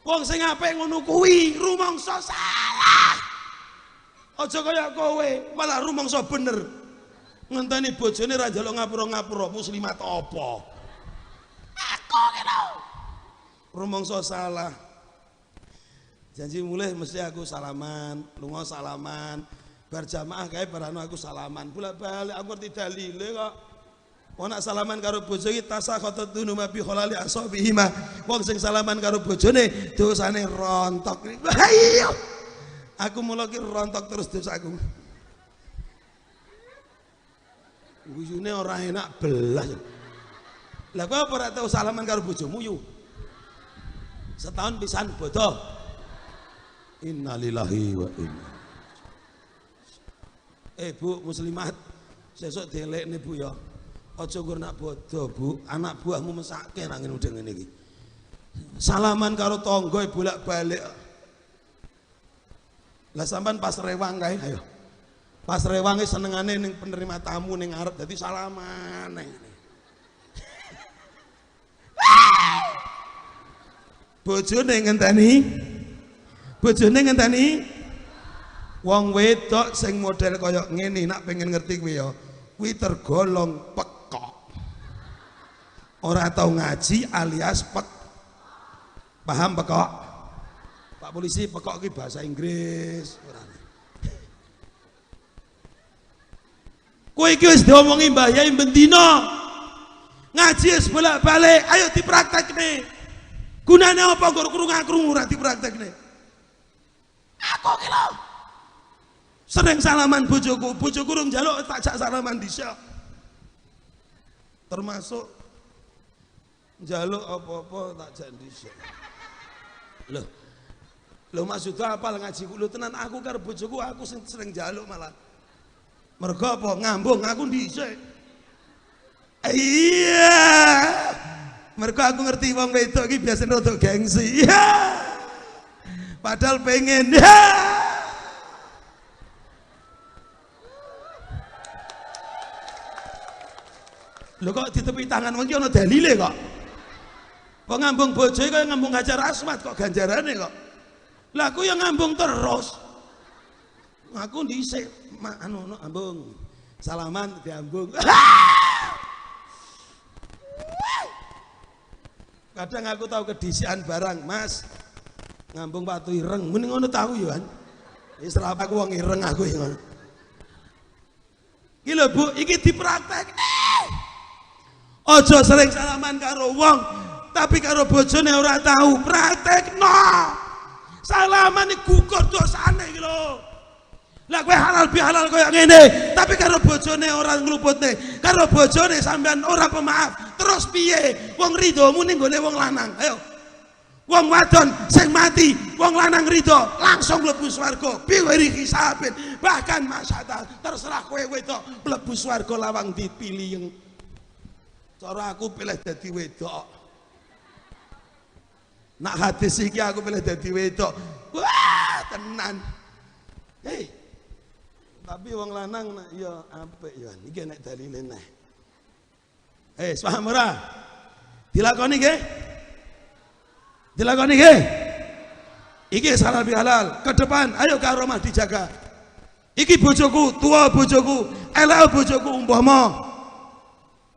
Wong sing apik ngono kuwi rumangsa salah. Aja kaya kowe, malah rumangsa bener. Ngenteni bojone ra njaluk ngapura-ngapura, muslimat apa? Aku ki lho. Rumangsa salah. Janji mulih mesti aku salaman, lunga salaman, bar jamaah kae barano aku salaman, bolak-balik aku ngerti dalile kok. Wong nak salaman karo bojo iki tasakhatat dunuma bi khalali asabihima. Wong sing salaman karo bojone dosane rontok. Iya. Aku mula ki rontok terus dosaku. Guyune ora enak belas. Lah kowe apa ora tau salaman karo bojomu yu? Setahun pisan bodoh. Innalillahi wa inna. Bu muslimat, sesuk dielekne Bu ya. Aja nggur nak bodoh, Bu. Anak buahmu mesake nang ngene ngene iki. Salaman karo tangga bolak-balik. Lah sampean pas rewang kae, ayo. Pas rewange senengane ning penerima tamu ning ngarep dadi salaman nang ngene. Bojone ngenteni. Bojone ngenteni. Wong wedok sing model kaya ngene nak pengen ngerti kuwi ya, kuwi tergolong pekok. Ora tau ngaji alias pek. Paham pekok? Pak polisi pekok ki bahasa Inggris ora. Kowe iki wis diomongi Mbah Yai bendina. Ngaji wis bolak-balik, ayo dipraktekne. Gunane apa nggur krungu-krungu ora dipraktekne? Aku ki lho. Sering salaman bojoku, bojoku rung njaluk tak jak salaman dhisik. Termasuk njaluk apa-apa tak jak dhisik. Loh. Lho maksudnya apal ngaji ku lho tenan aku karo bojoku aku sing sering njaluk malah. Mergo apa? Ngambung aku dhisik. Iya. Mergo aku ngerti wong wedok iki biasane rada gengsi. Iya. Padahal pengen. Iya. Lho kok ditepi tangan wong iki ana dalile kok. Kok ngambung bojoe kaya ngambung Hajar Aswad kok ganjarane kok. Lah aku yang ngambung terus. Aku dhisik anu no ambung. Salaman diambung. Kadang aku tahu kedisian barang, Mas. Ngambung watu ireng, mending ngono tahu ya kan. Wis ra aku wong ireng aku ya ngono. Iki lho Bu, iki dipraktek. Ojo sering salaman karo wong, tapi karo bojone ora tahu. Praktekno. Salaman iki gugur dosane iki lho. Lah kowe halal bihalal koyo ngene, tapi karo bojone ora ngluputne, karo bojone sampean ora pemaaf. Terus piye? Wong ridhomu ning gone wong lanang. Ayo. Wong wadon sing mati, wong lanang ridho, langsung mlebu swarga. Biwiri hisabin. Bahkan masyaallah, terserah kowe wedok mlebu swarga lawang dipilih. Cara aku pilih dadi wedok. Nak hadis iki aku pilih dadi wedok. Wah, tenan. Hei. Tapi wong lanang nak ya apik ya. Iki nek dalile neh. Paham ora? Dilakoni nggih? Dilakoni nggih? Iki halal bihalal. Ke depan ayo karomah dijaga. Iki bojoku, tua bojoku, elek bojoku umpama.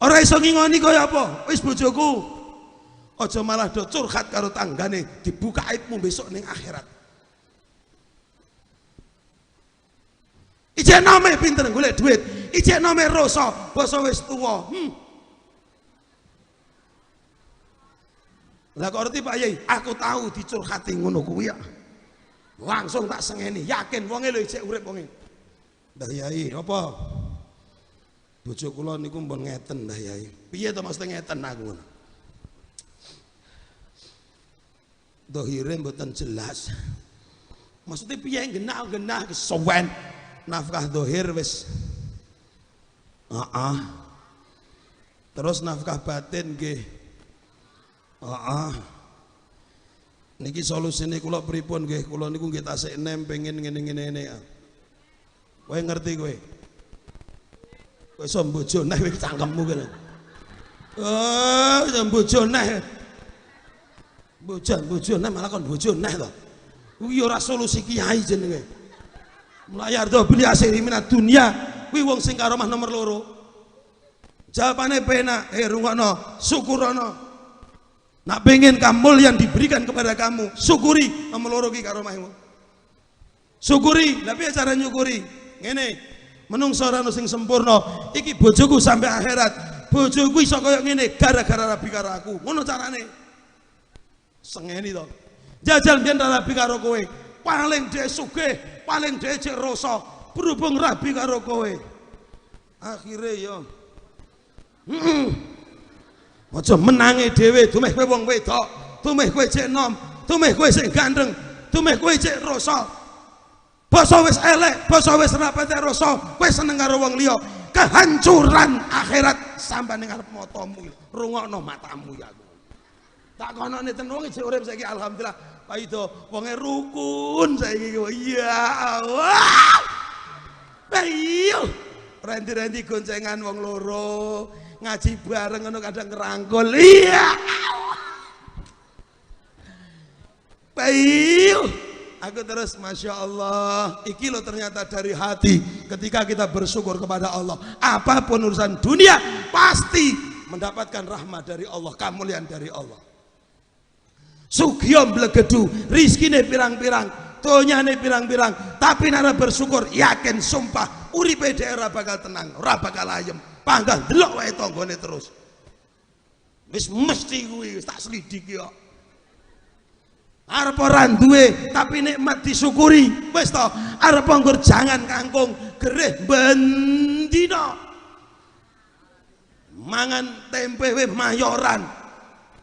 Ora iso ngingoni kaya apa? Wis bojoku. Aja malah do curhat karo tanggane, dibuka aibmu besok ning akhirat. Ijek nome pinter golek duit, ijek nome rasa, basa wis tuwa. Lah kok ngerti Pak Yai, aku tahu dicurhati ngono kuwi ya. Langsung tak sengeni, yakin wonge lho ijek urip wonge. Mbah Yai, apa? Bojo kula niku mpun ngeten Mbah Yai. Piye to mesti ngeten aku ngono. Dohire mboten jelas. Maksudnya piye genah-genah kesuwen nafkah dohir wis. Heeh. Terus nafkah batin nggih. Heeh. Niki solusine kula pripun nggih? Kula niku nggih tasik enem pengen ngene-ngene ngene. Kowe ngerti kowe? Kowe iso bojo neh wis cangkemmu kene. Oh, iso bojo neh. Bojo neh malah kon bojo neh to. Kuwi ora solusi kiai jenenge. Melayar do beli asiri minat dunia. Kuwi wong sing karomah nomor loro. Jawabane penak, rungokno, syukurono. Nak pengen kamulyan diberikan kepada kamu, syukuri nomor loro ki karomahmu. Syukuri, lha piye cara nyukuri? Ngene, menungso ora ono sing sempurna. Iki bojoku sampai akhirat. Bojoku iso koyo ngene gara-gara rabi karo aku. Ngono carane. Sengeni to. Jajal mbiyen rabi karo kowe. Paling dhek sugih, paling dhek cek rasa, berhubung rabi karo kowe. Akhire yo. Aja menange dhewe, dumeh kowe wong wedok, dumeh kowe cek nom, dumeh kowe sing ganteng, dumeh kowe cek rasa. Basa wis elek, basa wis ora patek rasa, kowe seneng karo wong liya. Kehancuran akhirat sampai ning ngarep matamu. Rungokno matamu ya aku. Tak konone ten wong isih urip saiki alhamdulillah. Pak Ido wonge rukun saiki. Ya Allah. Ayo. Renti-renti goncengan wong loro, ngaji bareng ngono kadang ngerangkul. Iya. Ayo. Aku terus Masya Allah, iki lo ternyata dari hati ketika kita bersyukur kepada Allah, apapun urusan dunia pasti mendapatkan rahmat dari Allah, kemuliaan dari Allah. Sugih mblegedu, rizkine pirang-pirang, donyane pirang-pirang, tapi nara bersyukur, yakin sumpah uripe dhek ora bakal tenang, ora bakal ayem, panggah delok wae tanggane terus. Wis mesti kuwi wis tak selidiki kok. Arep ora duwe tapi nikmat disyukuri. Wis to, arep nggur jangan kangkung gereh bendina. Mangan tempe wis mayoran.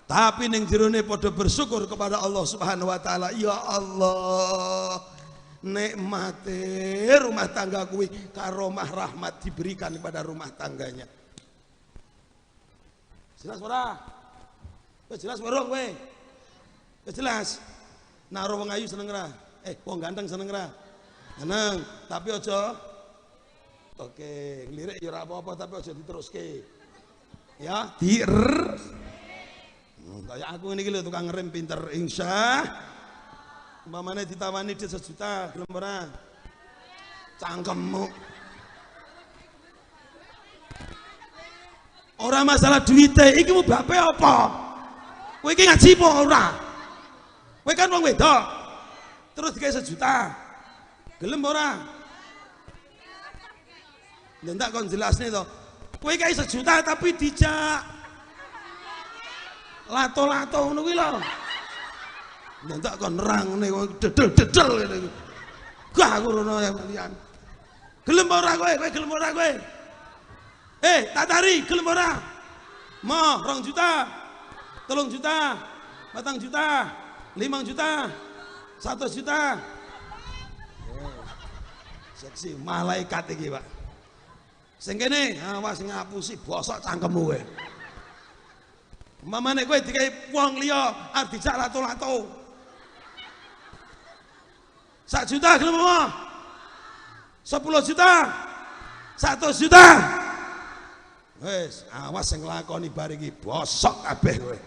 Tapi ning jerone padha bersyukur kepada Allah Subhanahu wa taala. Ya Allah, nikmate rumah tangga kuwi karomah rahmat diberikan kepada rumah tangganya. Jelas ora? Wis jelas ora kowe? Wis jelas. Nah, wong ayu seneng ra? Wong ganteng seneng ra? Seneng, tapi aja. Oke, nglirik ya ora apa-apa tapi aja diteruske. Ya, dir. Kayak aku ini lho tukang ngerem pinter insya. Umpamane ditawani dhuwit 1 juta, gelem ora? Cangkemmu. Ora masalah duwite, iki mubabe apa? Kowe iki ngaji apa ora? Kowe kan wong wedok. Terus dikai 1 juta. Gelem ora? Ndak kon jelasne to. Kowe kai 1 juta tapi dijak lato-lato ngono kuwi lho. Ndak kon nerangne dedel-dedel ngene iki. Gah aku rono liyan. Gelem ora kowe? Kowe gelem ora kowe? Tatari gelem ora? Mo, 2 juta. 3 juta, 4 juta, 5 juta, 1 juta. Seksi malaikat iki, Pak. Sing kene awas ngapusi bosok cangkemmu kowe. Mamane kowe dikai wong liya arep dijak lato-lato. 1 juta gelem apa? 10 juta. 1 juta. Wis, awas sing nglakoni bar iki bosok kabeh kowe.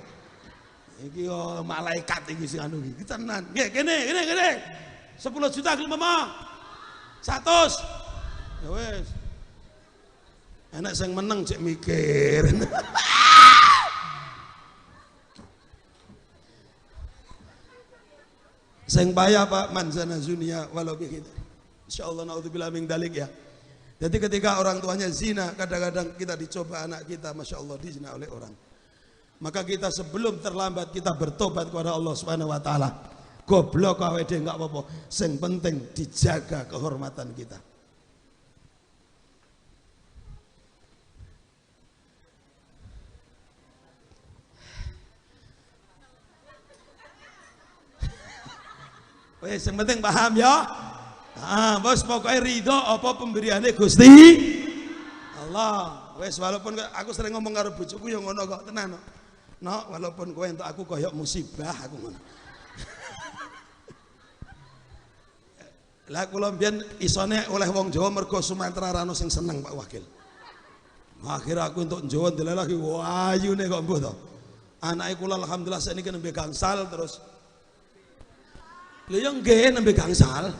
Iki yo malaikat iki sing anu iki tenan. Nggih, kene, kene, kene. 10 juta gelem apa? 100. Ya wis. Enak sing meneng cek mikir. Sing payah Pak manzana zunia walau bihi. Insyaallah naudzubillah min dalik ya. Jadi ketika orang tuanya zina, kadang-kadang kita dicoba anak kita, Masya Allah, dizina oleh orang. Maka kita sebelum terlambat kita bertobat kepada Allah Subhanahu wa taala. Goblok awake dhewe enggak apa-apa, sing penting dijaga kehormatan kita. Wes sing penting paham ya. Ah, bos pokoknya ridho apa pemberiannya Gusti Allah. Wes walaupun aku sering ngomong karo bojoku ya ngono kok tenan. No, walaupun kowe entuk aku koyok musibah aku ngono. Lah kula mbiyen isone oleh wong Jawa mergo Sumatera ra ono sing seneng Pak Wakil. Akhir aku entuk Jawa ndelok lagi ayune kok mbuh to. Anake kula alhamdulillah sakniki nembe gangsal terus. Lha yo nggih nembe gangsal.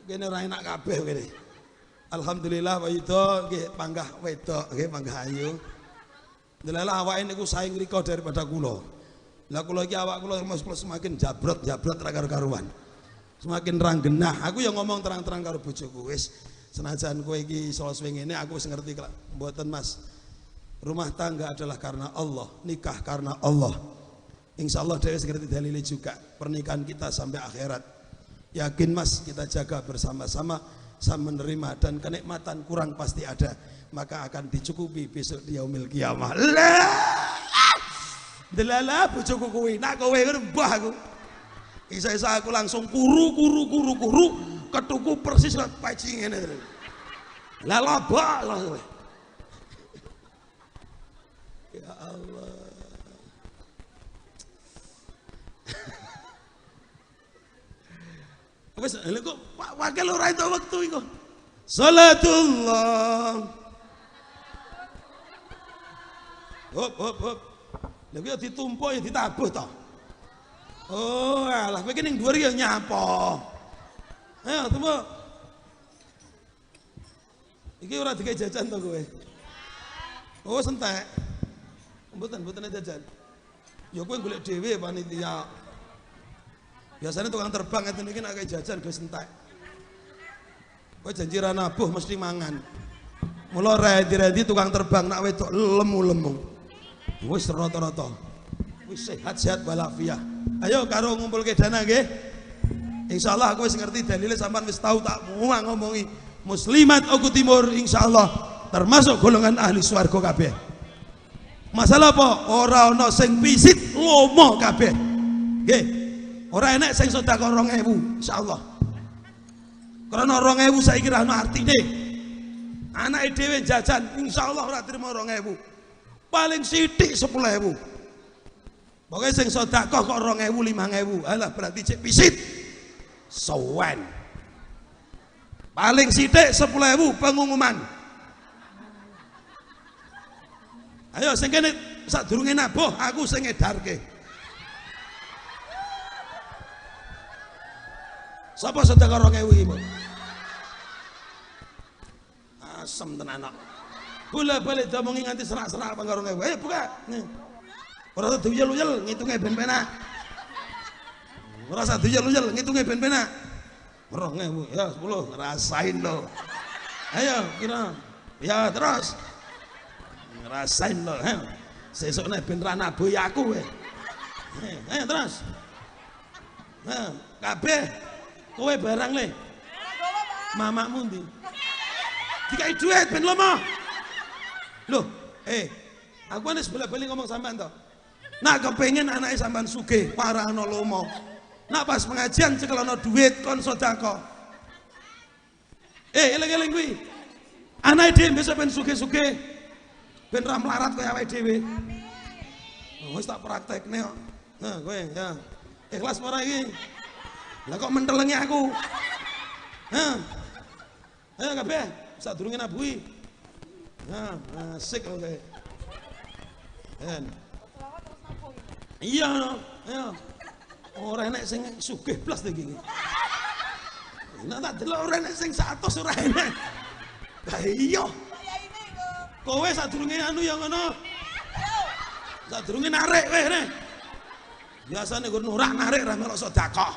Kene ora enak kabeh kene. Alhamdulillah Pak Yudo nggih panggah wedok nggih panggah ayu. Ndelala awake niku saing rika daripada kula. Lah kula iki awak kula semakin jabrot-jabrot ra karo-karuan. Semakin ranggenah. Aku yang ngomong terang-terang karo bojoku wis senajan kowe iki iso suwe ngene aku wis ngerti mboten Mas. Rumah tangga adalah karena Allah, nikah karena Allah. Insya Allah dewe segera dalili juga pernikahan kita sampai akhirat. Yakin mas, kita jaga bersama-sama, sama menerima dan kenikmatan kurang pasti ada, maka akan dicukupi besok di yaumil kiamah. Lah, delala bojoku kuwi, nak kowe ngono mbah aku. Isa-isa aku langsung kuru kuru kuru kuru, ketuku persis lho peci ngene. Lah lobok langsung. Ya Allah. Wis lha kok Pak Wakil ora entuk wektu iku. Salatullah. Hop hop hop. Lha kuwi ditumpuk ya ditabuh to. Oh, alah kowe iki ning dhuwur ya nyapa. Ayo tumpuk. Iki ora digawe jajan to kowe. Oh, sentek. Mboten, mboten jajan. Ya kowe golek dhewe panitia. Biasanya tukang terbang ngeten iki nek jajan ge sentek. Kowe janji ra nabuh mesti mangan. Mula rendi-rendi tukang terbang nak wedok lemu-lemu. Wis rata-rata. Wis sehat-sehat walafiat. Ayo karo ngumpulke dana nggih. Insyaallah aku wis ngerti dalile, sampean wis tau tak muang ngomongi. Muslimat Oku Timur insyaallah termasuk golongan ahli swarga kabeh. Masalah apa? Ora ana sing pisit lomo kabeh. Nggih. Ora enek sing sedekah 2000 insyaallah. Karena 2000 saiki ra ono artine. Anake dhewe jajan insyaallah ora trimo 2000. Paling sithik 10.000. Pokoke sing sedekah kok 2000 5000. Alah berarti cek pisit. Sowan. Paling sithik 10.000 pengumuman. Ayo sing kene sadurunge nabuh aku sing ngedarke. Sapa sedekah 2000 iki, Mbok? Asem tenan kok. Bola-balik diomongi nganti serak-serak apa 2000. Ayo buka. Ora usah diuyel-uyel ngitunge ben penak. Ora usah diuyel-uyel ngitunge ben penak. 2000 ya 10 ngerasain lo. Ayo kira. Ya terus. Ngerasain lo. Sesuk nek ben ra nabuhi aku kowe. Ayo terus. Nah, kabeh kowe barang le. Mamakmu ndi? Dikai duit ben lomo. Loh, aku wis bolak-balik ngomong sampean to. Nak kepengin anake sampean sugih, parahno lomo. Nak pas pengajian cekelono duit kon sedekah. Eling-eling kuwi. Anake dhewe besok ben sugih-sugih. Ben ra melarat kaya awake dhewe. Amin. Wis tak praktekne kok. Nah, kowe ya. Ikhlas ora iki? Lah kok mentelengi aku? Hah. Ayo kabeh, sadurunge nabuhi. Nah, asik oke. Iya no, iya. Ora enek sing sugih blas iki. Nek tak delok ora enek sing 100 ora enek. Lah iya. Kowe sadurunge anu ya ngono. Sadurunge narik kowe rene. Biasane nggon ora narik ra melok sedekah.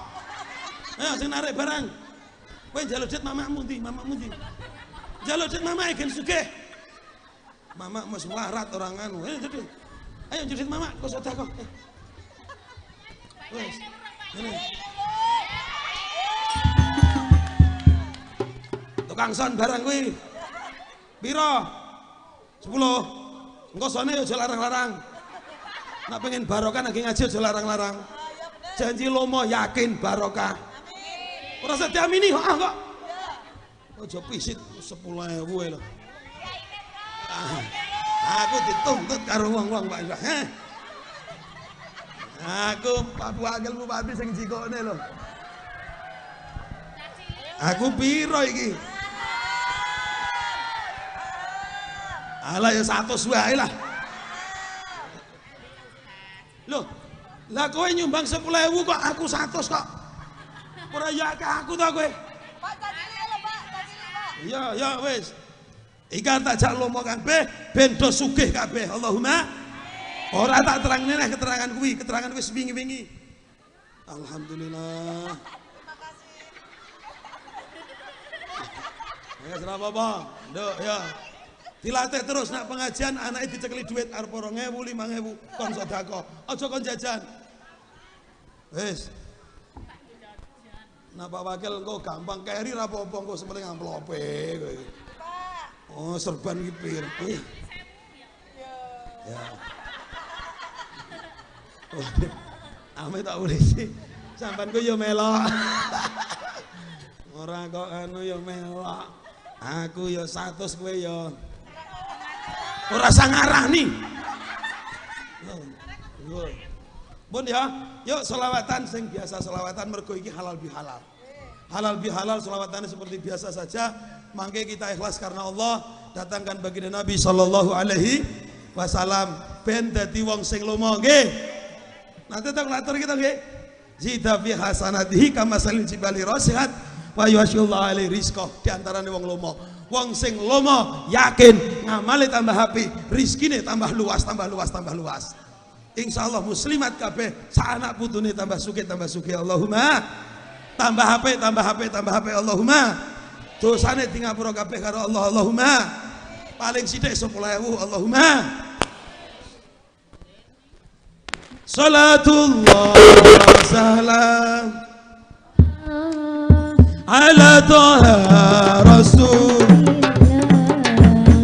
Ayo sing narik barang. Kowe njaluk duit mamakmu ndi? Mamakmu ndi? Njaluk duit mamake gen sugih. Mamak wis melarat ora nganu. Ayo duit. Ayo duit mamak kok sedekah. Wes. Ngene. Tukang son barang kuwi. Piro? 10. Engko sone aja larang-larang. Nek pengen barokah lagi ngaji aja larang-larang. Janji lomo yakin barokah. Ora usah diamini kok kok. Aja pisit 10.000 ae lho. Aku dituntut karo wong-wong Pak. Heh. Aku Pak Wakil Bupati sing jikokne lho. Aku piro iki? Alah ya 100 wae lah. Loh, lah kowe nyumbang 10.000 kok aku 100 kok. Ora ya aku to kowe. Pak, cacilik lho, Pak, cacilik, Pak. Iya, ya wis. Iki tak jak lomo kabeh ben do sugih kabeh. Allahumma. Ora tak terangne neh keterangan kuwi, keterangan wis wingi-wingi. Alhamdulillah. Terima kasih. Ya ora apa-apa. Nduk ya. Dilatih terus nak pengajian anake dicekeli duit arep 2000 5000 kon sedekah. Aja kon jajan. Wis. Nah Pak Wakil engko gampang keri ra apa-apa engko sing penting amplope kowe. Oh, serban iki pir. Ya. Ame tak ulisi. Sampean ku yo melok. Ora kok anu yo melok. Aku yo 100 kowe yo. Ora usah ngarani. Bun ya, yuk selawatan sing biasa selawatan mergo iki halal bihalal. Halal bihalal selawatannya seperti biasa saja. Mangke kita ikhlas karena Allah, datangkan baginda Nabi sallallahu alaihi wasallam ben dadi wong sing lomo nggih. Nanti tak ngatur kita nggih. Zida fi hasanatihi kama salil jibali rasihat wa yusyullah alaihi rizqah di antarane wong lomo. Wong sing lomo yakin ngamale tambah api, rezekine tambah luas, tambah luas, tambah luas. Insya Allah muslimat kabeh sak anak putune tambah sugih, tambah sugih Allahumma. Tambah HP, tambah HP, tambah HP Allahumma. Dosane di ngapura kabeh karo Allah Allahumma. Paling sithik 10.000 Allahumma. Salatullah salam ala toha rasul.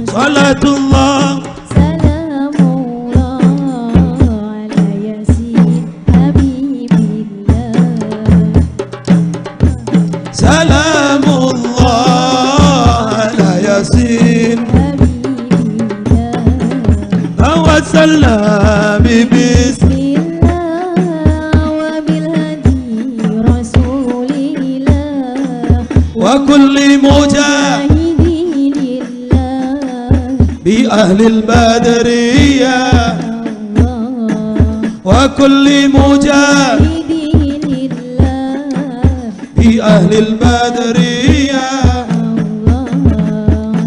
Salatullah salamullah ala yasin tawassalna bi bismillah wa bil hadi rasulillah wa kulli mujahidin lillah bi ahli al-badriyah wa kulli mujahidin bi ahli al-badriyah.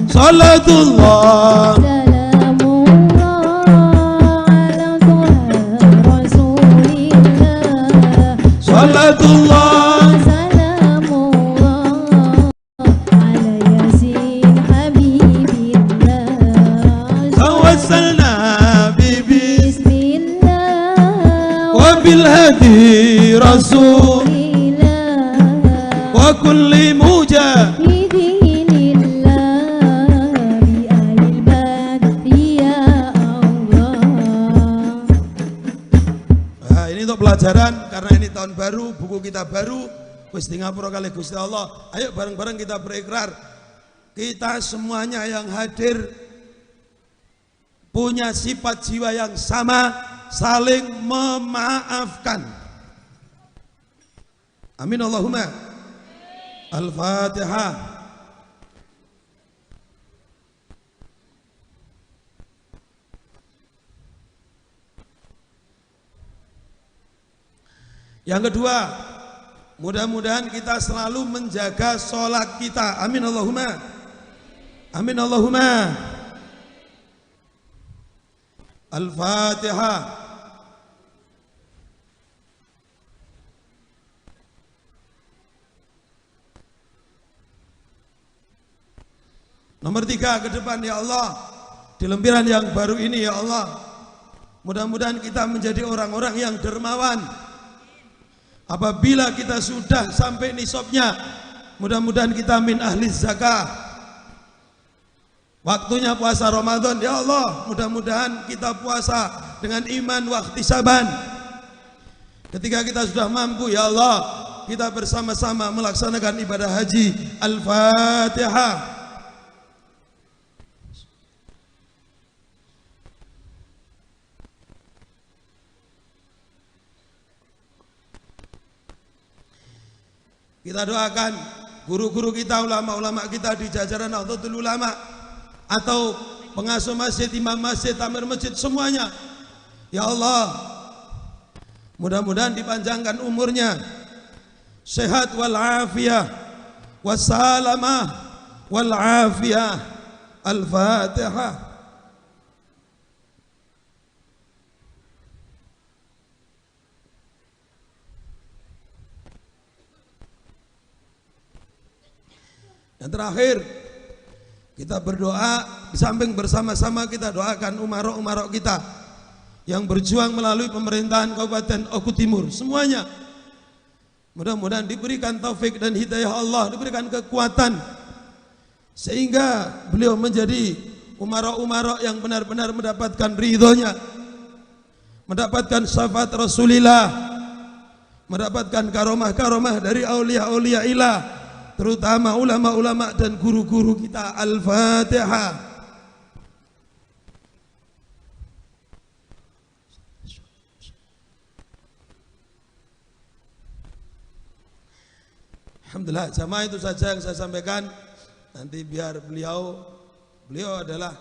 Salatullah salamullah ala rasulillah. Salatullah salamullah ala yasin habibillah. Tawassalna bi bismillah wa bil hadi rasul wa kulli mujahidin lillah bi ahlil badri ya Allah. Nah, ini untuk pelajaran karena ini tahun baru, buku kita baru, wis di ngapura kali Gusti Allah. Ayo bareng-bareng kita berikrar. Kita semuanya yang hadir punya sifat jiwa yang sama, saling memaafkan. Amin Allahumma. Al-Fatihah. Yang kedua, mudah-mudahan kita selalu menjaga sholat kita. Amin Allahumma. Amin Allahumma. Al-Fatihah. Nomor 3 ke depan ya Allah, di lempiran yang baru ini ya Allah, mudah-mudahan kita menjadi orang-orang yang dermawan. Apabila kita sudah sampai nisabnya, mudah-mudahan kita min ahli zakah. Waktunya puasa Ramadan ya Allah, mudah-mudahan kita puasa dengan iman wa ihtisaban. Ketika kita sudah mampu ya Allah, kita bersama-sama melaksanakan ibadah haji. Al-Fatihah. Kita doakan guru-guru kita, ulama-ulama kita di jajaran Nahdlatul Ulama atau pengasuh masjid, imam masjid, tamir masjid, semuanya. Ya Allah, mudah-mudahan dipanjangkan umurnya, sehat wal afiyah, wassalamah wal afiyah. Al-Fatihah. Yang terakhir, kita berdoa Di samping bersama-sama kita doakan umaro-umaro kita yang berjuang melalui pemerintahan Kabupaten Oku Timur, semuanya mudah-mudahan diberikan taufik dan hidayah Allah, diberikan kekuatan sehingga beliau menjadi umaro-umaro yang benar-benar mendapatkan ridhonya, mendapatkan syafaat Rasulillah, mendapatkan karomah-karomah dari aulia-aulia ilah, terutama ulama-ulama dan guru-guru kita. Al-Fatihah. Alhamdulillah, jamaah, itu saja yang saya sampaikan. Nanti biar beliau adalah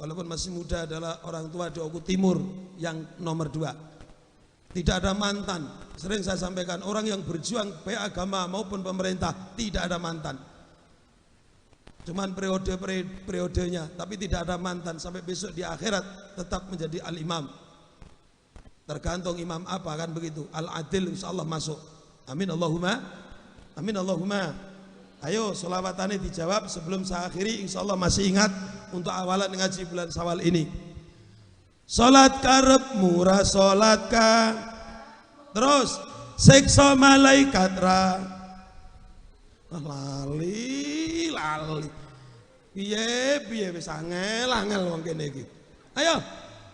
walaupun masih muda adalah orang tua di Oku Timur yang nomor 2. Tidak ada mantan. Sering saya sampaikan, orang yang berjuang baik agama maupun pemerintah tidak ada mantan. Cuman periode-periodenya, tapi tidak ada mantan sampai besok di akhirat tetap menjadi al-imam. Tergantung imam apa kan begitu. Al-adil insyaallah masuk. Amin Allahumma. Amin Allahumma. Ayo sholawatane dijawab sebelum saya akhiri, insyaallah masih ingat untuk awalan ngaji bulan Syawal ini. Salat karep murah salat ka, terus siksa malaikat ra. Lali lali. Piye piye wis angel angel wong kene iki. Ayo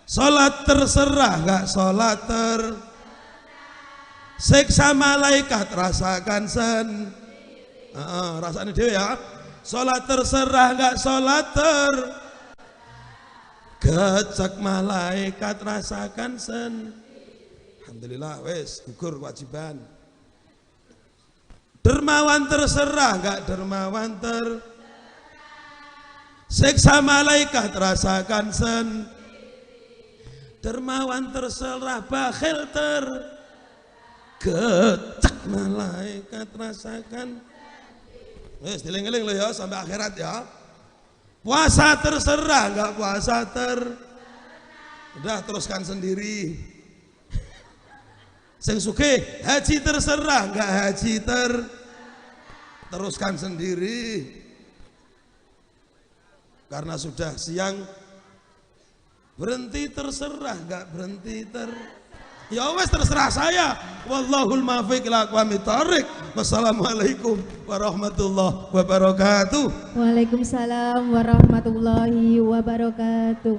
salat terserah enggak salat ter siksa malaikat rasakan sen. Rasanya dhewe ya. Salat terserah enggak salat ter gecek malaikat rasakan sen. Alhamdulillah wes gugur kewajiban. Dermawan terserah enggak dermawan ter siksa malaikat rasakan sen. Dermawan terserah bakhil ter gecek malaikat rasakan. Wes dieling-eling lho ya sampai akhirat ya. Puasa terserah enggak puasa ter udah teruskan sendiri. Sing sugih haji terserah enggak haji ter teruskan sendiri. Karena sudah siang berhenti terserah enggak berhenti ter ya wes terserah saya. Wallahul muwaffiq ila aqwamit thoriq. Wassalamualaikum warahmatullahi wabarakatuh. Waalaikumsalam warahmatullahi wabarakatuh.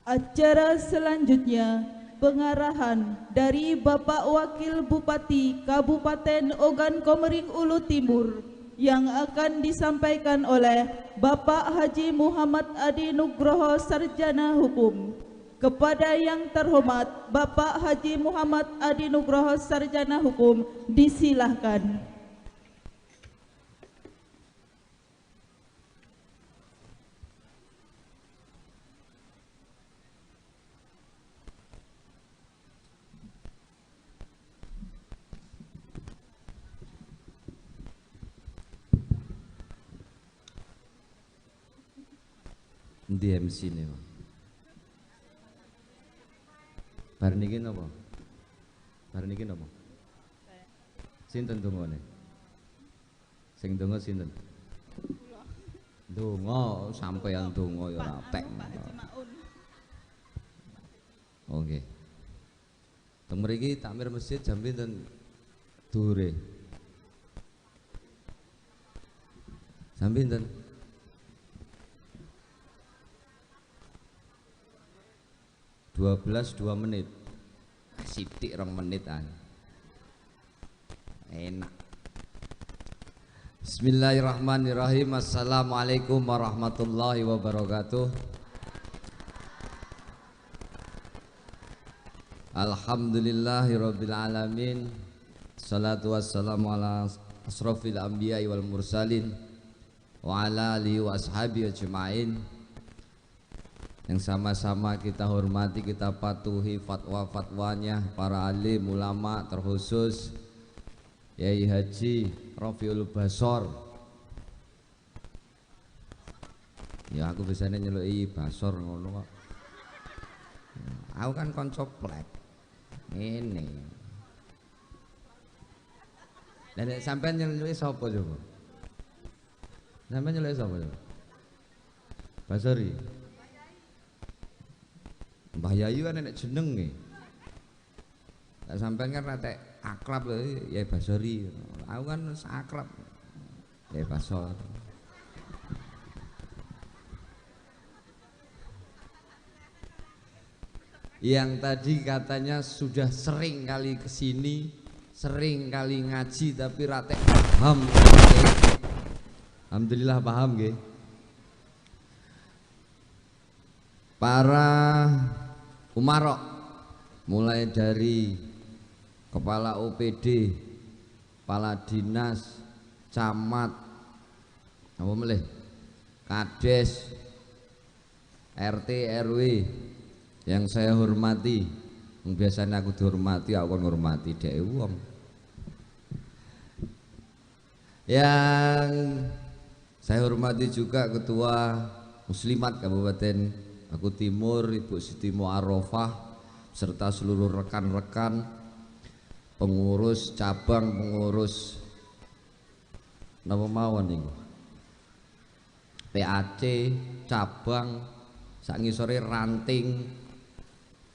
Acara selanjutnya, pengarahan dari Bapak Wakil Bupati Kabupaten Ogan Komering Ulu Timur yang akan disampaikan oleh Bapak Haji Muhammad Adi Nugroho Sarjana Hukum. Kepada yang terhormat Bapak Haji Muhammad Adi Nugroho Sarjana Hukum, disilahkan. Di MC ini, bar niki napa? Bar niki napa? Sinten dongane? Sing donga sinten? Ndonga sampeyan ndonga ya ora tek. Oh nggih. Teng mriki takmir masjid jam pinten dhuwure? Jam pinten? 12:02 menit. Sithik 2 menit ah. Enak. Bismillahirrahmanirrahim. Assalamualaikum warahmatullahi wabarakatuh. Alhamdulillahirabbil alamin. Salatu wassalamu ala asrafil anbiya'i wal mursalin wa ala alihi wa ashabihi ajma'in. Yang sama-sama kita hormati, kita patuhi fatwa-fatwanya para alim ulama, terkhusus Yai Haji Rofiul Basor. Ya aku biasanya nyeluki Basor ngono kok. Aku kan konco plek. Ngene. Lah nek sampean nyeluki sapa coba? Sampean nyeluki sapa coba? Basori. Mbah Yayu kan nek jenenge. Lah sampean kan ratek akrab lho Yai Basori. Aku kan akrab Yai Basor. Yang tadi katanya sudah sering kali kesini, sering kali ngaji tapi ratek paham. Alhamdulillah paham nggih. Para umarok mulai dari kepala OPD, kepala dinas, camat, apa melih, kades, RT, RW yang saya hormati. Biasanya aku dihormati, aku kan ngormati dhek wong. Yang saya hormati juga Ketua Muslimat Kabupaten Aku Timur, Ibu Siti Muarofah, serta seluruh rekan-rekan pengurus cabang, pengurus napa mawon niku, PAC cabang, sak ngisore ranting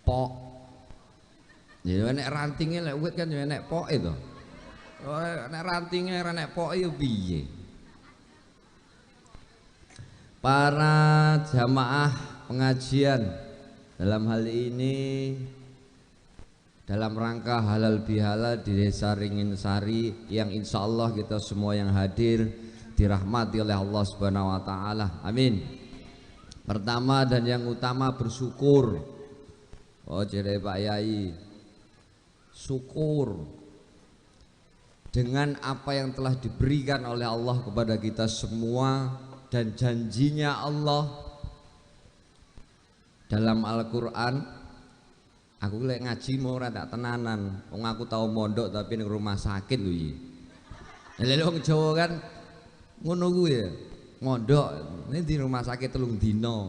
pok. Ya nek rantinge lek wit kan ya nek poke to. Nek rantinge ora nek poke ya piye. Para jamaah pengajian dalam hal ini dalam rangka halal bihalal di Desa Ringinsari yang insya Allah kita semua yang hadir dirahmati oleh Allah Subhanahu wa Ta'ala. Amin. Pertama dan yang utama bersyukur. Oh jadi Pak Yai, syukur dengan apa yang telah diberikan oleh Allah kepada kita semua dan janjinya Allah dalam Al-Quran. Aku lek ngaji mau ora tak tenanan. Wong aku tau mondok tapi ning rumah sakit lho iki. Lha wong Jawa kan ngono kuwi ya. Mondok ini di rumah sakit 3 dina.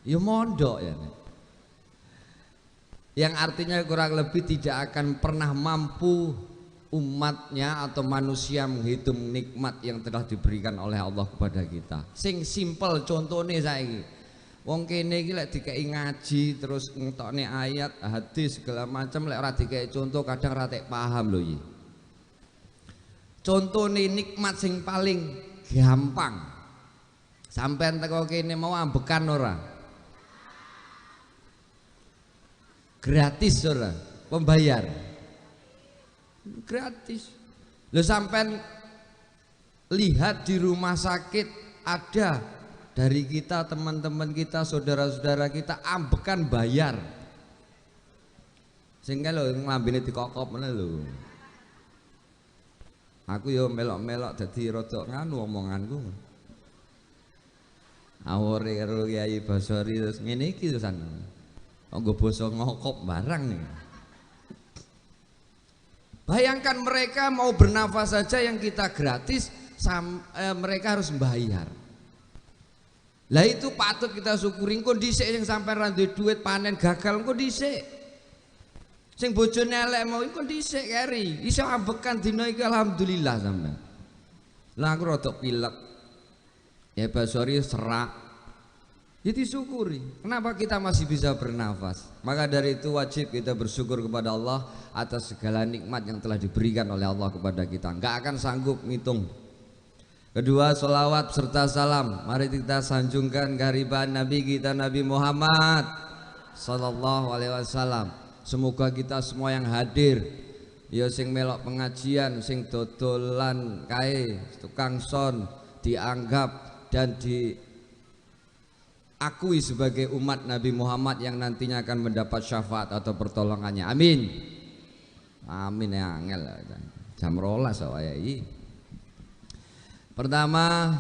Ya mondok ya. Yang artinya kurang lebih tidak akan pernah mampu umatnya atau manusia menghitung nikmat yang telah diberikan oleh Allah kepada kita. Sing simpel contohnya saiki. Wong kene iki lek dikeki ngaji terus ngetokne ayat, hadis segala macam lek ora dikeki contoh kadang ora tek paham lho iki. Contone nikmat sing paling gampang. Sampean teko kene mau ambekan ora? Gratis ora? Pembayar. Gratis. Lho sampean lihat di rumah sakit ada dari kita, teman-teman kita, saudara-saudara kita ambekan bayar. Sehingga lho nglambene dikokop ngono lho. Aku yo melok-melok dadi rada nganu omonganku. Awore karo Kyai Basori terus ngene iki terusan. Nggo basa ngokop barang nih. Bayangkan mereka mau bernafas saja yang kita gratis, mereka harus bayar. Lah itu patut kita syukuri. Engko dhisik sing sampean ra duwe duit panen gagal engko dhisik. Sing bojone elek mau engko dhisik keri. Iso ambekan dina iki alhamdulillah sampean. Lah aku rada pilek. Ya Basori serak. Ya disyukuri. Kenapa kita masih bisa bernafas? Maka dari itu wajib kita bersyukur kepada Allah atas segala nikmat yang telah diberikan oleh Allah kepada kita. Enggak akan sanggup ngitung. Kedua, sholawat serta salam mari kita sanjungkan kehadiran Nabi kita Nabi Muhammad sallallahu alaihi wasallam. Semoga kita semua yang hadir, ya sing melok pengajian, sing dodolan kae, tukang son, dianggap dan diakui sebagai umat Nabi Muhammad yang nantinya akan mendapat syafaat atau pertolongannya. Amin. Amin ya angel. Jam 12 wayahe. Pertama,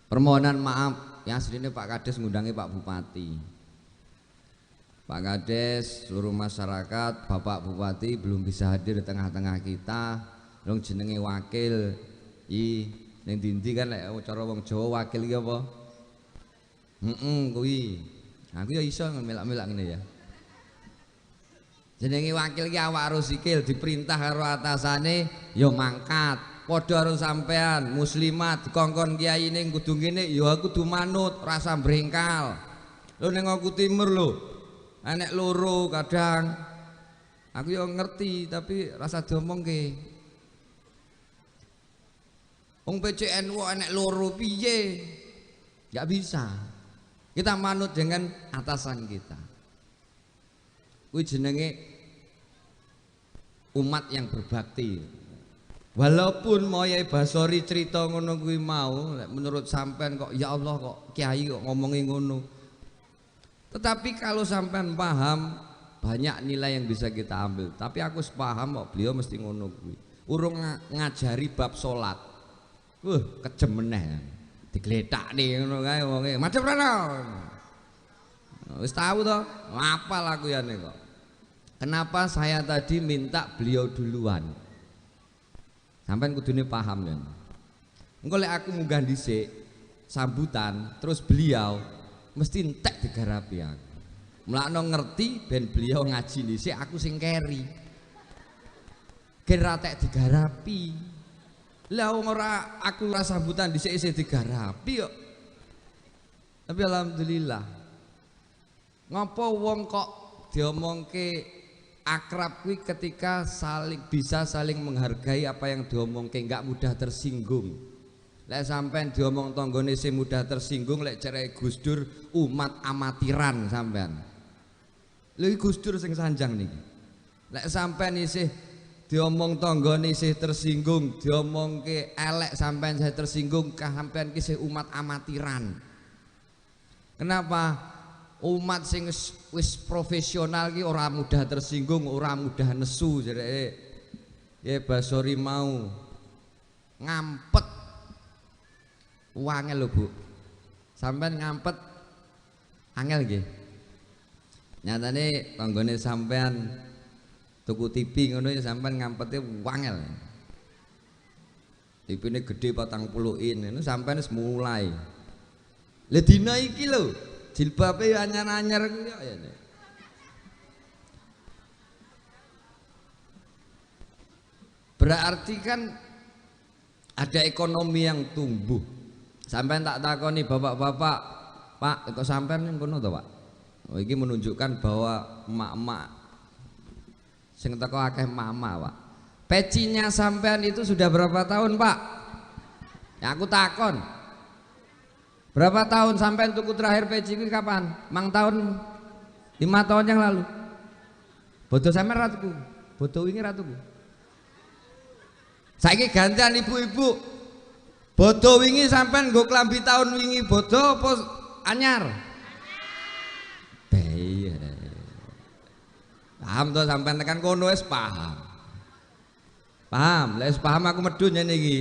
permohonan maaf yang aslinya Pak Kades ngundangi Pak Bupati. Pak Kades, seluruh masyarakat, Bapak Bupati belum bisa hadir di tengah-tengah kita. Wong jenenge wakil i ning dindi kan lek cara wong Jawa wakil iki apa? Heeh kuwi. Aku ya iso melak-melak ngene ya. Jenenge wakil iki awak karo sikil diperintah karo atasane ya mangkat. Padha karo sampean muslimat dikongkon kiyaine kudu ngene ya aku kudu manut, rasa brengkal. Lho ning aku timur lho. Enek loro kadang. Aku ya ngerti tapi rasa diomongke. Wong PCNU enek loro piye? Enggak bisa. Kita manut dengan atasan kita. Kuwi jenenge umat yang berbakti. Walaupun Moyai Basori cerita ngono kuwi mau, menurut sampean kok ya Allah kok kiai kok ngomongi ngono. Tetapi kalau sampean paham, banyak nilai yang bisa kita ambil. Tapi aku paham kok beliau mesti ngono kuwi. Urung ngajari bab salat. Kejem meneh. Digletakne ngono kae wonge. Madhep rono. Wis tahu toh, apal aku yane kok. Kenapa saya tadi minta beliau duluan? Sampean kudune paham ya. Engko lek aku munggah dhisik sambutan terus beliau mesti entek digarapi aku. Mlakno ngerti ben beliau ngaji dhisik aku sing keri. Ben ra tek digarapi. Lah wong ora aku ora sambutan dhisik isih digarapi kok. Tapi alhamdulillah. Ngopo wong kok diomongke akrab kuwi ketika saling bisa saling menghargai apa yang diomongke, enggak mudah tersinggung. Lek sampean diomong tanggane sing mudah tersinggung, lek cerai Gus Dur umat amatiran sampean. Lho Gus Dur sing sanjang niki. Lek sampean isih diomong tanggane isih tersinggung, diomongke elek sampean saya tersinggung, sampean ki isih umat amatiran. Kenapa? Umat sing wis profesional ki ora mudah tersinggung, ora mudah nesu jereke. Ya Basori mau ngampet. Wangel lho, Bu. Sampean ngampet angel nggih. Nyatane tanggane sampean tuku TV ngono ya sampean ngampete wangel. TV-ne gedhe 40 in, ngono sampean wis mulai. Lah dina iki lho, jilbabe ya anyar-anyar kuwi kok ya. Berarti kan ada ekonomi yang tumbuh. Sampean tak takoni bapak-bapak, Pak, kok sampean ning kono to, Pak? Oh, iki menunjukkan bahwa emak-emak sing teko akeh emak-emak, Pak. Pecinya sampean itu sudah berapa tahun, Pak? Ya aku takon. Berapa tahun sampean tuku terakhir peci kuwi kapan? Mang tahun 5 tahun yang lalu. Bodo sampean ra tuku. Bodo wingi ra tuku. Saiki gantian ibu-ibu. Bodo wingi sampean nggo klambi tahun wingi bodo apa anyar? Bae. Paham to sampean tekan kono wis paham. Paham, lek wis paham aku medun ngene iki.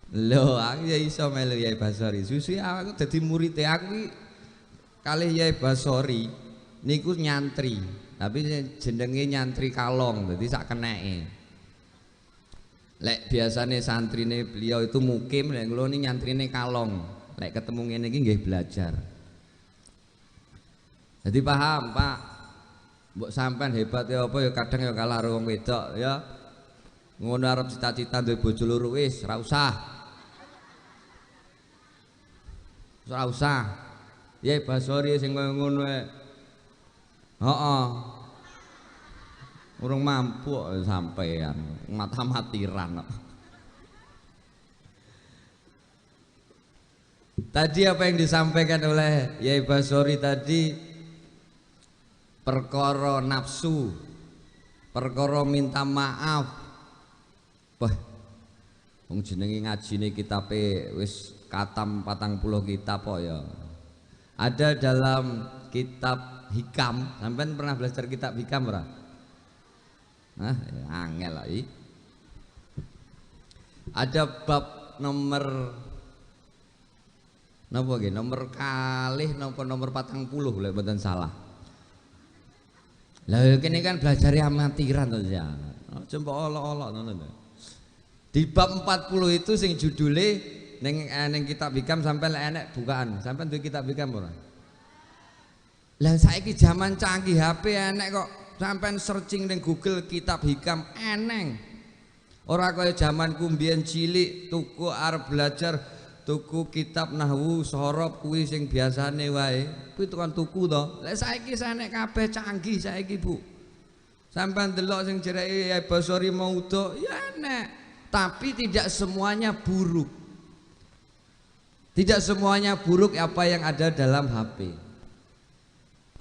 Lho, aku ya iso melu Yai Basori. Susi aku dadi murite aku iki kalih Yai Basori niku nyantri, tapi jenenge nyantri kalong, dadi sak keneke. Lek biasane santrine beliau itu mukim, lek kula ni nyantrine kalong. Lek ketemu ngene iki nggih belajar. Jadi paham, Pak. Mbok sampean hebat ya apa ya kadang ya kalah karo wong wedok ya. Ngono arep cita-cita duwe bojo loro wis, ora usah. Ora usah. Ya Basori sing koyo ngono ae. Heeh. Urung mampu kok sampean, mata-matiran kok. Tadi apa yang disampaikan oleh Yai Basori tadi, perkara nafsu, perkara minta maaf. Wah, wong jenenge ngajine kitabe wis katam 40 kitab kok ya. Ada dalam kitab Hikam, sampean pernah belajar kitab Hikam ora? Nah, angel lah iki. Ada bab nomor napa nggih? Nomor kalih napa nomor 40 lek mboten salah. Lah kene kan belajar amatiran to ya. Aja mbok olok-olok ngono to. Di bab 40 itu sing judule ning kitab Hikam sampean lek enek bukaan. Sampean duwe kitab Hikam ora? Lah saiki zaman canggih HP enek kok. Sampean searching ning Google kitab Hikam eneng. Ora kaya zamanku mbiyen cilik tuku arep belajar tuku kitab nahwu sorob kuwi sing biasane wae. Kuwi tukang tuku to. Lah saiki enek kabeh canggih saiki, Bu. Sampean delok sing jereke Yai Basori maudhu ya enek. Tapi tidak semuanya buruk. Tidak semuanya buruk apa yang ada dalam HP.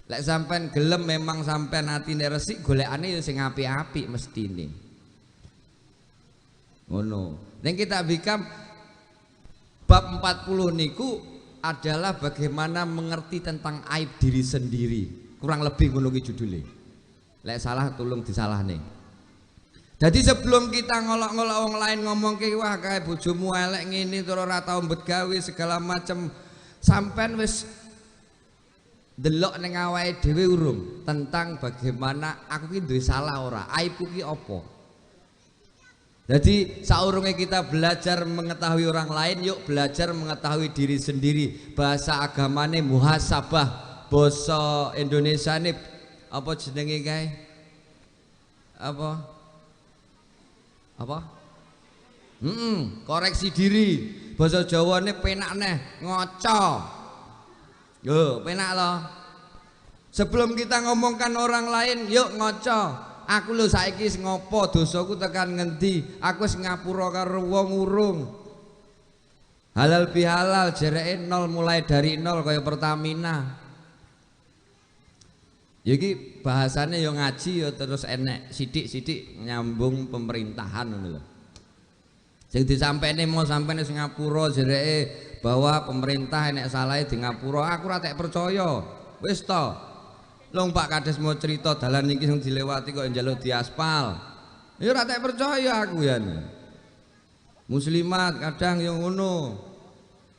Lek sampean gelem memang sampean atine resik golekane ya sing apik-apik mestine. Ngono. Ning kitab Hikam bab 40 niku adalah bagaimana mengerti tentang aib diri sendiri. Kurang lebih ngono ki judule. Lek salah tolong disalahne. Jadi sebelum kita ngolok-ngolok wong lain ngomong ke wah kae bojomu elek ngene terus ora tau mbet gawe segala macem, sampean wis delok ning awake dhewe urung tentang bagaimana aku ki duwe salah ora, aibku ki apa. Jadi saurunge kita belajar mengetahui orang lain, yuk belajar mengetahui diri sendiri. Bahasa agamane muhasabah, basa Indonesiane apa jenenge kae? Apa? Apa? Koreksi diri. Basa Jawane penak neh, ngoco. Yo, penak loh. Sebelum kita ngomongkan orang lain, yuk ngoco. Aku lho saiki wis ngopo, dosaku tekan ngendi? Aku wis ngapura karo wong urung. Halal bihalal jereke nol, mulai dari nol kaya Pertamina. Ya iki bahasane yo ngaji yo terus enek sithik-sithik nyambung pemerintahan ngono lho. Sing disampaikan mau sampaikan sing ngapura jereke bahwa pemerintah enek salahe di ngapura, aku ora tek percaya. Wis to. Lho Pak Kades mau cerita dalan iki sing dilewati kok njaluk diaspal. Ya ora tek percaya aku ya. Muslimat kadang yo ngono.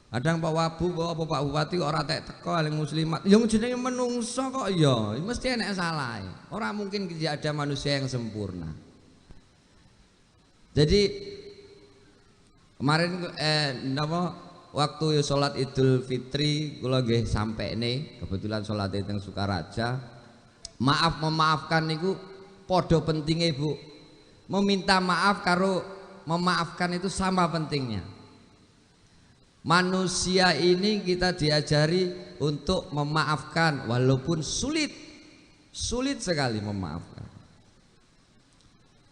Kadang Pak Wabu apa Pak Bupati kok ora tek teko aling muslimat. Ya jenenge menungso kok ya mesti enek salahe. Ora mungkin tidak ada manusia yang sempurna. Jadi kemarin napa waktu sholat Idul Fitri kula nggih sampekne, kebetulan sholat teng Sukaraja. Maaf memaafkan niku padha pentinge, Bu. Meminta maaf karo memaafkan itu sama pentingnya. Manusia ini kita diajari untuk memaafkan walaupun sulit. Sulit sekali memaafkan.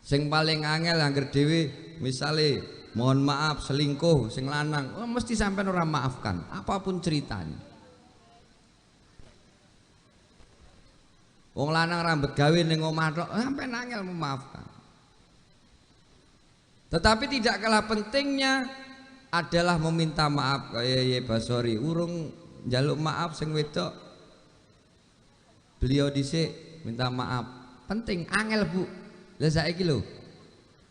Sing paling angel angger dhewe misale mohon maaf selingkuh sing lanang, oh, mesti sampean ora maafkan apapun ceritanya. Wong lanang rambut gawe ning omah tok sampean angel memaafkan. Tetapi tidak kalah pentingnya adalah meminta maaf. Kaya Yai Basori urung njaluk maaf sing wedok, beliau dhisik minta maaf. Penting angel, Bu. Lah saiki lho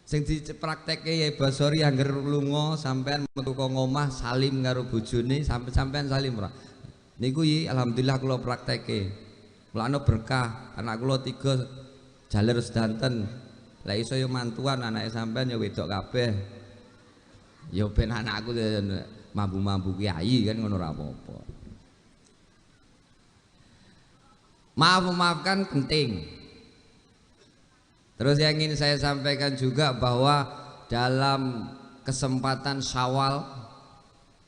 sing dipraktekke Yai Basori angger lunga sampean metu ka ngomah salim karo bojone, sampean salim ora? Niku yi alhamdulillah kula praktekke. Mulane berkah anak kula 3 jaler sedanten. Lah iso yo mantuan anake sampean yo wedok kabeh. Ya ben anakku mambu-mambu kiai kan ngono ora apa-apa. Maaf memaafkan penting. Terus yang ingin saya sampaikan juga bahwa dalam kesempatan Syawal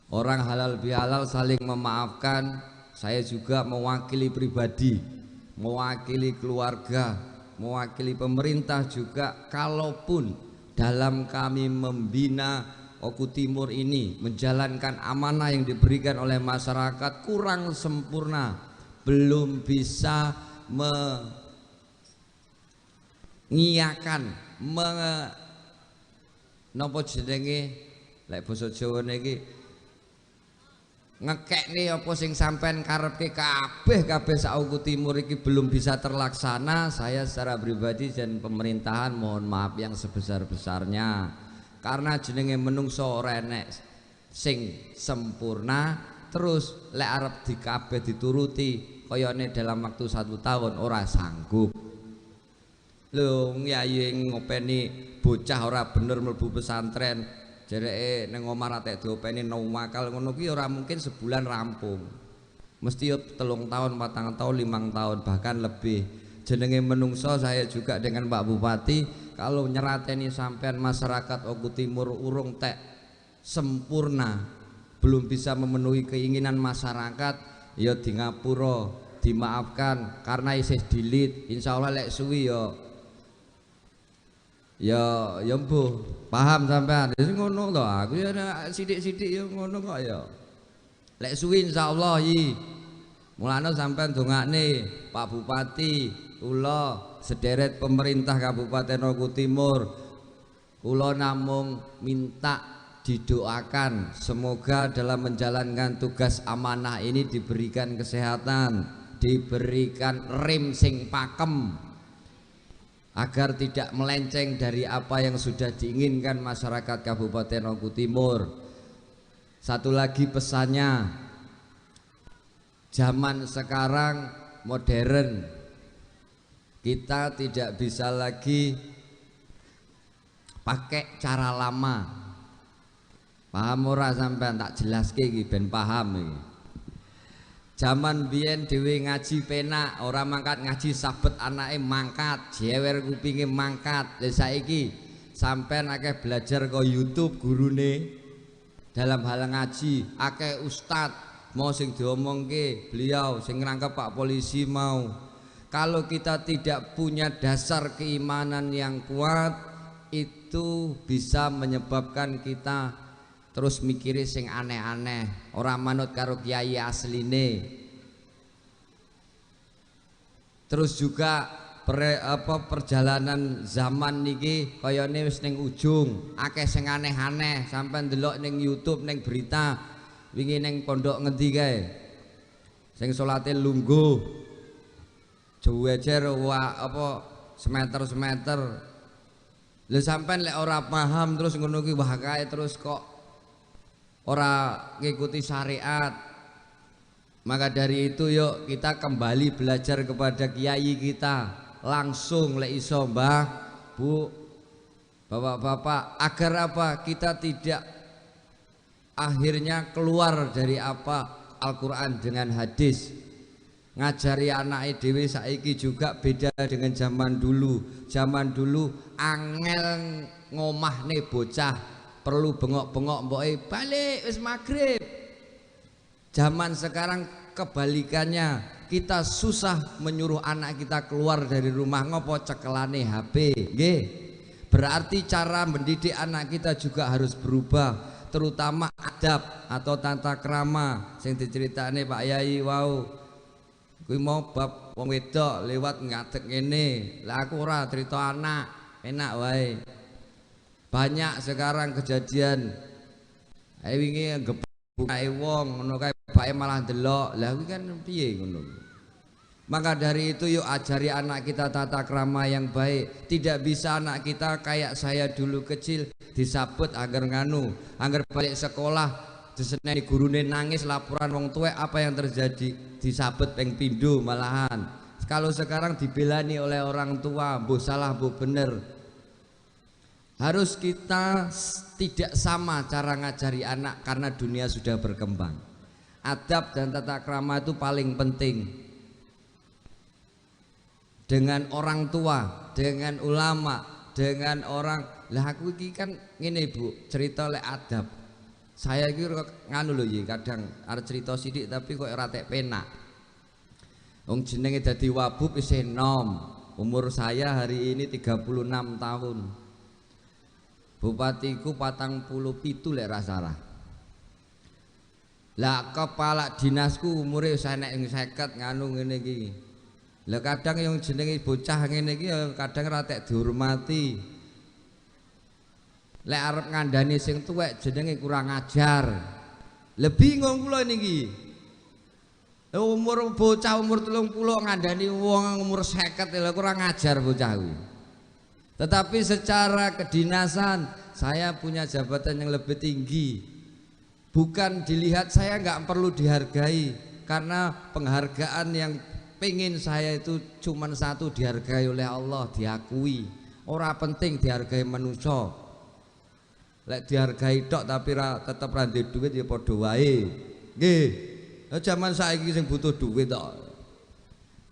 Orang halal bihalal saling memaafkan. Saya juga mewakili pribadi, mewakili keluarga, mewakili pemerintah juga, kalaupun dalam kami membina Oku Timur ini menjalankan amanah yang diberikan oleh masyarakat kurang sempurna, belum bisa mengiyakan, nopo jenenge lek basa Jawa niki, ngekekne apa sing sampean karepke kabeh kabeh sak Oku Timur iki belum bisa terlaksana. Saya secara pribadi dan pemerintahan mohon maaf yang sebesar-besarnya, karena jenenge menungso ora enek sing sempurna. Terus lek arep dikabeh dituruti kayane dalam waktu 1 tahun ora sanggup. Lho, yai ngopeni bocah ora bener mlebu pesantren, jereke ning omah ra tek diopeni nakal ngono kuwi ora mungkin sebulan rampung. Mesti yo 3 tahun, 4 tahun, 5 tahun bahkan lebih. Jenenge menungso, saya juga dengan Pak Bupati kalau nyerateni sampean masyarakat Oku Timur urung tek sempurna, belum bisa memenuhi keinginan masyarakat, ya di ngapura, dimaafkan karena isih dilit. Insyaallah lek suwi ya ya ya mbuh, paham sampean. Wis ngono to, aku ya sithik-sithik ya ngono kok ya. Lek suwi insyaallah iki. Mulane sampean dongakne Pak Bupati, kula sederet pemerintah Kabupaten Oku Timur, kula namung minta didoakan semoga dalam menjalankan tugas amanah ini diberikan kesehatan, diberikan rem sing pakem agar tidak melenceng dari apa yang sudah diinginkan masyarakat Kabupaten Oku Timur. Satu lagi pesannya, zaman sekarang modern, kita tidak bisa lagi pakai cara lama. Paham ora sampean? Tak jelaske iki ben paham iki. Zaman biyen dhewe ngaji penak, ora mangkat ngaji sabet anake mangkat, jewer kupinge mangkat. Lah saiki sampean akeh belajar ke YouTube gurune dalam hal ngaji, akeh ustad mau sing diomongke beliau sing ngrangkep Pak polisi mau. Kalau kita tidak punya dasar keimanan yang kuat, itu bisa menyebabkan kita terus mikiri sing aneh-aneh, ora manut karo kiai asline. Terus juga perjalanan zaman niki kayane wis ning ujung, akeh sing aneh-aneh. Sampean ndelok ning YouTube, ning berita wingi ning pondok ngendi kae sing salate lungguh jejer apa semeter-semeter. Lha sampean lek ora paham terus ngono kuwi, wah kae terus kok ora ngikuti syariat. Maka dari itu yuk kita kembali belajar kepada kiai kita langsung lek iso, Mbah, Bu, bapak-bapak, agar apa? Kita tidak akhirnya keluar dari apa Al-Quran dengan hadis. Ngajari anake dhewe saiki juga beda dengan zaman dulu. Zaman dulu angel ngomahne bocah, perlu bengok-bengok mboke balik wis maghrib. Zaman sekarang kebalikannya, kita susah menyuruh anak kita keluar dari rumah, ngopo cekelane HP, nggih. Berarti cara mendidik anak kita juga harus berubah, terutama adab atau tata krama sing diceritakne Pak Yai wau. Kuwi mau bab wong wedok lewat ngadeg ngene. Lah aku ora cerita anak, enak wae. Banyak sekarang kejadian. Ae wingi gebuk wong ngono kae bake malah ndelok. Lah kuwi kan piye ngono. Maka dari itu yuk ajari anak kita tata krama yang baik. Tidak bisa anak kita kayak saya dulu kecil disabet agar nganu, agar balik sekolah diseneni gurune nangis laporan wong tuwek, apa yang terjadi? Disabet peng pindho malahan. Kalau sekarang dibelani oleh orang tua, mbuh salah mbuh bener. Harus kita tidak sama cara ngajari anak karena dunia sudah berkembang. Adab dan tata krama itu paling penting. Dengan orang tua, dengan ulama, dengan orang. Lah aku iki kan ngene Bu, cerita lek adab. Saya iki nganu lho iki kadang arep cerita sithik tapi kok ora tek penak. Wong jenenge dadi wabub isih enom. Umur saya hari ini 36 tahun. Bupatiku 47 lek ra salah. Lah kepala dinasku umure wis enek 50 nganu ngene iki. Lah kadang yang jenenge bocah ngene iki kadang ra tek dihormati. Lek arep ngandani sing tuwek jenenge kurang ajar. Lah bingung kula niki. Umur bocah umur 30 ngandani wong umur 50 lha kurang ajar bocah kuwi. Tetapi secara kedinasan saya punya jabatan yang lebih tinggi. Bukan dilihat saya nggak perlu dihargai, karena penghargaan yang pengen saya itu cuman satu, dihargai oleh Allah, diakui. Ora penting dihargai manusia. Lek dihargai tok tapi tetep ra ndek duit ya padha wae. Nggih. Lah jaman saiki sing butuh duit tok.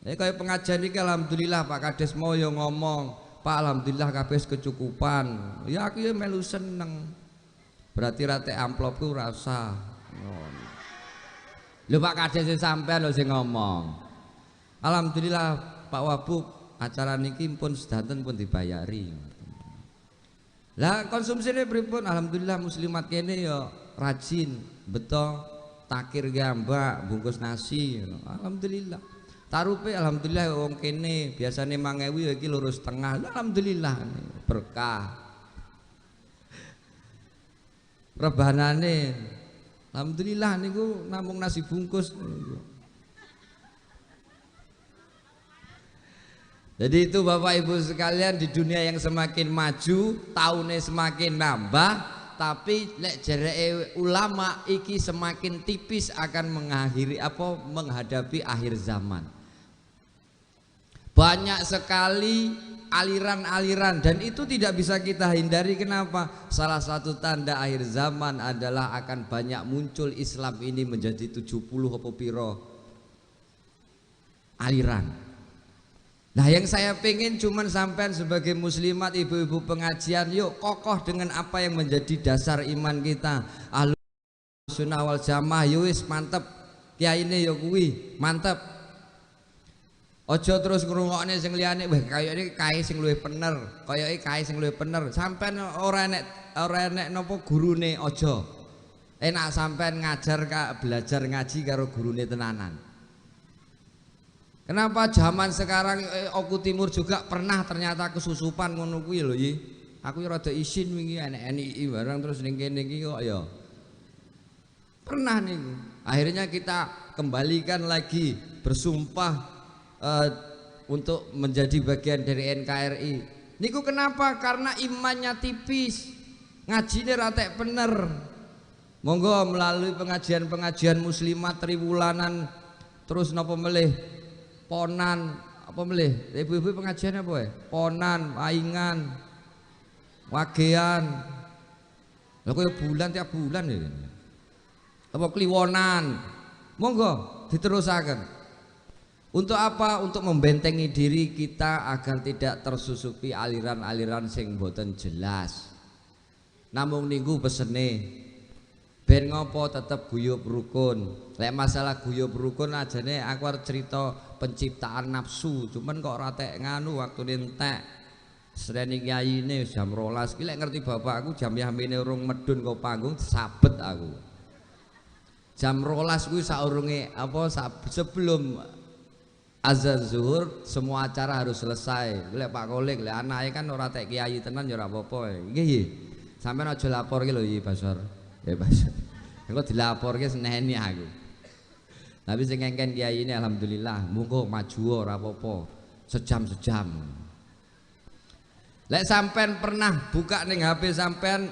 Kaya pengajian iki alhamdulillah Pak Kades mau ya ngomong, Pak alhamdulillah kabeh kecukupan. Ya aku ya melu seneng. Berarti rate amplopku ora usah. Ngono. Lho Pak Kades sing sampean lho sing ngomong. Alhamdulillah Pak Wabub acara niki pun sedanten pun dibayari. Lah konsumsine pripun? Alhamdulillah muslimat kene ya rajin, beto takir gambak, bungkus nasi. Alhamdulillah. Tarupe alhamdulillah wong kene biasane 5.000 ya iki 2,5. Alhamdulillah berkah. Rebanane alhamdulillah niku namung nasi bungkus. Jadi itu Bapak Ibu sekalian, di dunia yang semakin maju, tahunnya semakin nambah, tapi lek jereke ulama iki semakin tipis akan mengakhiri apa menghadapi akhir zaman. Banyak sekali aliran-aliran dan itu tidak bisa kita hindari. Kenapa? Salah satu tanda akhir zaman adalah akan banyak muncul Islam ini menjadi 70 apa piro aliran. Nah yang saya pengen cuman sampean sebagai muslimat, ibu-ibu pengajian, yuk kokoh dengan apa yang menjadi dasar iman kita. Ahlus sunnah wal jamaah, yuk wis mantep. Kiyaine yo kuwi, mantep. Ojo terus ngrungokne sing liyane, wah kayake kae sing luwih bener, kayake kae sing luwih bener. Sampean ora enek napa gurune ojo. Enak sampean ngajar belajar ngaji karo gurune tenanan. Kenapa zaman sekarang Oku Timur juga pernah ternyata kesusupan ngono kuwi lho iki. Aku ya rada isin wingi enek NII barang terus ning kene iki kok ya. Pernah niku. Akhirnya kita kembalikan lagi bersumpah untuk menjadi bagian dari NKRI. Niku kenapa? Karena imannya tipis. Ngajine ra tek bener. Monggo melalui pengajian-pengajian muslimat triwulanan terus napa melih ponan apa melih ibu-ibu pengajian apa ya? Ponan, paingan, wagean. Lha kaya bulan tiap bulan ya. Apa kliwonan. Monggo diterusaken. Untuk apa? Untuk membentengi diri kita agar tidak tersusupi aliran-aliran sing boten jelas. Namung ninggu pesene ben ngopo tetep guyub rukun. Lek masalah guyub rukun ajane aku arep cerita penciptaan nafsu, cuman kok ora tek nganu waktune entek. Sreni kiyaine jam 12 iki lek ngerti bapakku jam yahmene urung medun kok panggung sabet aku. Jam 12 kuwi saurunge apa sebelum azan zuhur semua acara harus selesai. Lek Pak Kolik lek anake kan ora tek kiai tenan ya ora apa-apa. Nggih. Sampeyan aja lapor ki lho iki Basor. Ya Basor. Engko dilaporke seneni aku. Tapi sing ngengken kiai ini alhamdulillah monggo maju ora apa-apa. Sejam-sejam. Lek sampean pernah buka ning HP sampean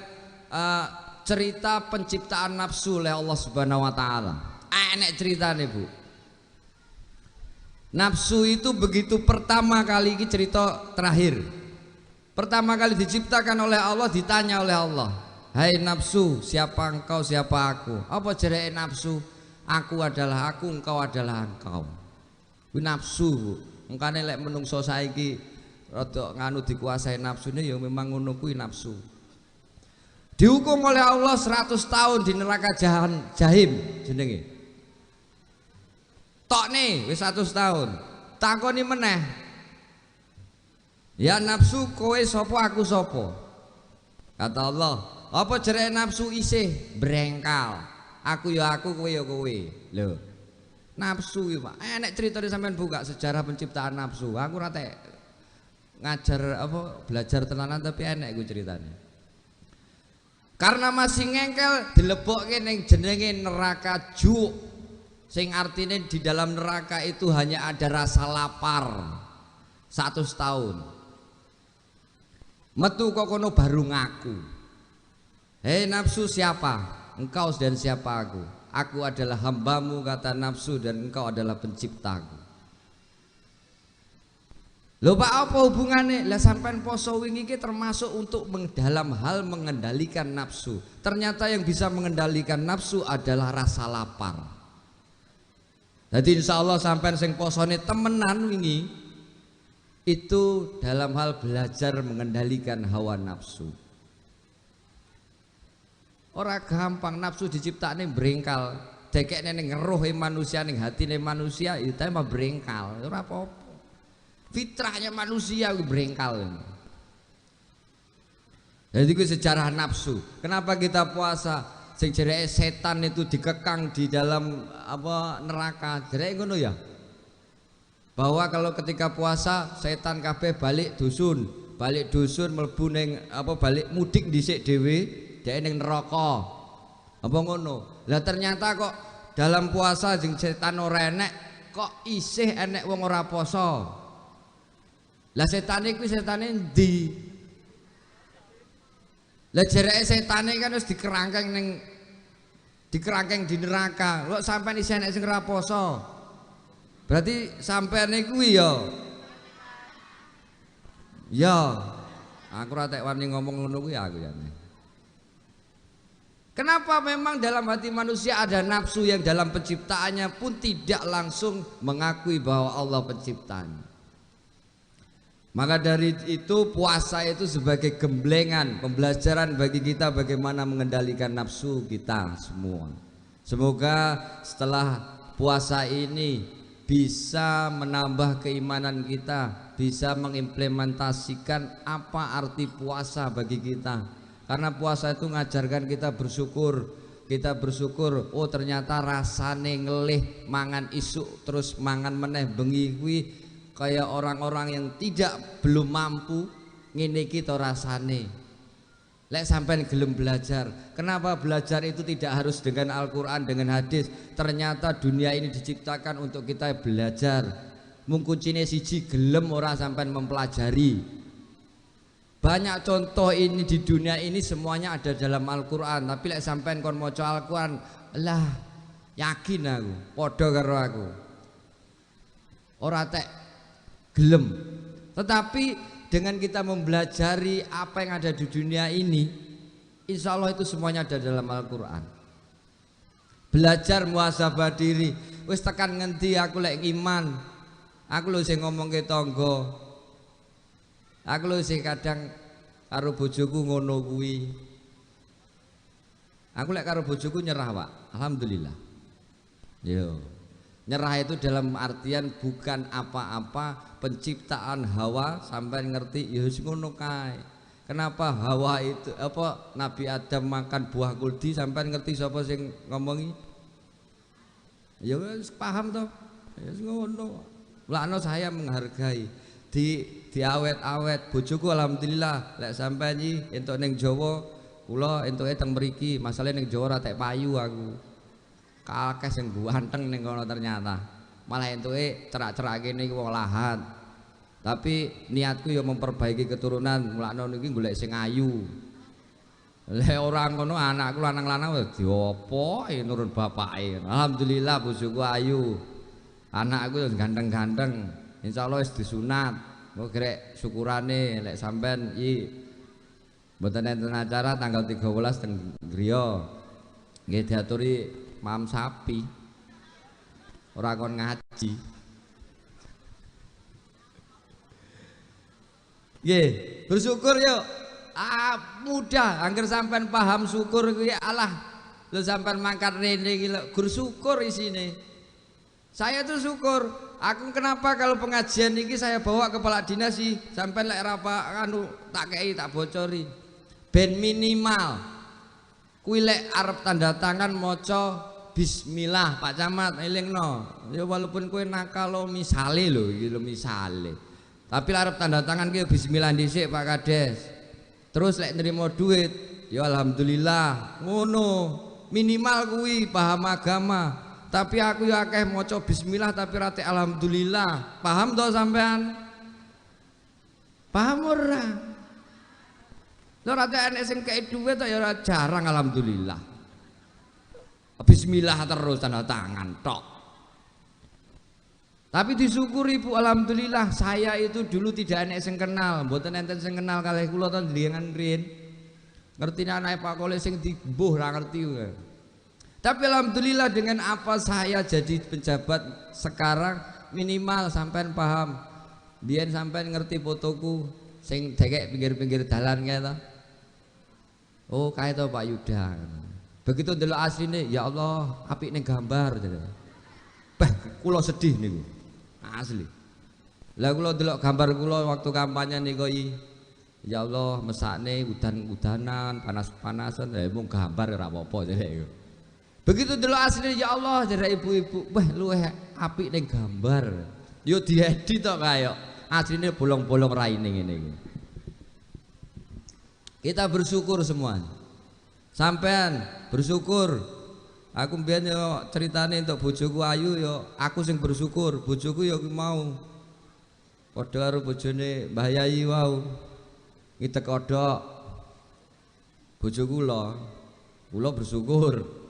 cerita penciptaan nafsu oleh Allah Subhanahu wa taala. Enek ceritane, Bu. Nafsu itu begitu pertama kali ini cerita terakhir. Pertama kali diciptakan oleh Allah, ditanya oleh Allah, "Hai nafsu, siapa engkau, siapa aku?" Apa jereke nafsu? Aku adalah aku, engkau adalah engkau. Kuwi nafsu, Bu. Mengkane lek menungso saiki rada nganu dikuasai nafsune ya memang ngono kuwi nafsu. Dihukum oleh Allah 100 tahun di neraka Jahim jenenge. Tokne wis 100 tahun. Takoni meneh. Ya nafsu, kowe sapa, aku sapa? Kata Allah, apa jere nafsu isih brengkal. Aku ya aku, kowe ya kowe. Lho. Nafsu iki, Pak. Enek critane, sampean buka sejarah penciptaan nafsu. Aku ora tek ngajar apa belajar tenanan, tapi enek iku ceritane. Karena masih ngengkel, dilebokke ning jenenge neraka juk. Sing artine di dalam neraka itu hanya ada rasa lapar. 100 tahun. Metu kok kono baru ngaku. "Hei nafsu, siapa engkau dan siapa aku?" "Aku adalah hambamu," kata nafsu, "dan engkau adalah penciptaku." Lho Pak, apa hubungannya? Lah, sampean poso wingi iki termasuk untuk dalam hal mengendalikan nafsu. Ternyata yang bisa mengendalikan nafsu adalah rasa lapar. Jadi insya Allah sampean sing posone temenan wingi itu dalam hal belajar mengendalikan hawa nafsu. Ora gampang, nafsu diciptakne brengkal. Dekekne ning ngeruhe manusia, ning hatine manusia itu emang brengkal. Ora apa-apa. Fitrahnya manusia itu brengkal. Jadi itu sejarah nafsu. Kenapa kita puasa? Sing jereke setan itu dikekang di dalam apa neraka. Jereke ngono ya. Bahwa kalau ketika puasa setan kabeh balik dusun mlebu ning apa balik mudik dhisik dhewe, dhek ning neraka. Apa ngono? Lah, ternyata kok dalam puasa sing setan ora enek, kok isih enek wong ora poso. Lah, setane kuwi setane endi? Lah, jereke setane kan wis dikerangkeng ning dikerangkeng di neraka. Kok sampean isih enek sing ora poso? Berarti sampeane kuwi ya. Ya, aku ora tek wani ngomong ngono kuwi aku ya. Kenapa? Memang dalam hati manusia ada nafsu yang dalam penciptaannya pun tidak langsung mengakui bahwa Allah penciptanya. Maka dari itu puasa itu sebagai gemblengan, pembelajaran bagi kita bagaimana mengendalikan nafsu kita semua. Semoga setelah puasa ini bisa menambah keimanan kita, bisa mengimplementasikan apa arti puasa bagi kita. Karena puasa itu ngajarkan kita bersyukur, kita bersyukur, oh ternyata rasane ngelih mangan isuk terus mangan meneh bengi kuwi kayak orang-orang yang tidak belum mampu, ngene iki to rasane. Lek sampean gelem belajar. Kenapa belajar itu tidak harus dengan Al-Qur'an, dengan hadis? Ternyata dunia ini diciptakan untuk kita belajar. Mung kuncine siji, gelem ora sampean mempelajari. Banyak contoh ini di dunia ini semuanya ada dalam Al-Qur'an, tapi lek sampean kon maca Al-Qur'an, lah yakin aku, padha karo aku. Ora tek gelem. Tetapi dengan kita mempelajari apa yang ada di dunia ini, insya Allah itu semuanya ada dalam Al-Quran. Belajar muhasabah diri. Wis tekan ngendi aku lek iman? Aku lho sing ngomong ke tangga. Aku lho sing kadang karo bojoku ngono kuwi. Aku lek karo bojoku nyerah, Pak. Alhamdulillah. Yo. Nyerah itu dalam artian bukan apa-apa, penciptaan Hawa sampai ngerti ya wis ngono kae. Kenapa Hawa itu apa Nabi Adam makan buah kuldi, sampai ngerti sapa sing ngomongi? Ya wis paham toh. Ya wis ngono. Mulakno saya menghargai di diawet-awet bojoku, alhamdulillah. Lek sampean iki entuk ning Jawa, kula entuke teng mriki, masalahe ning Jawa ora tek payu aku. Kakeh sing ganteng ning kono ternyata. Malah entuke cerak-cerak kene iki wong lahat. Tapi niatku ya memperbaiki keturunan, mulakno niki golek sing ayu. Lek ora ngono anakku lanang-lanang wis diopo nurun bapake. Alhamdulillah bojoku ayu. Anakku ya ganteng-ganteng. Insyaallah wis disunat. Engko gerek syukurane lek sampean iki mboten enten acara tanggal 13 teng griya. Nggih diaturi mam sapi. Ora kon ngaji. Nggih, bersyukur yuk. Ah, mudah, angger sampean paham syukur kuwi, alah, lho, sampean mangkat rene iki lho gur syukur isine. Saya tuh syukur. Aku kenapa kalau pengajian ini saya bawa kepala dinas sih, sampean lek rapa anu tak kei, tak bocori. Ben minimal kuwi lek arep tanda tangan maca bismillah. Pak Camat, elingno. Ya walaupun kowe nakal lo, misale lho iki lho, misale. Tapi arep tanda tangan ki bismillah dhisik, Pak Kades. Terus lek nerima duit ya alhamdulillah, ngono. Minimal kuwi paham agama. Tapi aku ya akeh maca bismillah tapi rate alhamdulillah. Paham toh sampean? Paham ora? Lho, rate enek sing kei duit ya ora, jarang alhamdulillah. Bismillah terus tanda tangan tok. Tapi disyukuri, Bu, alhamdulillah saya itu dulu tidak enek sing kenal, mboten enten sing kenal kalih kula to njenengan riyin. Ngerti anake Pak Kole sing dibuh ra ngerti. Tapi alhamdulillah dengan apa saya jadi pejabat sekarang, minimal sampean paham. Biyen sampean ngerti fotoku sing dekek pinggir-pinggir dalan kae to. Oh, kae to Pak Yuda. Begitu ndelok asline, ya Allah, apik ning gambar jare. Bah, kula sedih niku. Asli. Lah, kula ndelok gambar kula waktu kampanye niku, ya Allah, mesakne udan-udanan, panas-panasan, ya mung gambar ora apa-apa jare iku. Begitu ndelok asline, ya Allah, jare ibu-ibu, wah, luwih apik ning gambar. Yo diedit tok kaya asline bolong-bolong raine ngene iki. Kita bersyukur semua. Sampean bersyukur. Aku mbiyen yo ceritane untuk bojoku ayu yo aku sing bersyukur, bojoku yo mau. Padha karo bojone Mbah Yai wau. Ngitek kodhok. Bojo kula, kula bersyukur.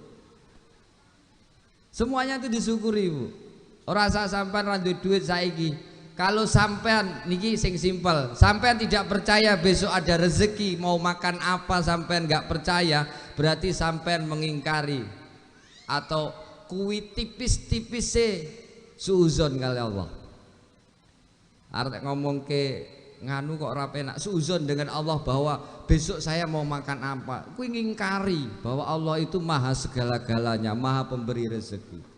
Semuanya itu disyukuri, Bu. Ora usah sampean ra duwe duit saiki. Kalau sampean niki sing simpel, sampean tidak percaya besok ada rezeki mau makan apa, sampean nggak percaya, berarti sampean mengingkari atau kuwi tipis-tipis suuzon kali Allah. Arep ngomong ke nganu kok ora penak, suuzon dengan Allah bahwa besok saya mau makan apa. Kuwi ngingkari bahwa Allah itu maha segala-galanya, maha pemberi rezeki.